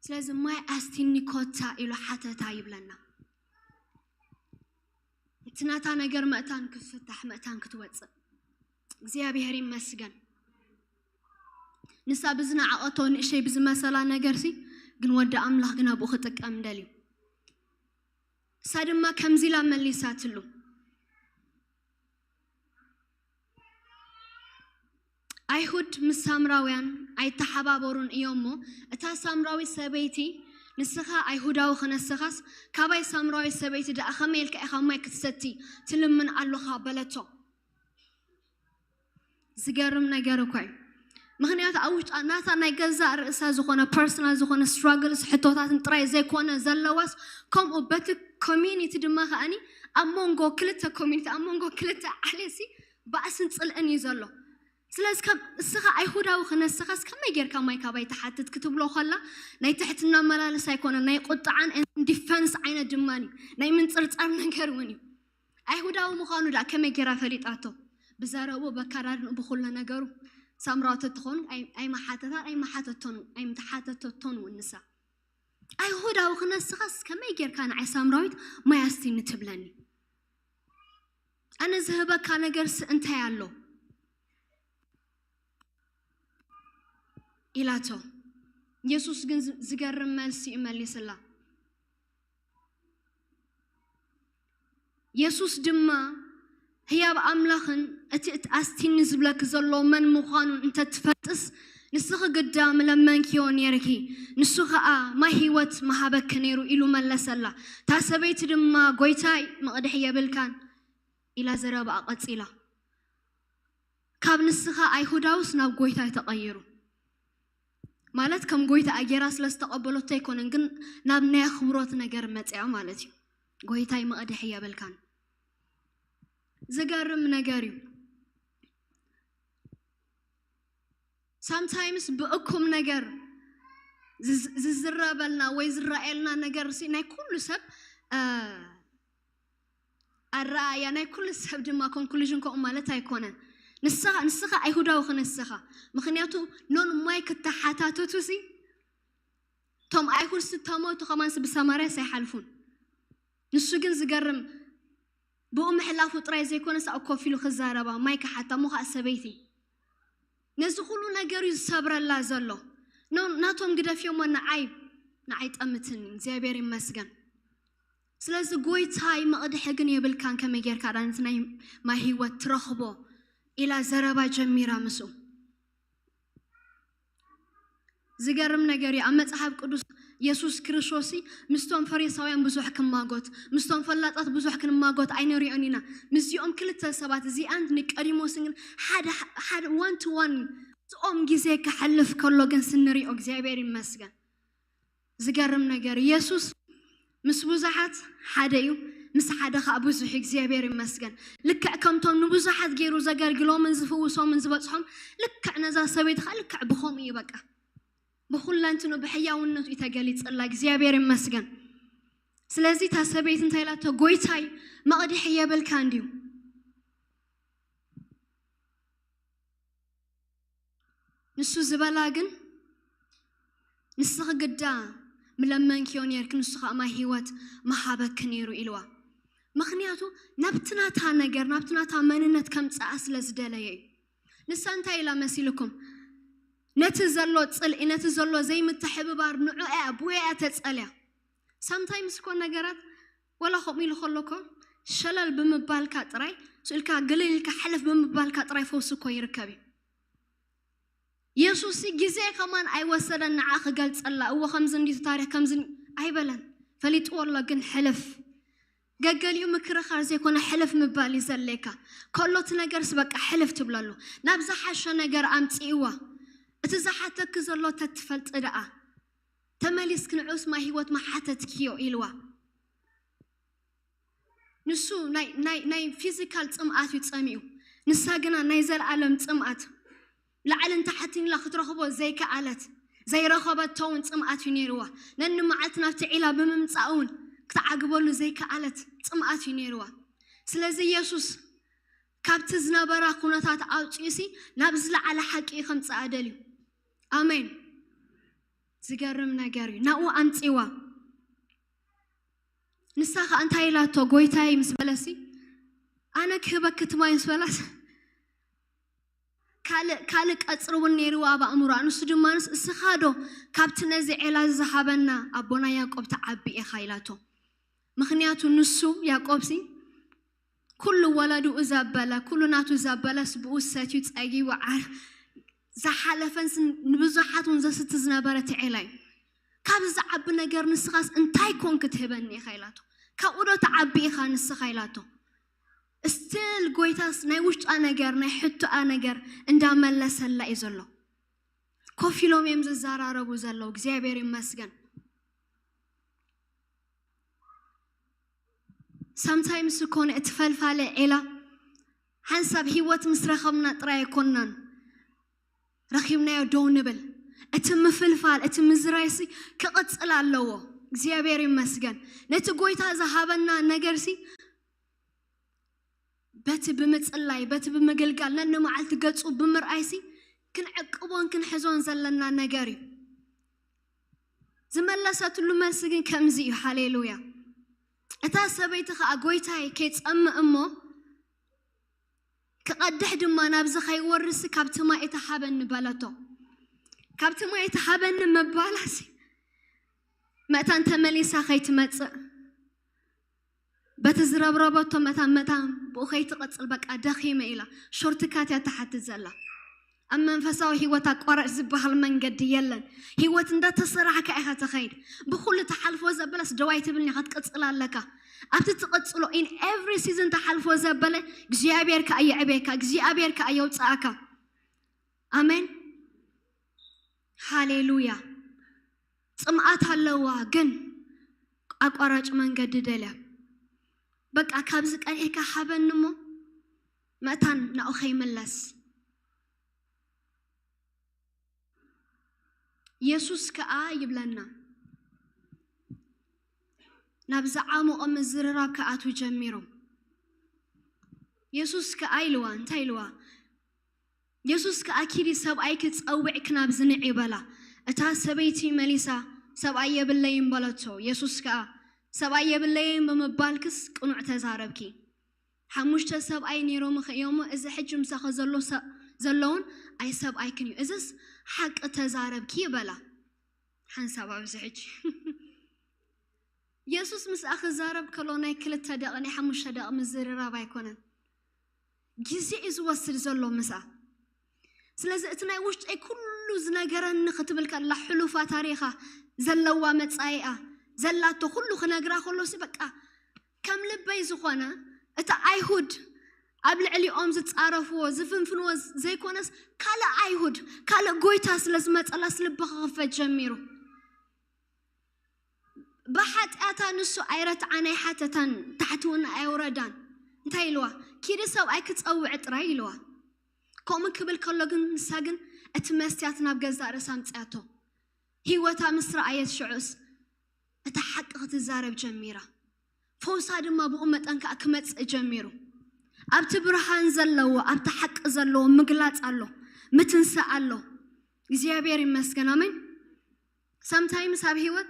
ስለዚ ማይ ኣስቲኒ ኮታ ኢሉ ሓተታ ይብለና። እቲ ናታ ነገር መእታን ክፍታሕ፣ መእታን ክትወፅእ። እግዚኣብሔር ይመስገን። ንሳ ብዝነዓቐቶ ንእሸይ ብዝመሰላ ነገርሲ ግን ወዲ ኣምላኽ ግን ኣብኡ ክጥቀም ደልዩ። እሳ ድማ ከምዚ ኢላ መሊሳትሉ። ኣይሁድ ምስ ሳምራውያን ኣይተሓባበሩን እዮም እሞ፣ እታ ሳምራዊት ሰበይቲ፣ "ንስኻ ኣይሁዳዊ ክነስኻስ፣ ካባይ ሳምራዊት ሰበይቲ ደኣ ከመይ ኢልካ ኢኻ ማይ ክትሰቲ ትልምን ኣሎኻ?" በለቶ። ዝገርም ነገር እኮ እዩ። ምኽንያቱ ኣብ ውሽጣ ናታ ናይ ገዛእ ርእሳ ዝኾነ ፐርሰናል ዝኾነ ስትራግልስ ሕቶታትን ጥራይ ዘይኮነ ዘለዋስ፣ ከምኡ በቲ ኮሚኒቲ ድማ ከኣኒ ኣብ መንጎ ክልተ ኮሚኒቲ፣ ኣብ መንጎ ክልተ ዓሌሲ ባእስን ጽልእን እዩ ዘሎ። ስለዚ ከም እስኻ ኣይሁዳዊ ክነስኻስ ከመይ ጌርካ ማይ ካባይ ትሓትት ክትብሎ ከላ ናይ ትሕትና መላለስ ኣይኮነን፣ ናይ ቁጥዓን ዲፈንስ ዓይነት ድማ እዩ፣ ናይ ምንጽርጻር ነገር እውን እዩ። ኣይሁዳዊ ምዃኑ ደኣ ከመይ ጌራ ፈሊጣቶ? ብዘረብኡ በካዳድንኡ ብኹሉ ነገሩ ሳምራዊት ትኾን ኣይ-፣ ኣይመሓተታን ኣይመሓተቶን ኣይምተሓተተቶን እውን ንሳ። "ኣይሁዳዊ ክነስኻስ ከመይ ጌርካ ንዓይ ሳምራዊት ማይ ኣስቲኒ ትብለኒ? ኣነ ዝህበካ ነገርስ እንታይ ኣሎ?" ኢላቶ። የሱስ ግን ዝ-፣ ዝገርም መልሲ እዩ መሊስላ። የሱስ ድማ ህያብ ኣምላኽን እቲ እት-፣ ኣስቲኒ ዝብለኪ ዘሎ መን ምዃኑን እንተትፈልጥስ፣ ንስኺ ግዳ ምለመንክዮ ኔርኪ፣ ንሱ ኸኣ ማይ ህይወት ምሃበኪ ነይሩ ኢሉ መለሰላ። እታ ሰበይቲ ድማ፣ "ጐይታይ፣ መቕድሒ የብልካን" ኢላ ዘረባኣ ቀጺላ። ካብ ንስኻ ኣይሁዳውስ ናብ ጐይታ ተቐይሩ። ማለት ከም ጐይታ ኣጌራ ስለ ዝተቐበለቶ ኣይኮነን፣ ግን ናብ ናይ ኣኽብሮት ነገር መጽያ ማለት እዩ። "ጐይታይ መቕድሒ የብልካን." ዝገርም ነገር እዩ። ሳምታይምስ ብእኩም ነገር ዝዝ-፣ ዝዝረበልና ወይ ዝረኣየልና ነገር ሲ ናይ ኩሉ ሰብ፣ እ፣ ኣረኣእያ ናይ ኩሉ ሰብ ድማ ኮንክሉዥን ከምኡ ማለት ኣይኮነን። ንስኻ፣ ንስኻ ኣይሁዳዊ ክነስኻ። ምኽንያቱ ኖን ማይ ክተሓታተቱ ሲ፣ እቶም ኣይሁድ ሲ ተመቱ ከማን ሲ ብሰማርያ ሲ ኣይሓልፉን። ንሱ ግን ዝገርም ብኡ ምሕላፉ ጥራይ ዘይኮነ ሳብ ኮፍ ኢሉ ክዛረባ፣ ማይ ክሓታ፣ እሞ ኸኣ ሰበይቲ። ነዚ ኩሉ ነገር እዩ ዝሰብረላ ዘሎ። ኖ-፣ ናቶም ግደፍዮሞ ንዓይ፣ ንዓይ ጠምትኒ፣ እግዚኣብሔር ይመስገን። ስለዚ "ጐይታይ መቕድሒ ግን የብልካን፣ ከመይ ጌርካ ደኣ ነቲ ናይ ማይ ህይወት ትረኽቦ?" ኢላ ዘረባ ጀሚራ ምስኡ። ዝገርም ነገር እዩ። ኣብ መጽሓፍ ቅዱስ የሱስ ክርስቶስ ምስቶም ፈሪሳውያን ብዙሕ ክማጎት፣ ምስቶም ፈላጣት ብዙሕ ክንማጎት ኣይንሪኦን ኢና። ምስዚኦም ክልተ ሰባት፣ እዚኣን ኒቆዲሞስን፣ ግን ሓደ ሓደ ዋን ቱ ዋን እዚኦም ግዜ ክሓልፍ ከሎ ግን ስንሪኦ እግዚኣብሔር ይመስገን። ዝገርም ነገር የሱስ ምስ ብዙሓት ሓደ እዩ፣ ምስ ሓደ ከዓ ብዙሕ እዩ። እግዚኣብሔር ይመስገን። ልክዕ ከምቶም ንብዙሓት ገይሩ ዘገልግሎምን ዝፍውሶምን ዝበፅሖም ልክዕ ነዛ ሰበይቲ ከዓ ልክዕ ብኸምኡ እዩ። በቃ ብኩለንትኑ ብሕያውነቱ እዩ ተገሊፅላ። እግዚኣብሔር ይመስገን። ስለዚ እታ ሰበይቲ እንታይ ኢላቶ? ጎይታይ መቕድሒ የብልካ እንድዩ። ንሱ ዝበላ ግን ንስኺ ግዳ ምለመንክዮ ነርኪ፣ ንሱ ከዓ ማይ ህይወት መሃበኪ ነይሩ ኢልዋ። ምኽንያቱ ናብቲ ናታ ነገር ናብቲ ናታ መንነት ከምፅኣ ስለ ዝደለየ እዩ። ንሳ እንታይ ኢላ መሲልኩም? ነቲ ዘሎ ፅልኢ ነቲ ዘሎ ዘይምትሕብባር ንዑ እያ ብኡ እያ ተፀልያ። ሳምታይምስ እኮ ነገራት ወላ ከምኡ ኢሉ ከሎ እኮ ሸለል ብምባልካ ጥራይ ስኢልካ ግልል ኢልካ ሕልፍ ብምባልካ ጥራይ ፈውሲ እኮ ይርከብ እዩ። የሱስ ግዜ ከማን ኣይወሰደን ንዓ ክገልጸላ። እዎ ከምዚ እንዲቱ ታሪክ ከምዚ ኣይበለን። ፈሊጥዎ ኣሎ ግን ሕልፍ። ገገሊኡ ምክርኻር ዘይኮነ ሕልፍ ምባል እዩ ዘድልየካ። ከሎ እቲ ነገርስ በቃ ሕልፍ ትብለሉ። ናብ ዝሓሸ ነገር ኣምጽእዋ። እቲ ዝሓተኪ ዘሎ ተትፈልጢ ደኣ። ተመሊስኪ ንዑስ ማይ ህይወት ምሓተትክዮ ኢልዋ። ንሱ ናይ ናይ ናይ ፊዚካል ጽምኣት እዩ ጸሚኡ። ንሳ ግና ናይ ዘለኣለም ጽምኣት ላዕልን ታሕትን ኢላ ክትረኽቦ ዘይከኣለት ዘይረኸበቶ እውን ጽምኣት እዩ ነይርዋ። ነንመዓልቲ ናብቲ ዒላ ብምምጻእ እውን ክትዓግበሉ ዘይከኣለት ጽምኣት እዩ ነይርዋ። ስለዚ የሱስ ካብቲ ዝነበራ ኩነታት ኣውፅኡሲ ናብ ዝለዓለ ሓቂ እዩ ከምፅኣ ደልዩ። ኣሜን። ዝገርም ነገር እዩ። ናብኡ ኣምፂዋ። ንሳ ከዓ እንታይ ኢላቶ? ጎይታይ ምስ በለሲ ኣነ ክህበኪ እቲ ማይ ምስ በላስ ካልእ ካልእ ቀፅሪ እውን ነይርዋ ኣብ ኣእምሮኣ። ንሱ ድማ ንስ እስኻ ዶ ካብቲ ነዚ ዔላ ዝሃበና ኣቦና ያዕቆብ ትዓቢ ኢኻ ኢላቶ። ምኽንያቱ ንሱ ያዕቆብሲ ኩሉ ወለዱ ዘበለ ኩሉ ናቱ ዘበለስ ብኡ ሰትዩ ፀጊቡ ዓር ዝሓለፈን ንብዙሓት እውን ዘስቲ ዝነበረ እቲ ዔላ እዩ። ካብ ዝዓቢ ነገር ንስኻስ እንታይ ኮን ክትህበኒ ኢኻ ኢላቶ። ካብኡ ዶ ትዓቢ ኢኻ ንስኻ ኢላቶ። ስትል ጎይታስ ናይ ውሽጣ ነገር ናይ ሕቶኣ ነገር እንዳመለሰላ እዩ ዘሎ። ኮፍ ኢሎም እዮም ዝዘራረቡ ዘለዉ። እግዚኣብሔር ይመስገን። ሳምታይምስ እኮ እቲ ፈልፋለ ዒላ ሓንሳብ ህይወት ምስ ረኸብና ጥራይ ኣይኮንናን ረኺብናዮ ደው ንብል። እቲ ምፍልፋል እቲ ምዝራይሲ ክቕፅል ኣለዎ። እግዚኣብሔር ይመስገን። ነቲ ጎይታ ዝሃበና ነገርሲ በቲ ብምፅላይ በቲ ብምግልጋል ነንመዓልቲ ገፁ ብምርኣይሲ ክንዕቅቦን ክንሕዞን ዘለና ነገር እዩ። ዝመለሰትሉ መልሲ ግን ከምዚ እዩ። ሃሌሉያ። እታ ሰበይቲ ከዓ ጎይታይ ከይፀምእ እሞ ክቐድሕ ድማ ናብዚ ከይወርስ ካብቲ ማይ እቲ ሃበኒ በለቶ። ካብቲ ማይ እቲ ሃበኒ ምባላሲ መእታን ተመሊሳ ከይትመፅእ በቲ ዝረብረበቶ መታን መታን ብኡ ከይትቐፅል በቃ ደኺመ ኢላ ሾርትካት እያ ትሓትት ዘላ። ኣብ መንፈሳዊ ህይወት ኣቋራጭ ዝበሃል መንገዲ የለን። ህይወት እንዳተሰራሕካ ኢኻ ትኸይድ። ብኩሉ ትሓልፎ ዘበለስ ደው ኣይትብልን ኢኻ ትቅፅል ኣለካ። ኣብቲ ትቅፅሎ in every season ትሓልፎ ዘበለ እግዚኣብሔር ከዓ የዕቤካ፣ እግዚኣብሔር ከዓ የውፅኣካ። ኣሜን ሃሌሉያ። ፅምኣት ኣለዋ ግን ኣቋራጭ መንገዲ ደልያ። በቃ ካብዚ ቀኒዕካ ሃበኒ እሞ መእታን ናብኡ ከይምለስ። የሱስ ከኣ ይብለና ናብ ዝዓሞቐ ምዝርራብ ክኣትዉ ጀሚሮም። የሱስ ከኣ ኢልዋ እንታይ ኢልዋ? የሱስ ከኣ ኪዲ ሰብኣይኪ ጸዊዕኪ ናብዚ ንዒ በላ። እታ ሰበይቲ መሊሳ ሰብኣይ የብለይን በለቶ። የሱስ ከኣ ሰብኣይ የብለይን ብምባልክስ ቅኑዕ ተዛረብኪ። ሓሙሽተ ሰብኣይ ነይሮምኺ እዮሞ፣ እዚ ሕጂ ምሳኺ ዘሎ ሰ-፣ ዘለውን ኣይሰብኣይክን እዩ። እዝስ ሓቂ ተዛረብኪ በላ። ሓንሳብ ኣብዚ ሕጂ የሱስ ምስኣ ክዛረብ ከሎ ናይ ክልተ ደቂ ናይ ሓሙሽተ ደቂ ምዝርራብ ኣይኮነን። ግዜ እዩ ዝወስድ ዘሎ ምስኣ። ስለዚ እቲ ናይ ውሽጠይ ኩሉ ኩሉ ዝነገረኒ ክትብል ከላ፣ ሕሉፋ ታሪኻ፣ ዘለዋ መጻኢኣ፣ ዘላቶ ኩሉ ክነግራ ከሎ ሲ በቃ ከም ልበይ ዝኾነ፣ እቲ ኣይሁድ ኣብ ልዕሊኦም ዝጻረፍዎ ዝፍንፍንዎ ዘይኮነስ፣ ካልእ ኣይሁድ፣ ካልእ ጎይታ ስለ ዝመጸላስ ልቢ ክኽፈት ጀሚሩ። ብሓጢኣታ ንሱ ኣይረትዓን ኣይሓተታን፣ ታሕቲ እውን ኣየውረዳን። እንታይ ኢልዋ? ኪዲ ሰብኣይ ክጸውዕ ጥራይ ኢልዋ። ከምኡ ክብል ከሎ ግን ንሳ ግን እቲ መስትያት ናብ ገዛእ ርእሳ ኣምጽኣቶ። ህይወታ ምስ ረኣየት ሽዑስ እታ ሓቂ ክትዛረብ ጀሚራ። ፈውሳ ድማ ብኡ መጠን ከኣ ክመጽእ ጀሚሩ። ኣብቲ ብርሃን ዘለዎ፣ ኣብቲ ሓቂ ዘለዎ ምግላጽ ኣሎ፣ ምትንሳእ ኣሎ። እግዚኣብሔር ይመስገን። ኣሜን። ሳምታይምስ ኣብ ህይወት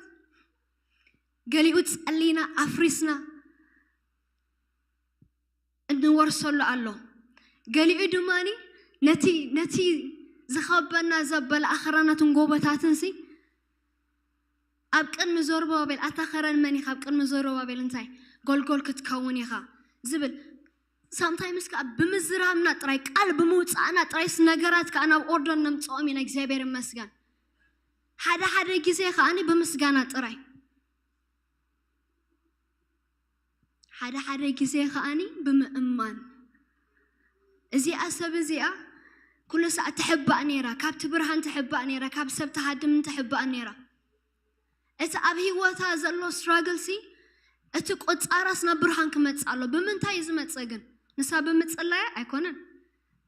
ገሊኡ ጸሊና ኣፍሪስና እንወርሰሉ ኣሎ። ገሊኡ ድማኒ ነቲ ነቲ ዝኸበና ዘበለ ኣኽራናትን ጎቦታትን ሲ ኣብ ቅድሚ ዘሩባቤል፣ ኣታ ኸረን መን ኢኻ ኣብ ቅድሚ ዘሩባቤል እንታይ ጎልጎል ክትከውን ኢኻ ዝብል። ሳምታይምስ ከዓ ብምዝራብና ጥራይ፣ ቃል ብምውፃእና ጥራይስ ነገራት ከዓ ናብ ኦርደር ነምፅኦም ኢና። እግዚኣብሔር ይመስገን። ሓደ ሓደ ግዜ ከዓኒ ብምስጋና ጥራይ፣ ሓደ ሓደ ግዜ ከዓኒ ብምእማን። እዚኣ ሰብ እዚኣ ኩሉ ሰዓት ትሕባእ ነይራ፣ ካብቲ ብርሃን ትሕባእ ነይራ፣ ካብ ሰብ ትሃድም ትሕባእ ነይራ። እቲ ኣብ ህይወታ ዘሎ ስትራግል ሲ እቲ ቆጻራስ ናብ ብርሃን ክመጽእ ኣሎ። ብምንታይ እዩ ዝመጽእ ግን? ንሳ ብምጽላያ ኣይኮነን፣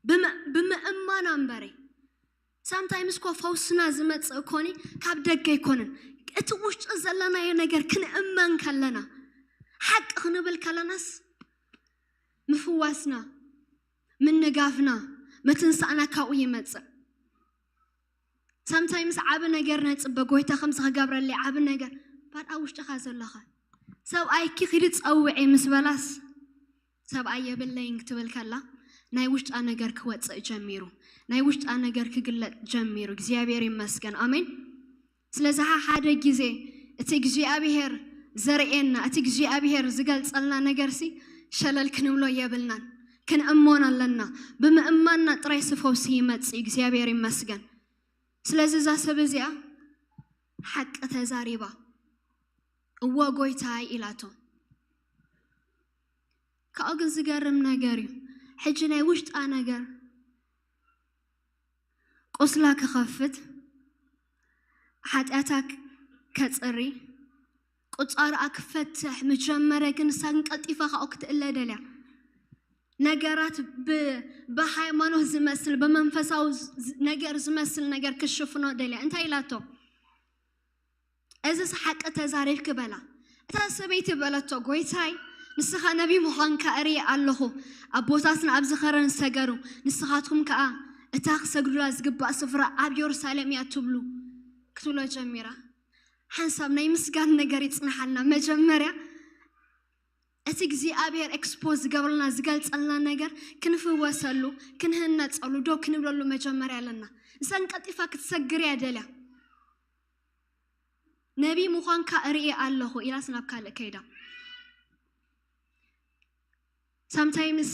ብመ- ብምእማና እምበሪ። ሳምታይምስ ኮ ፈውስና ዝመጽእ ኮኒ ካብ ደገ ኣይኮነን። እቲ ውሽጢ ዘለናዮ ነገር ክንእመን ከለና፣ ሓቂ ክንብል ከለናስ ምፍዋስና፣ ምንጋፍና፣ ምትንሳእና ካብኡ ይመጽእ። ሳምታይምስ ዓቢ ነገር ነጽበ፣ ጎይታ ከምዚ ክገብረለይ ዓቢ ነገር ባድኣ ውሽጥኻ ዘለኻ ሰብኣይኪ ኪዲ ጸውዒ ምስ በላስ ሰብኣይ የብለይን ክትብል ከላ ናይ ውሽጣ ነገር ክወጽእ ጀሚሩ፣ ናይ ውሽጣ ነገር ክግለጥ ጀሚሩ። እግዚኣብሔር ይመስገን። ኣሜን። ስለዚ ሓደ ግዜ እቲ እግዚኣብሔር ዘርእየና፣ እቲ እግዚኣብሔር ዝገልጸልና ነገርሲ ሸለል ክንብሎ የብልናን። ክንእሞን ኣለና። ብምእማንና ጥራይ ሲ ፈውሲ ይመጽእ። እግዚኣብሔር ይመስገን። ስለዚ እዛ ሰብ እዚኣ ሓቂ ተዛሪባ፣ እወ ጎይታይ ኢላቶ። ካብኡ ግን ዝገርም ነገር እዩ። ሕጂ ናይ ውሽጣ ነገር ቁስላ ክኸፍት፣ ሓጢኣታ ከጽሪ፣ ቁጻርኣ ክፈትሕ መጀመርያ ግን ንሳ ግን ቀልጢፋ ካብኡ ክትእለ ደልያ። ነገራት ብ- ብሃይማኖት ዝመስል ብመንፈሳዊ ዝ- ነገር ዝመስል ነገር ክሽፍኖ ደልያ። እንታይ ኢላቶ? እዚስ ሓቂ ተዛሪብኪ በላ። እታ ሰበይቲ በለቶ፣ ጎይታይ ንስኻ ነቢ ምዃንካ እርኢ ኣለኹ። ኣቦታትና ኣብዚ ኸረን ዝሰገዱ፣ ንስኻትኩም ከኣ እታ ክሰግዱላ ዝግባእ ስፍራ ኣብ የሩሳሌም እያ ትብሉ ክትብሎ ጀሚራ። ሓንሳብ ናይ ምስጋን ነገር ይጽንሓልና። መጀመርያ እቲ እግዚኣብሔር ኤክስፖዝ ዝገብረልና ዝገልጸልና ነገር ክንፍወሰሉ ክንህነጸሉ ደው ክንብለሉ መጀመርያ ኣለና። ንሳ ቀልጢፋ ክትሰግር እያ ደልያ። ነቢ ምዃንካ እርኢ ኣለኹ ኢላስ ናብ ካልእ ከይዳ። ሳምታይምስ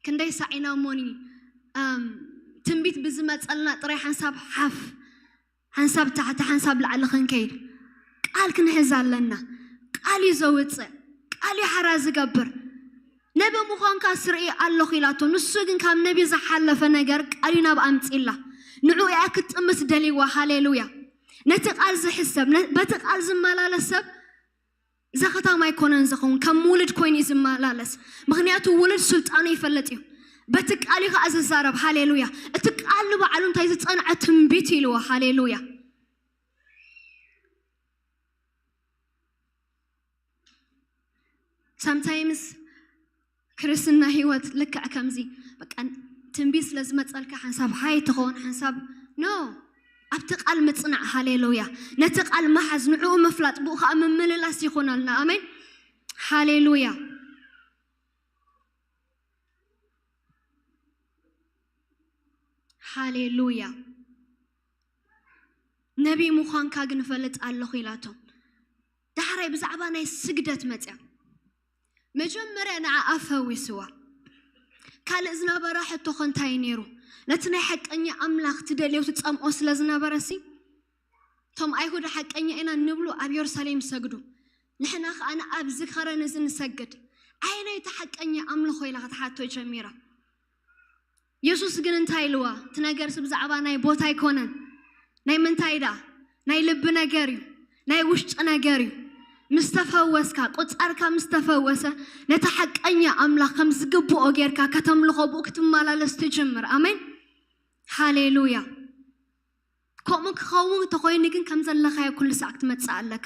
ክንደይ ሳዒና እሞኒ ትንቢት ብዝመፀልና ጥራይ ሓንሳብ ሓፍ ሓንሳብ ታሕቲ ሓንሳብ ላዕሊ ክንከይድ ቃል ክንሕዝ ኣለና። ቃል እዩ ዘውፅእ፣ ቃል እዩ ሓራ ዝገብር። ነቢ ምዃንካ ስርኢ ኣለኹ ኢላቶ። ንሱ ግን ካብ ነቢ ዝሓለፈ ነገር ቃል እዩ ናብ ኣምፂላ። ንዑ እያ ክትጥምት ደልይዋ። ሃሌሉያ። ነቲ ቃል ዝሕሰብ ነ- በቲ ቃል ዝመላለስ ሰብ ዘኸታም ኣይኮነን ዝኸውን፣ ከም ውሉድ ኮይኑ እዩ ዝመላለስ። ምክንያቱ ውሉድ ስልጣኑ ይፈልጥ እዩ። በቲ ቃል እዩ ከዓ ዝዛረብ። ሃሌሉያ። እቲ ቃል ንባዕሉ እንታይ ዝፀንዐ ትንቢት ኢልዎ። ሃሌሉያ። ሳምታይምስ ክርስትና ህይወት ልክዕ ከምዚ በቃ ትንቢት ስለ ዝመፀልካ ሓንሳብ ሃይ ትኸውን ሓንሳብ ኖ ኣብቲ ቃል ምፅናዕ። ሃሌሉያ። ነቲ ቃል መሓዝ ንዕኡ ምፍላጥ ብኡ ከዓ ምምልላስ ይኹነልና። ኣሜን። ሃሌሉያ። ሃሌሉያ። ነቢይ ምዃንካ ግን እፈልጥ ኣለኹ ኢላቶም። ዳሕራይ ብዛዕባ ናይ ስግደት መፅያ። መጀመርያ ንዓኣ ፈዊስዋ። ካልእ ዝነበራ ሕቶ ከ እንታይ ነይሩ? ነቲ ናይ ሓቀኛ ኣምላኽ ትደልዮ ትጸምኦ ስለ ዝነበረሲ፣ እቶም ኣይሁድ ሓቀኛ ኢና እንብሉ ኣብ የሩሳሌም ይሰግዱ፣ ንሕና ኸኣ ኣብ ዝኸረን እዚ ንሰግድ። ኣየናይ እቲ ሓቀኛ ኣምልኾ ኢላ ክትሓቶ ጀሚራ። የሱስ ግን እንታይ ኢልዋ? እቲ ነገርሲ ብዛዕባ ናይ ቦታ ኣይኮነን። ናይ ምንታይ ደኣ? ናይ ልቢ ነገር እዩ። ናይ ውሽጢ ነገር እዩ። ምስ ተፈወስካ፣ ቁጻርካ ምስ ተፈወሰ፣ ነቲ ሓቀኛ ኣምላኽ ከም ዝግብኦ ጌርካ ከተምልኾ ብኡ ክትመላለስ ትጅምር። ኣሜን። ሃሌሉያ። ከምኡ ክኸውን እንተኾይኑ ግን ከም ዘለኻዮ ኩሉ ሳዕ ክትመጽእ ኣለካ።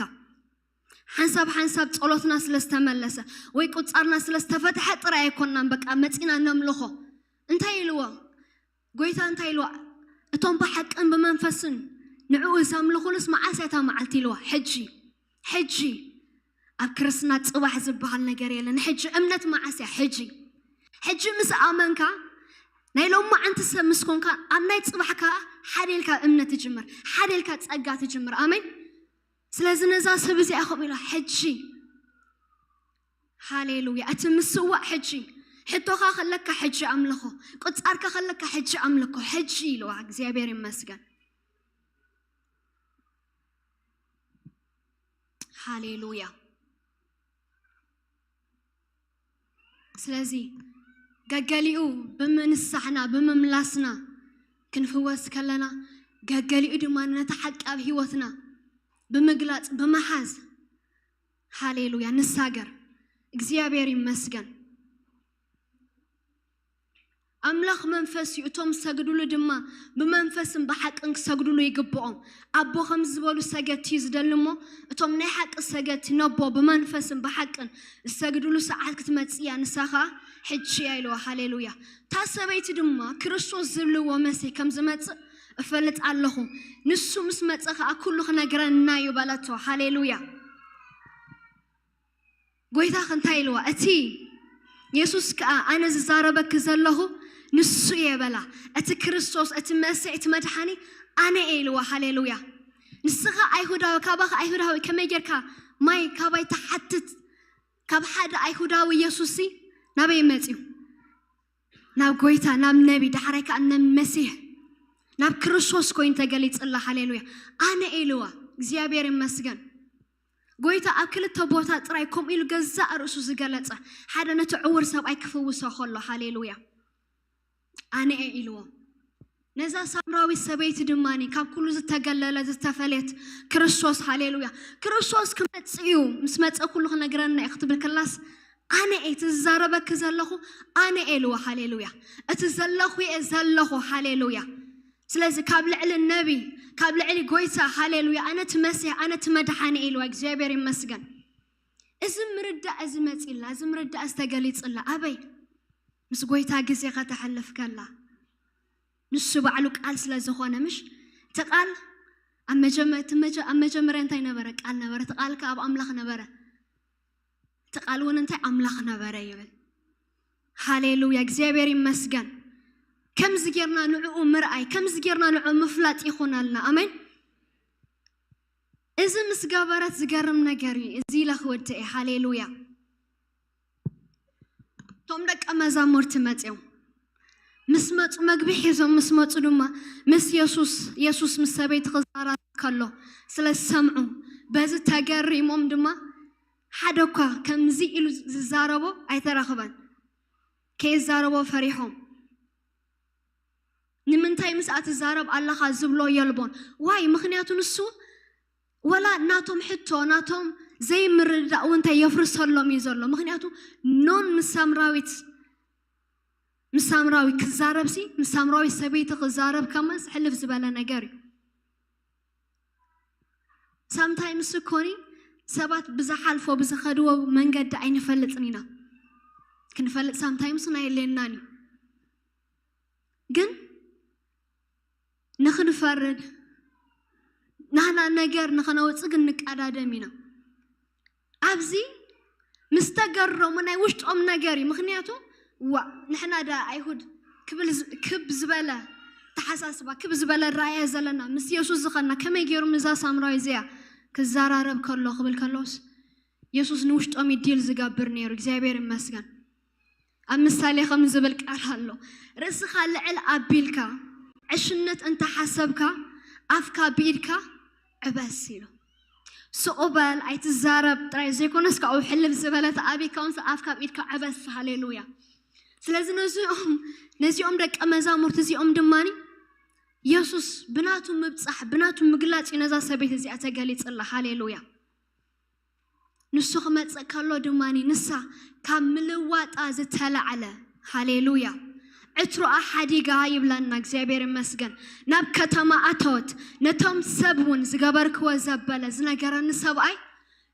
ሓንሳብ ሓንሳብ ጸሎትና ስለ ዝተመለሰ ወይ ቁጻርና ስለ ዝተፈትሐ ጥራይ ኣይኮንናን በቃ መጺና ነምልኾ። እንታይ ኢልዎ? ጎይታ እንታይ ኢልዎ? እቶም ብሓቅን ብመንፈስን ንዕኡ ዘምልኹሉስ መዓስ እያ እታ መዓልቲ ኢልዎ? ሕጂ። ሕጂ። ኣብ ክርስትና ጽባሕ ዝበሃል ነገር የለን። ሕጂ እምነት መዓስ እያ? ሕጂ። ሕጂ ምስ ኣመንካ ናይ ሎማዓንቲ ሰብ ምስ ኮንካ ኣብ ናይ ጽባሕካ ሓደ ኢልካ እምነት ትጅምር፣ ሓደ ኢልካ ጸጋ ትጅምር። ኣሜን። ስለዚ ነዛ ሰብ እዚኣ ከምኡ ኢላ ሕጂ። ሃሌሉያ። እቲ ምስዋዕ ሕጂ፣ ሕቶኻ ከለካ ሕጂ ኣምልኾ፣ ቁጻርካ ከለካ ሕጂ ኣምልኮ፣ ሕጂ ኢልዋ። እግዚኣብሔር ይመስገን። ሃሌሉያ። ስለዚ ገገሊኡ ብምንሳሕና ብምምላስና ክንፍወስ ከለና፣ ገገሊኡ ድማ ነቲ ሓቂ ኣብ ህይወትና ብምግላጽ ብምሓዝ፣ ሃሌሉያ፣ ንሳገር። እግዚኣብሔር ይመስገን። ኣምላኽ መንፈስ እዩ፣ እቶም ዝሰግድሉ ድማ ብመንፈስን ብሓቅን ክሰግድሉ ይግብኦም። ኣቦ ከም ዝበሉ ሰገድቲ እዩ ዝደሊ እሞ፣ እቶም ናይ ሓቂ ሰገድቲ ነቦ ብመንፈስን ብሓቅን ዝሰግድሉ ሰዓት ክትመጽእ እያ፣ ንሳ ኸኣ ሕጂ እያ ኢልዋ። ሃሌሉያ። እታ ሰበይቲ ድማ ክርስቶስ ዝብልዎ መሲህ ከም ዝመጽእ እፈልጥ ኣለኹ፣ ንሱ ምስ መጸ ኸኣ ኩሉ ክነግረና እዩ በለቶ። ሃሌሉያ። ጎይታ እንታይ ኢልዋ? እቲ የሱስ ከኣ ኣነ ዝዛረበኪ ዘለኹ ንሱ እየ በላ። እቲ ክርስቶስ፣ እቲ መሲሕ፣ እቲ መድሓኒ ኣነ እየ ኢልዋ። ሃሌሉያ። ንስኻ ኣይሁዳዊ፣ ካባኻ ኣይሁዳዊ ከመይ ጌርካ ማይ ካባይ ትሓትት? ካብ ሓደ ኣይሁዳዊ የሱስሲ ናበይ መጺኡ? ናብ ጎይታ፣ ናብ ነቢ፣ ዳሕራይ ከኣ ናብ መሲሕ፣ ናብ ክርስቶስ ኮይኑ ተገሊጽላ። ሃሌሉያ። ኣነ ኢልዋ። እግዚኣብሔር ይመስገን። ጎይታ ኣብ ክልተ ቦታ ጥራይ ከምኡ ኢሉ ገዛእ ርእሱ ዝገለጸ፣ ሓደ ነቲ ዕውር ሰብኣይ ክፍውሶ ከሎ፣ ሃሌሉያ፣ ኣነ እየ ኢልዎ። ነዛ ሳምራዊት ሰበይቲ ድማ ካብ ኩሉ ዝተገለለ ዝተፈለየት ክርስቶስ፣ ሃሌሉያ፣ ክርስቶስ ክመጽእ እዩ፣ ምስ መጸ ኩሉ ክነግረና እዩ ክትብል ከላስ፣ ኣነ እየ እቲ ዝዛረበኪ ዘለኹ፣ ኣነ እየ ኢልዎ። ሃሌሉያ። እቲ ዘለኹ እየ ዘለኹ። ሃሌሉያ። ስለዚ ካብ ልዕሊ ነቢ፣ ካብ ልዕሊ ጎይታ፣ ሃሌሉያ፣ ኣነ እቲ መሲሕ፣ ኣነ እቲ መድሓኒ እየ ኢልዋ። እግዚኣብሔር ይመስገን። እዚ ምርዳእ እዚ መጺላ፣ እዚ ምርዳእ እዚ ተገሊጽላ። ኣበይ? ምስ ጎይታ ግዜ ከተሕልፍ ከላ። ንሱ ባዕሉ ቃል ስለ ዝኾነ፣ ምሽ? እቲ ቃል ኣብ መጀመ-፣ እቲ መጀ-፣ ኣብ መጀመርያ እንታይ ነበረ? ቃል ነበረ። እቲ ቃል ከኣ ኣብ ኣምላኽ ነበረ። እቲ ቃል እውን እንታይ? ኣምላኽ ነበረ ይብል። ሃሌሉያ፣ እግዚኣብሔር ይመስገን። ከምዚ ጌርና ንዕኡ ምርኣይ፣ ከምዚ ጌርና ንዕኡ ምፍላጥ ይኹነልና። ኣሜን። እዚ ምስ ገበረት ዝገርም ነገር እዩ። እዚ ኢለ ክወድእ እየ። ሃሌሉያ። እቶም ደቀ መዛሙርቲ መጺኦም ምስ መጹ፣ መግቢ ሒዞም ምስ መጹ ድማ ምስ የሱስ፣ የሱስ ምስ ሰበይቲ ክዛረብ ከሎ ስለ ዝሰምዑ፣ በዚ ተገሪሞም ድማ ሓደ እኳ ከምዚ ኢሉ ዝዛረቦ ኣይተረኽበን። ከይዛረቦ ፈሪሖም። ንምንታይ ምስኣ ትዛረብ ኣለኻ ዝብሎ የልቦን። ዋይ? ምኽንያቱ ንሱ ወላ ናቶም ሕቶ፣ ናቶም ዘይምርድዳእ እውን እንታይ የፍርሰሎም እዩ ዘሎ። ምኽንያቱ ኖን ምስ ሳምራዊት፣ ምስ ሳምራዊ ክዛረብሲ፣ ምስ ሳምራዊት ሰበይቲ ክዛረብ ከማስ ሕልፍ ዝበለ ነገር እዩ። ሳምታይምስ እኮኒ ሰባት ብዝሓልፎ ብዝኸድዎ መንገዲ ኣይንፈልጥን ኢና። ክንፈልጥ ሳምታይምስ እውን ኣየድልየናን እዩ። ግን ንኽንፈርድ፣ ናህና ነገር ንኸነውጽእ ግን ንቀዳደም ኢና። ኣብዚ ምስ ተገረሙ ናይ ውሽጦም ነገር እዩ። ምኽንያቱ፣ ዋእ፣ ንሕና ዳ ኣይሁድ ክብል ዝ-፣ ክብ ዝበለ ተሓሳስባ፣ ክብ ዝበለ ራእያ ዘለና፣ ምስ የሱስ ዝኸድና፣ ከመይ ገይሩ ምስዛ ሳምራዊ እዚኣ ክዘራረብ ከሎ፣ ክብል ከሎስ፣ የሱስ ንውሽጦም እዩ ዲል ዝገብር ነይሩ። እግዚኣብሔር ይመስገን። ኣብ ምሳሌ ከም ዝብል ቃል ኣሎ፣ ርእስኻ ልዕል ኣቢልካ ዕሽነት እንተሓሰብካ ኣፍካ ብኢድካ ዕበስ ኢሉ። ስቕ በል ኣይትዛረብ ጥራይ ዘይኮነስ ካብኡ ሕልል ዝበለ ተኣቢካ እውን ኣፍካ ብኢድካ ዕበስ። ሃሌሉያ። ስለዚ ነዚኦም ነዚኦም ደቀ መዛሙርት እዚኦም ድማኒ የሱስ ብናቱ ምብጻሕ ብናቱ ምግላጽ እዩ ነዛ ሰበይቲ እዚኣ ተገሊጽላ። ሃሌሉያ። ንሱ ክመጽእ ከሎ ድማኒ ንሳ ካብ ምልዋጣ ዝተላዕለ፣ ሃሌሉያ፣ ዕትሮኣ ሓዲጋ ይብለና እግዚኣብሔር ይመስገን። ናብ ከተማ ኣተወት። ነቶም ሰብ እውን ዝገበርክዎ ዘበለ ዝነገረኒ ሰብኣይ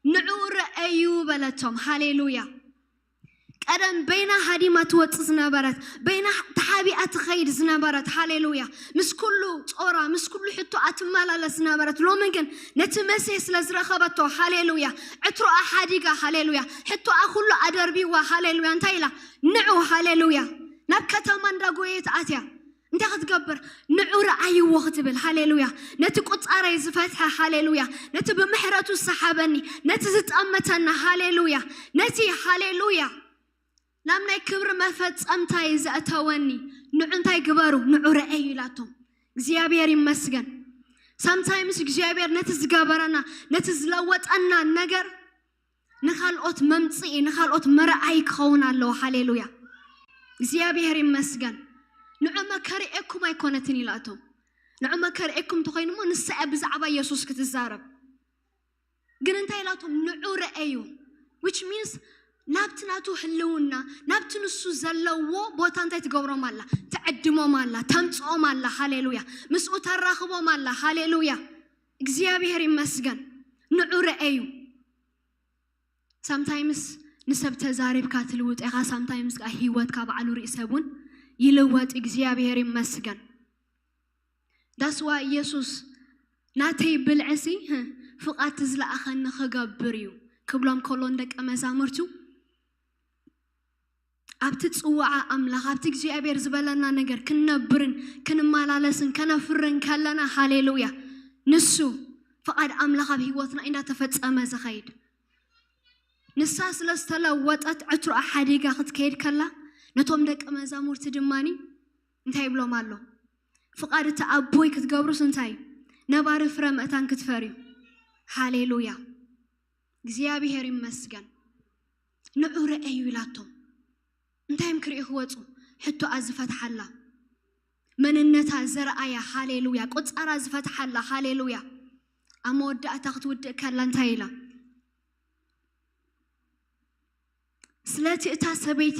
ንዑ ረአዩ በለቶም። ሃሌሉያ። ቀደም በይና ሃዲማ ትወጽእ ዝነበረት፣ በይና ተሓቢኣ ትኸይድ ዝነበረት፣ ሃሌሉያ፣ ምስ ኩሉ ጾራ ምስ ኩሉ ሕቶኣ ትመላለስ ዝነበረት፣ ሎሚ ግን ነቲ መሲሕ ስለ ዝረኸበቶ፣ ሃሌሉያ፣ ዕትሮኣ ሓዲጋ፣ ሃሌሉያ፣ ሕቶኣ ኩሉ ኣደርቢዋ። ሃሌሉያ። እንታይ ኢላ? ንዑ፣ ሃሌሉያ፣ ናብ ከተማ እንዳጎየት ኣትያ። እንታይ ክትገብር? ንዑ ረኣይዎ ክትብል። ሃሌሉያ። ነቲ ቁጻረይ ዝፈትሐ፣ ሃሌሉያ፣ ነቲ ብምሕረቱ ዝሰሓበኒ፣ ነቲ ዝጠመተና፣ ሃሌሉያ፣ ነቲ፣ ሃሌሉያ፣ ናብ ናይ ክብሪ መፈጸምታይ ዘእተወኒ፣ ንዑ እንታይ ግበሩ? ንዑ ረአዩ ኢላቶም። እግዚኣብሔር ይመስገን። ሳምታይምስ እግዚኣብሔር ነቲ ዝገበረና፣ ነቲ ዝለወጠና ነገር ንኻልኦት መምጽኢ፣ ንኻልኦት መርኣይ ክኸውን ኣለዎ። ሃሌሉያ። እግዚኣብሔር ይመስገን። ንዑ መከሪኤኩም ኣይኮነትን ኢላቶም። ንዑ መከሪኤኩም እንተኾይኑ እሞ ንሳ እያ ብዛዕባ የሱስ ክትዛረብ። ግን እንታይ ኢላቶም? ንዑ ረአዩ። Which means ናብቲ ናቱ ህልውና፣ ናብቲ ንሱ ዘለዎ ቦታ እንታይ ትገብሮም ኣላ? ትዕድሞም ኣላ፣ ተምጽኦም ኣላ። ሃሌሉያ። ምስኡ ተራኽቦም ኣላ። ሃሌሉያ። እግዚኣብሔር ይመስገን። ንዑ ረአዩ። ሳምታይምስ ንሰብ ተዛሪብካ ትልውጥ ኢኻ። ሳምታይምስ ከዓ ህይወትካ ባዕሉ ርእሰ እውን ይልወጥ። እግዚኣብሔር ይመስገን። ዳስዋ ኢየሱስ ናተይ ብልዕሲ ፍቓድ ዝለኣኸኒ ክገብር እዩ ክብሎም ከሎ ንደቀ መዛሙርቱ፣ ኣብቲ ጽዋዓ ኣምላኽ፣ ኣብቲ እግዚኣብሔር ዝበለና ነገር ክንነብርን ክንመላለስን ከነፍርን ከለና፣ ሃሌሉያ፣ ንሱ ፍቓድ ኣምላኽ ኣብ ህይወትና እንዳተፈጸመ ዝኸይድ። ንሳ ስለ ዝተለወጠት ዕትሮኣ ሓዲጋ ክትከይድ ከላ፣ ነቶም ደቀ መዛሙርቲ ድማኒ እንታይ ይብሎም ኣሎ? ፍቓድ እቲ ኣቦይ ክትገብሩስ እንታይ? ነባሪ ፍረ ምእታን ክትፈርዩ። ሃሌሉያ። እግዚኣብሔር ይመስገን። ንዑ ረአዩ ኢላቶም። እንታይ እዮም ክርእዩ ክወጹ? ሕቶኣ ዝፈትሓላ። መንነታ ዘርኣያ። ሃሌሉያ። ቁጻራ ዝፈትሓላ። ሃሌሉያ። ኣብ መወዳእታ ክትውድእ ከላ እንታይ ኢላ? ስለቲ እታ ሰበይቲ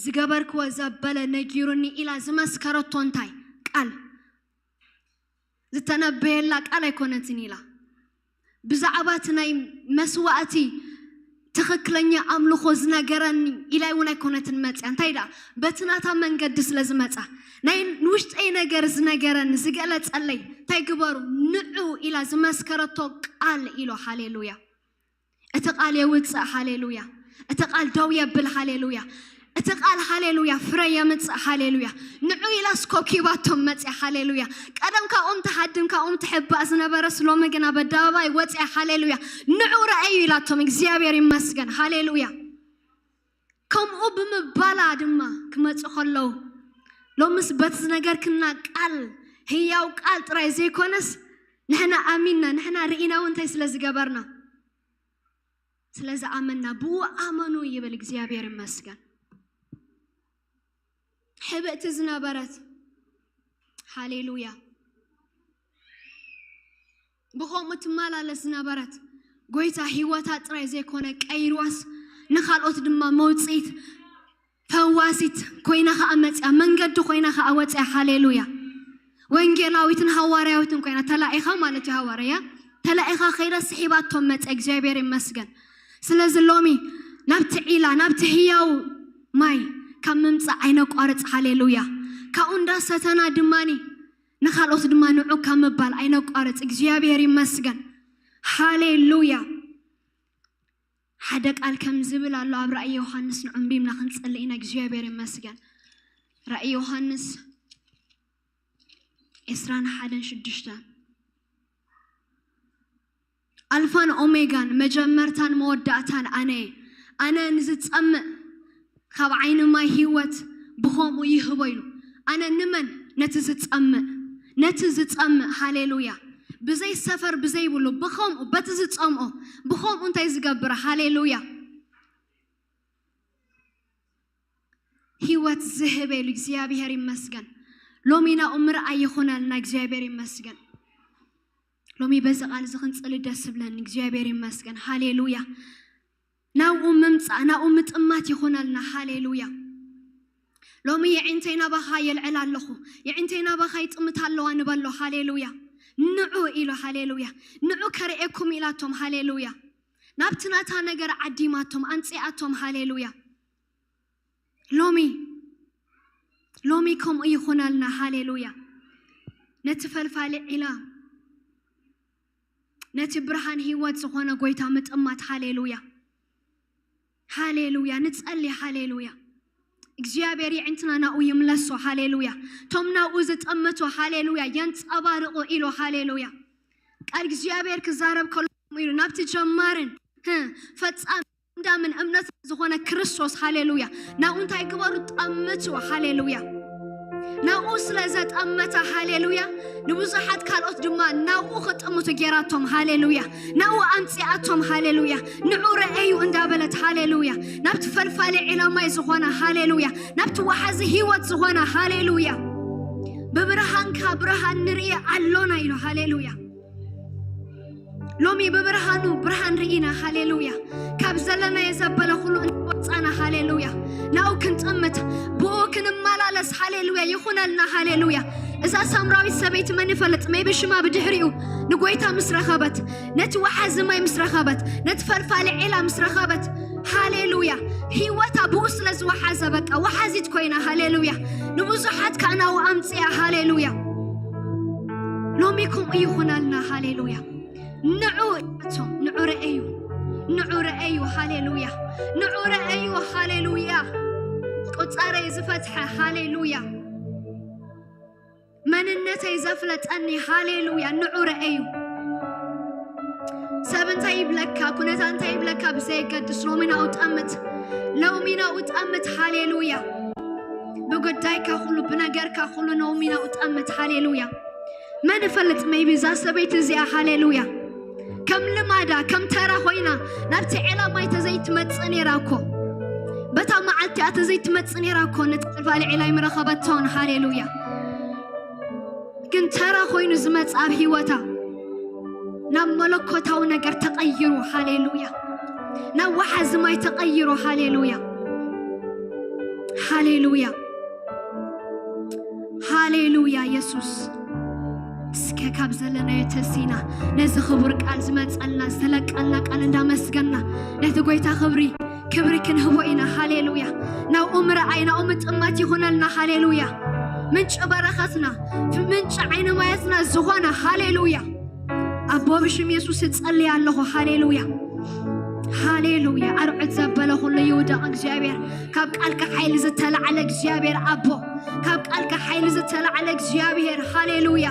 ዝገበርክዎ ዘበለ ነጊሩኒ ኢላ ዝመስከረቶ እንታይ? ቃል። ዝተነበየላ ቃል ኣይኮነትን ኢላ። ብዛዕባ እቲ ናይ መስዋእቲ ትኽክለኛ ኣምልኾ ዝነገረኒ ኢላ እውን ኣይኮነትን መጽያ። እንታይ ደኣ? በቲ ናታ መንገዲ ስለ ዝመጻ፣ ናይ ንውሽጠይ ነገር ዝነገረኒ፣ ዝገለጸለይ፣ እንታይ ግበሩ? ንዑ ኢላ ዝመስከረቶ ቃል ኢሎ። ሃሌሉያ። እቲ ቃል የውጽእ። ሃሌሉያ። እቲ ቃል ደው የብል። ሃሌሉያ። እቲ ቃል፣ ሃሌሉያ፣ ፍረ የምጽእ። ሃሌሉያ። ንዑ ኢላስ ኮኪባቶም መጽያ። ሃሌሉያ። ቀደም ካብኦም ትሃድም፣ ካብኦም ትሕባእ ዝነበረስ ሎሚ ግን ኣብ ኣደባባይ ወጽያ። ሃሌሉያ። ንዑ ረኣዩ ኢላቶም። እግዚኣብሔር ይመስገን። ሃሌሉያ። ከምኡ ብምባላ ድማ ክመጹ ከለዉ፣ ሎምስ በቲ ዝነገርክና ቃል፣ ህያው ቃል ጥራይ ዘይኮነስ፣ ንሕና ኣሚንና፣ ንሕና ርኢና እውን እንታይ ስለ ዝገበርና፣ ስለ ዝኣመንና፣ ብኡ ኣመኑ ይብል። እግዚኣብሔር ይመስገን። ሕብእቲ ዝነበረት፣ ሃሌሉያ፣ ብኸምኡ ትመላለስ ዝነበረት፣ ጎይታ ህይወታ ጥራይ ዘይኮነ ቀይርዋስ፣ ንኻልኦት ድማ መውጽኢት፣ ፈዋሲት ኮይና ኸኣ መጽያ፣ መንገዲ ኮይና ኸኣ ወጽያ። ሃሌሉያ። ወንጌላዊትን ሃዋርያዊትን ኮይና ተላኢኻ ማለት እዩ። ሃዋርያ ተላኢኻ ከይዳ ስሒባቶም መጽያ። እግዚኣብሔር ይመስገን። ስለዚ ሎሚ ናብቲ ዒላ፣ ናብቲ ህያው ማይ ካብ ምምጻእ ኣይነቋርጽ። ሃሌሉያ። ካብኡ እንዳሰተና ድማኒ ንኻልኦት ድማ ንዑ ካብ ምባል ኣይነቋርጽ። እግዚኣብሔር ይመስገን። ሃሌሉያ። ሓደ ቃል ከም ዝብል ኣሎ ኣብ ራእይ ዮሃንስ፣ ንዑ ኣንቢብና ክንጽሊ ኢና። እግዚኣብሔር ይመስገን። ራእይ ዮሃንስ ዕስራን ሓደን ሽዱሽተ፣ ኣልፋን ኦሜጋን፣ መጀመርታን መወዳእታን ኣነ እየ። ኣነ ንዝጸምእ ካብ ዓይኒ ማይ ህይወት ብኸምኡ ይህቦ ኢሉ። ኣነ ንመን? ነቲ ዝጸምእ፣ ነቲ ዝጸምእ፣ ሃሌሉያ፣ ብዘይ ሰፈር ብዘይብሉ ብኸምኡ በቲ ዝጸምኦ ብኸምኡ እንታይ ዝገብር? ሃሌሉያ፣ ህይወት ዝህበ ኢሉ። እግዚኣብሔር ይመስገን። ሎሚ ናኡ ምርኣይ ይኹነልና። እግዚኣብሔር ይመስገን። ሎሚ በዚ ቃል እዚ ክንጽሊ ደስ ይብለኒ። እግዚኣብሔር ይመስገን። ሃሌሉያ። ናብኡ ምምጻእ፣ ናብኡ ምጥማት ይኹነልና። ሃሌሉያ። ሎሚ የዒንተይ ናባኻ የልዕል ኣለኹ፣ የዒንተይ ናባኻ ይጥምት ኣለዋ ንበሎ። ሃሌሉያ። ንዑ ኢሉ፣ ሃሌሉያ። ንዑ ከርእየኩም ኢላቶም፣ ሃሌሉያ። ናብቲ ናታ ነገር ዓዲማቶም፣ ኣንጽኣቶም፣ ሃሌሉያ። ሎሚ፣ ሎሚ ከምኡ ይኹነልና፣ ሃሌሉያ። ነቲ ፈልፋሊ ዒላ፣ ነቲ ብርሃን ህይወት ዝኾነ ጎይታ ምጥማት፣ ሃሌሉያ፣ ሃሌሉያ። ንጸሊ፣ ሃሌሉያ። እግዚኣብሔር የዕንትና ናኡ ይምለሶ፣ ሃሌሉያ። ቶም ናኡ ዝጠመቱ፣ ሃሌሉያ፣ የንጸባርቑ ኢሉ፣ ሃሌሉያ። ቃል እግዚኣብሔር ክዛረብ ከሎ ኢሉ ናብቲ ጀማርን፣ ህ፣ ፈጻሚ እንዳምን እምነት ዝኾነ ክርስቶስ፣ ሃሌሉያ። ናኡ እንታይ ግበሩ? ጠምቱ፣ ሃሌሉያ። ናኡ ስለ ዘጠመተ፣ ሃሌሉያ፣ ንብዙሓት ካልኦት ድማ ናኡ ክጥምቱ ጌራቶም፣ ሃሌሉያ። ናኡ ኣምጺኣቶም፣ ሃሌሉያ። ንዑ ረኣዩ እንዳበለት፣ ሃሌሉያ፣ ናብቲ ፈልፋሊ ዒላ ማይ ዝኾነ፣ ሃሌሉያ፣ ናብቲ ወሓዚ ህይወት ዝኾነ፣ ሃሌሉያ። ብብርሃንካ ብርሃን ንርኢ ኣሎና ኢሉ፣ ሃሌሉያ። ሎሚ ብብርሃኑ ብርሃን ርኢና፣ ሃሌሉያ። ካብ ዘለናዮ ዘበለ ኩሉ እናወጻና፣ ሃሌሉያ፣ ናኡ ክንጥምት፣ ብኡ ክንመላለስ፣ ሃሌሉያ፣ ይኹነልና፣ ሃሌሉያ። እዛ ሳምራዊት ሰበይቲ መን ይፈልጥ? ሜቢ ሽማ ብድሕሪኡ ንጎይታ ምስ ረኸበት፣ ነቲ ወሓዚ ማይ ምስ ረኸበት፣ ነቲ ፈልፋሊ ዒላ ምስ ረኸበት፣ ሃሌሉያ፣ ህይወታ ብኡ ስለ ዝወሓዘ፣ በቃ ወሓዚት ኮይና፣ ሃሌሉያ። ንብዙሓት ከኣ ናኡ ኣምጽኣ፣ ሃሌሉያ። ሎሚ ከምኡ ይኹነልና፣ ሃሌሉያ። ንዑ እያቶም፣ ንዑ ረአዩ፣ ንዑ ረአዩ፣ ሃሌሉያ። ንዑ ረአዩ፣ ሃሌሉያ። ቁጻረይ ዝፈትሐ፣ ሃሌሉያ። መንነተይ ዘፍለጠኒ፣ ሃሌሉያ። ንዑ ረአዩ። ሰብ እንታይ ይብለካ፣ ኩነታ እንታይ ይብለካ ብዘየገድስ፣ ሎሚ ናኡ ጠምት፣ ሎሚ ናኡ ጠምት፣ ሃሌሉያ። ብጉዳይካ ኩሉ፣ ብነገርካ ኩሉ ሎሚ ናኡ ጠምት፣ ሃሌሉያ። መን ይፈልጥ፣ ሜቢ እዛ ሰበይቲ እዚኣ፣ ሃሌሉያ፣ ከም ልማዳ፣ ከም ተራ ኮይና ናብቲ ዒላ ማይ ተዘይትመጽእ ነይራ እኮ። በታ መዓልቲ እያ ተዘይትመጽእ ነይራ እኮ፣ ነቲ ፈልፋሊ ዒላ ኣይምረኸበቶን፣ ሃሌሉያ። ግን ተራ ኮይኑ ዝመጽእ ኣብ ህይወታ ናብ መለኮታዊ ነገር ተቐይሩ፣ ሃሌሉያ። ናብ ወሓዚ ማይ ተቐይሩ፣ ሃሌሉያ፣ ሃሌሉያ፣ ሃሌሉያ። የሱስ፣ እስከ ካብ ዘለናዮ ተሲና ነዚ ክቡር ቃል ዝመጸልና ዝተለቀልና ቃል እንዳመስገና ነቲ ጎይታ ክብሪ፣ ክብሪ ክንህቦ ኢና። ሃሌሉያ። ናብኡ ምርኣይ፣ ናብኡ ምጥማት ይኹነልና። ሃሌሉያ። ምንጪ በረኸትና፣ ምንጪ ዓይኒ ማያትና ዝኾነ፣ ሃሌሉያ። ኣቦ፣ ብሽም የሱስ እጸልይ ኣለኹ። ሃሌሉያ፣ ሃሌሉያ። ኣርዑት ዘበለ ኩሉ ይውደቕ። እግዚኣብሔር፣ ካብ ቃልካ ሓይሊ ዝተላዕለ እግዚኣብሔር ኣቦ፣ ካብ ቃልካ ሓይሊ ዝተላዕለ እግዚኣብሔር፣ ሃሌሉያ።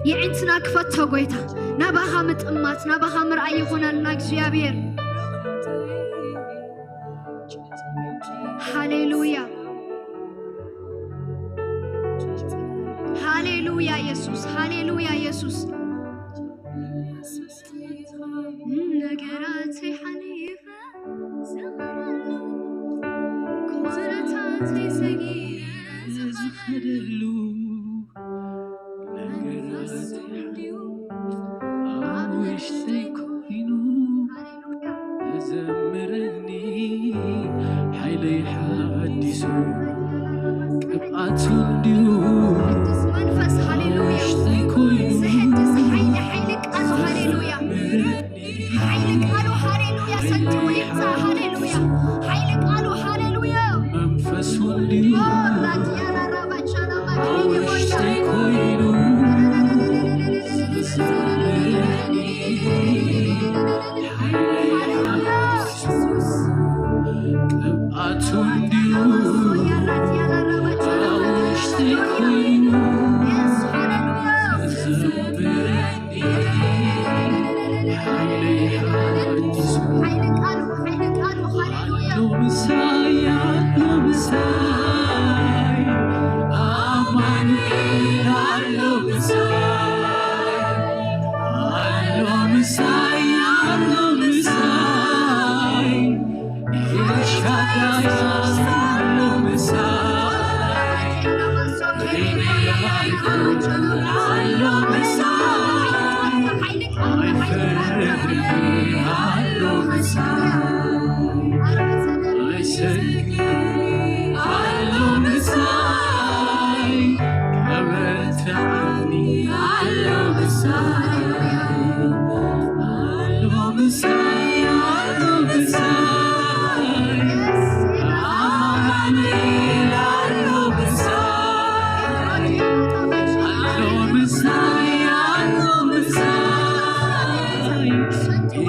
የዒንትና ክፈቶ ጎይታ፣ ናባኻ ምጥማት፣ ናባኻ ምርኣይ ይኹነልና እግዚኣብሔር። ሃሌሉያ፣ ሃሌሉያ የሱስ፣ ሃሌሉያ የሱስ። ነገራተይ ሓሊፈ ዝኸደሉ፣ ኩነታተይ ሰጊረ ዝኸደሉ፣ ነገራተይ ሓሊፈ ኣብ ውሽጠይ ኮይኑ፣ ዘምረኒ ሓይለይ ሓዲሱ፣ ቅብኣቱ እንድዩ ቅዱስ መንፈስ፣ ሃሌሉያ። ውሽጠይ ኮይኑ፣ ዘሐድስ ሓይሊ፣ ሓይሊ ቃሉ፣ ሃሌሉያ። ሓይሊ ቃሉ፣ ሃሌሉያ። ሰንትዎ ይምጻእ፣ ሃሌሉያ። ሓይሊ ቃሉ፣ ሃሌሉያ። መንፈሱ እንድዩ ኦ፣ ራዲያ ራራባቻ ላማኪ ውሽጠይ ኮይኑ፣ ዘምረኒ ቅብኣቱ እንድዩ ውሽጠይ ኮይኑ፣ ዘምረኒ ሓይለይ ሓዲሱ፣ ሓይሊ ቃሉ፣ ሓይሊ ቃሉ፣ ኣሎ ምሳይ፣ ኣሎ ምሳይ፣ ኣማኑኤል ኣሎ ምሳይ፣ ኣሎ ምሳይ፣ ኣሎ ምሳይ፣ ኤልሻዳይ ኣሎ ምሳይ፣ በይነይ ኣይኮንኩን ኣሎ ምሳይ።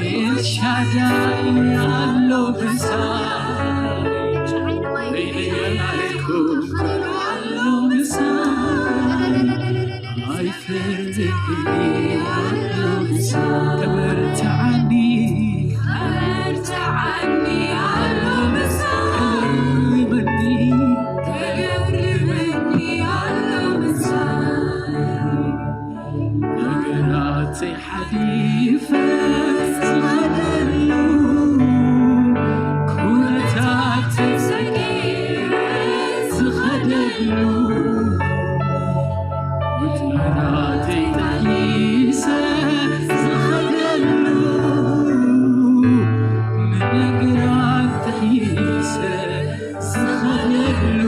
ኤልሻዳይ ኣሎ ምሳይ፣ በይነይ ኣይኮንኩን ኣሎ ምሳይ፣ ኣይፈልጥን ኣሎ ምሳይ፣ ከበርትዓኒ፣ ከበርትዓኒ ኣሎ ምሳይ፣ ከገርመኒ፣ ከገርመኒ ኣሎ ምሳይ። ነገራተይ ሓሊፈ ዝኸደሉ፣ ኩነታተይ ሰጊረ ዝኸደሉ፣ ወጥመዳተይ ተሒሰ ዝኸደሉ፣ ንነገራት ተሒሰ ዝኸደሉ፣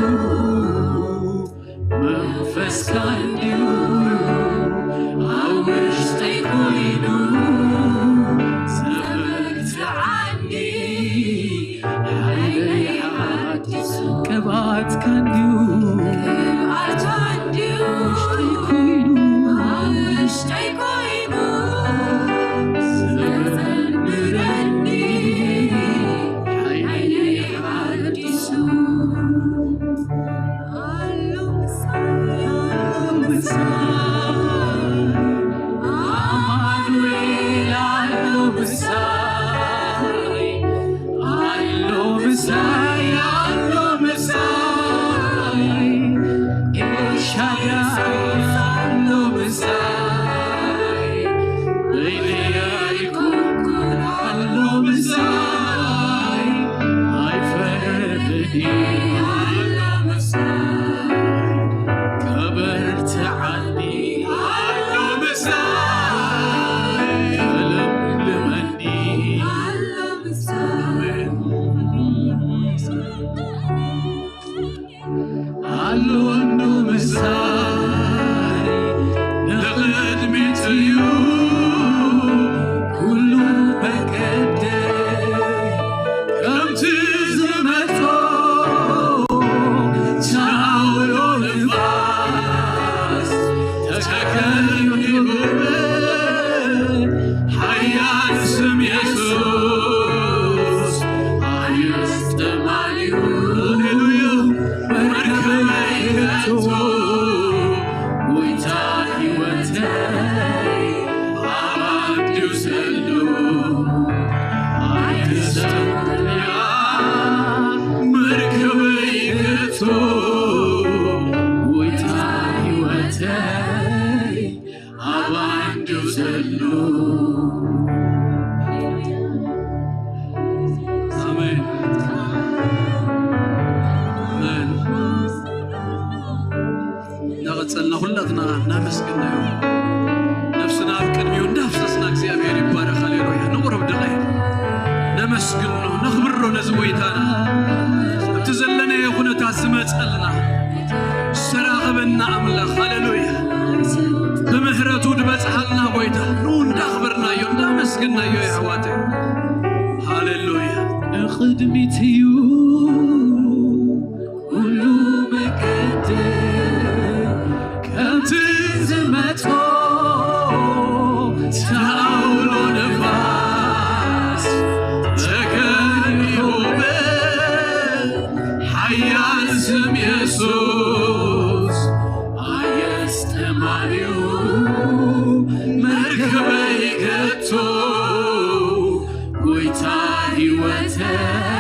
መንፈስካ እንድዩ ኣብ ውሽጠይ ኮይኑ ዘበርትዓኒ፣ ሓይለይ ሓዲሱ። ቅብኣትካ እንድዩ፣ ቅብኣትካ እንድዩ ውሽጠይ ኮይኑ፣ ኣብ ውሽጠይ ኮይኑ ዘዘምረኒ፣ ሓይለይ ሓዲሱ። ኣሎ ምሳይ፣ ኣሎ ምሳይ፣ ኣማኑኤል ኣሎ ምሳይ፣ ኣሎ ምሳይ፣ ኣሎ ምሳይ፣ ኤልሻዳይ ኣሎ ምሳይ፣ በይነይ ኣይኮንኩን ኣሎ ምሳይ፣ ኣይፈርድን ኣሎ ምሳይ፣ ከበርትዓኒ ኣሎ ምሳይ፣ ከለምልመኒ ኣሎ ምሳይ። ኣሎ እንዶ ምሳይ ንቕድሚት እዩ ኩሉ መገደይ፣ ከምቲ ዝመጾ ቻውሎ ንፋስ ተተከልኩ ይብል ሓያል ስም የሱስ ኣየስጥማልዩ። ሃሌሉያ። መርከበይ ከቶ ጎይታ ህይወተይ ኣብ ኣንድዩ ዘሎ ኣይትሰምያ። መርከበይ ከቶ ጎይታ ህይወተይ ኣብ ኣንድዩ ዘሎ። ኣሜን። ኣሜን። እናቐጸልና ኩላትና እናመስግናዮ። ነፍስና ኣብ ቅድሚኡ እንዳፍሰስና እግዚኣብሔር ይባረኽ። ሃሌሉያ። ንቑረብ ድቓይ ነመስግኖ፣ ነኽብሮ ነዚ ጎይታና። እቲ ዘለናዮ ኩነታት ዝመጸልና፣ ዝተራኸበና ኣምላኽ። ሃሌሉያ። ብምሕረቱ ዝበጽሓልና ጎይታ። ንኡ እንዳኽበርናዮ፣ እንዳመስግናዮ የሕዋተይ። ሃሌሉያ። ንቕድሚት እዩ ኩሉ መገደይ፣ ከምቲ ዝመጾ ተኣውሎ ነፋስ ተከኒኹ ሓያል ስም የሱስ ኣየስጥማልዩ። መርከበይ ከቶ ጎይታ ህይወተይ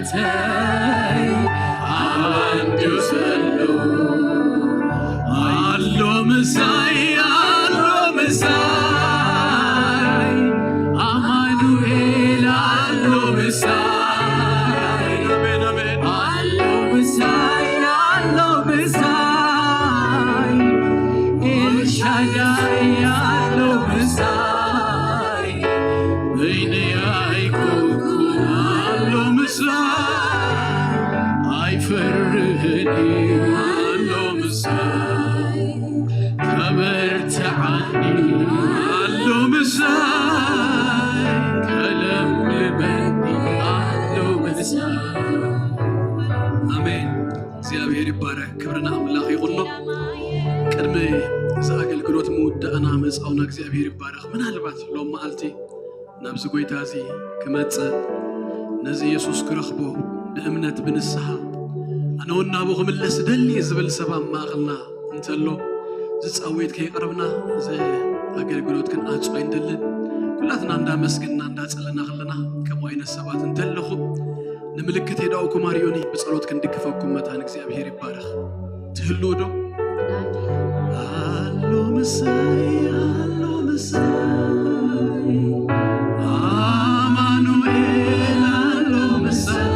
ተይ ኣባንጆ ዘሎ ኣሎ ምሳይ፣ ኣሎ ምሳይ፣ ኣማኑኤል ኣሎ ምሳይ፣ ኣሎ ምሳይ፣ ኣሎ ምሳይ፣ ኤልሻዳይ ኣሎ ምሳይ፣ በይነይ ኣይኮንኩን ኣሎ ምሳይ፣ ኣይፈርህን ኣሎ ምሳይ፣ ተበርትዓኒ ኣሎ ምሳይ፣ ከለምልመኒ ኣሎ ምሳይ። ኣሜን። እግዚኣብሔር ይባረክ። ክብሪ ንኣምላኽ ይኹኖ። ቅድሚ እዚ ኣገልግሎት ምውዳእና ምእጻውና እግዚኣብሔር ይባረክ። ምናልባት ሎም መዓልቲ ናብዚ ጎይታ እዚ ክመጽእ፣ ነዚ የሱስ ክረኽቦ ብእምነት ብንስሓ ኣነ እውን ናብኡ ክምለስ እደሊ ዝብል ሰብ ኣብ ማእኸልና እንተሎ፣ ዝጻወት ከይቀረብና እዚ ኣገልግሎት ክንዓጹ ኣይንደልን። ኩላትና እንዳመስግንና እንዳጸለና ከለና ከምኡ ዓይነት ሰባት እንተለኹም ንምልክት የዳኡኩም ኣርእዩኒ፣ ብጸሎት ክንድግፈኩም መታን እግዚኣብሔር ይባረኽ። ትህልዉ ዶ? ኣሎ ምሳይ፣ ኣሎ ምሳይ፣ ኣማኑኤል ኣሎ ምሳይ፣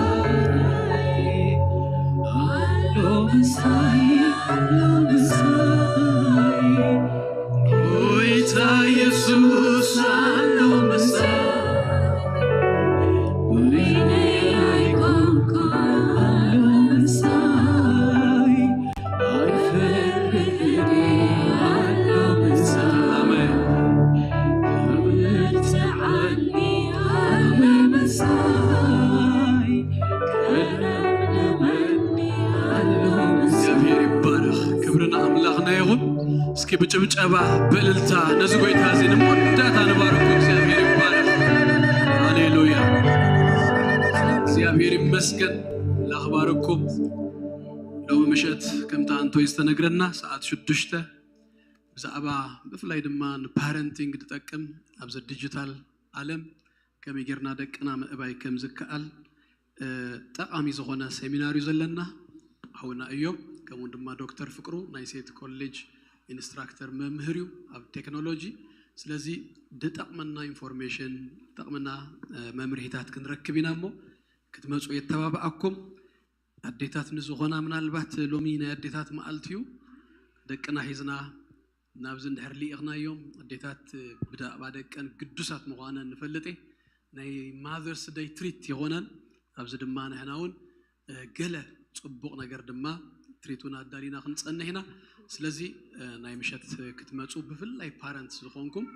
ኣሎ ምሳይ፣ ኣሎ ምሳይ፣ ጎይታ የሱስ ኣሎ ምሳይ፣ በይነይ ኣይኮንኩን ኣሎ ምሳይ፣ ኣይፈርህን ኣሎ ምሳይ፣ ኣሜን። ተበርትዓኒ ኣሎ ምሳይ፣ ከለምልመኒ ኣሎ ምሳይ። እግዚኣብሔር ይባረኽ። ክብሪ ንኣምላኽና ይኹን። እስኪ ብጭብጨባ ብእልልታ ነዚ ጎይታ እዚ ንመወዳእታ ንባርኮ። እግዚኣብሔር ይባረኽ። ሃሌሉያ። እግዚኣብሔር ይመስገን። ላኽባርኩም ሎሚ ምሸት ከምታ ኣንቶይ ዝተነግረና ሰዓት ሽዱሽተ ብዛዕባ ብፍላይ ድማ ንፓረንቲንግ ዝጠቅም ኣብዚ ዲጂታል ዓለም ከመይ ጌርና ደቅና ምእባይ ከም ዝከኣል ጠቓሚ ዝኾነ ሴሚናር እዩ ዘለና። ሓውና እዮም ከምኡ ድማ ዶክተር ፍቅሩ ናይ ሴት ኮሌጅ ኢንስትራክተር መምህር እዩ ኣብ ቴክኖሎጂ። ስለዚ ድጠቕመና ኢንፎርሜሽን ድጠቕመና መምርሂታት ክንረክብ ኢና እሞ ክትመፁ የተባብኣኩም። ኣዴታት ንዝኾና ምናልባት ሎሚ ናይ ኣዴታት መዓልቲ እዩ። ደቅና ሒዝና ናብዚ እንድሕር ልኢኽናዮም ኣዴታት ብዛዕባ ደቀን ግዱሳት ምዃነን ንፈልጥ። ናይ ማዘርስ ደይ ትሪት ይኾነን። ኣብዚ ድማ ንሕና እውን ገለ ፅቡቕ ነገር ድማ ትሪት እውን ኣዳሊና ክንፀንሕ ኢና። ስለዚ ናይ ምሸት ክትመፁ ብፍላይ ፓረንት ዝኾንኩም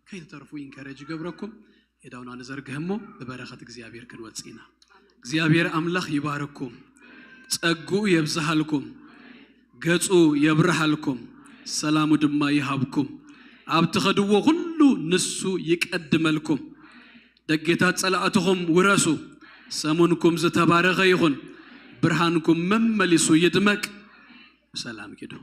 ከይትተርፉ ኢንከረጅ ይገብረኩም። የዳውና ንዘርግህ እሞ ብበረኸት እግዚኣብሔር ክንወፅእ ኢና። እግዚኣብሔር ኣምላኽ ይባርኩም፣ ጸግኡ የብዝሃልኩም፣ ገጹ የብርሃልኩም፣ ሰላሙ ድማ ይሃብኩም። ኣብ ትኸድዎ ኩሉ ንሱ ይቀድመልኩም። ደጌታት ጸላእትኹም ውረሱ። ሰሙንኩም ዝተባረኸ ይኹን። ብርሃንኩም መመሊሱ ይድመቅ። ብሰላም ኪዱ።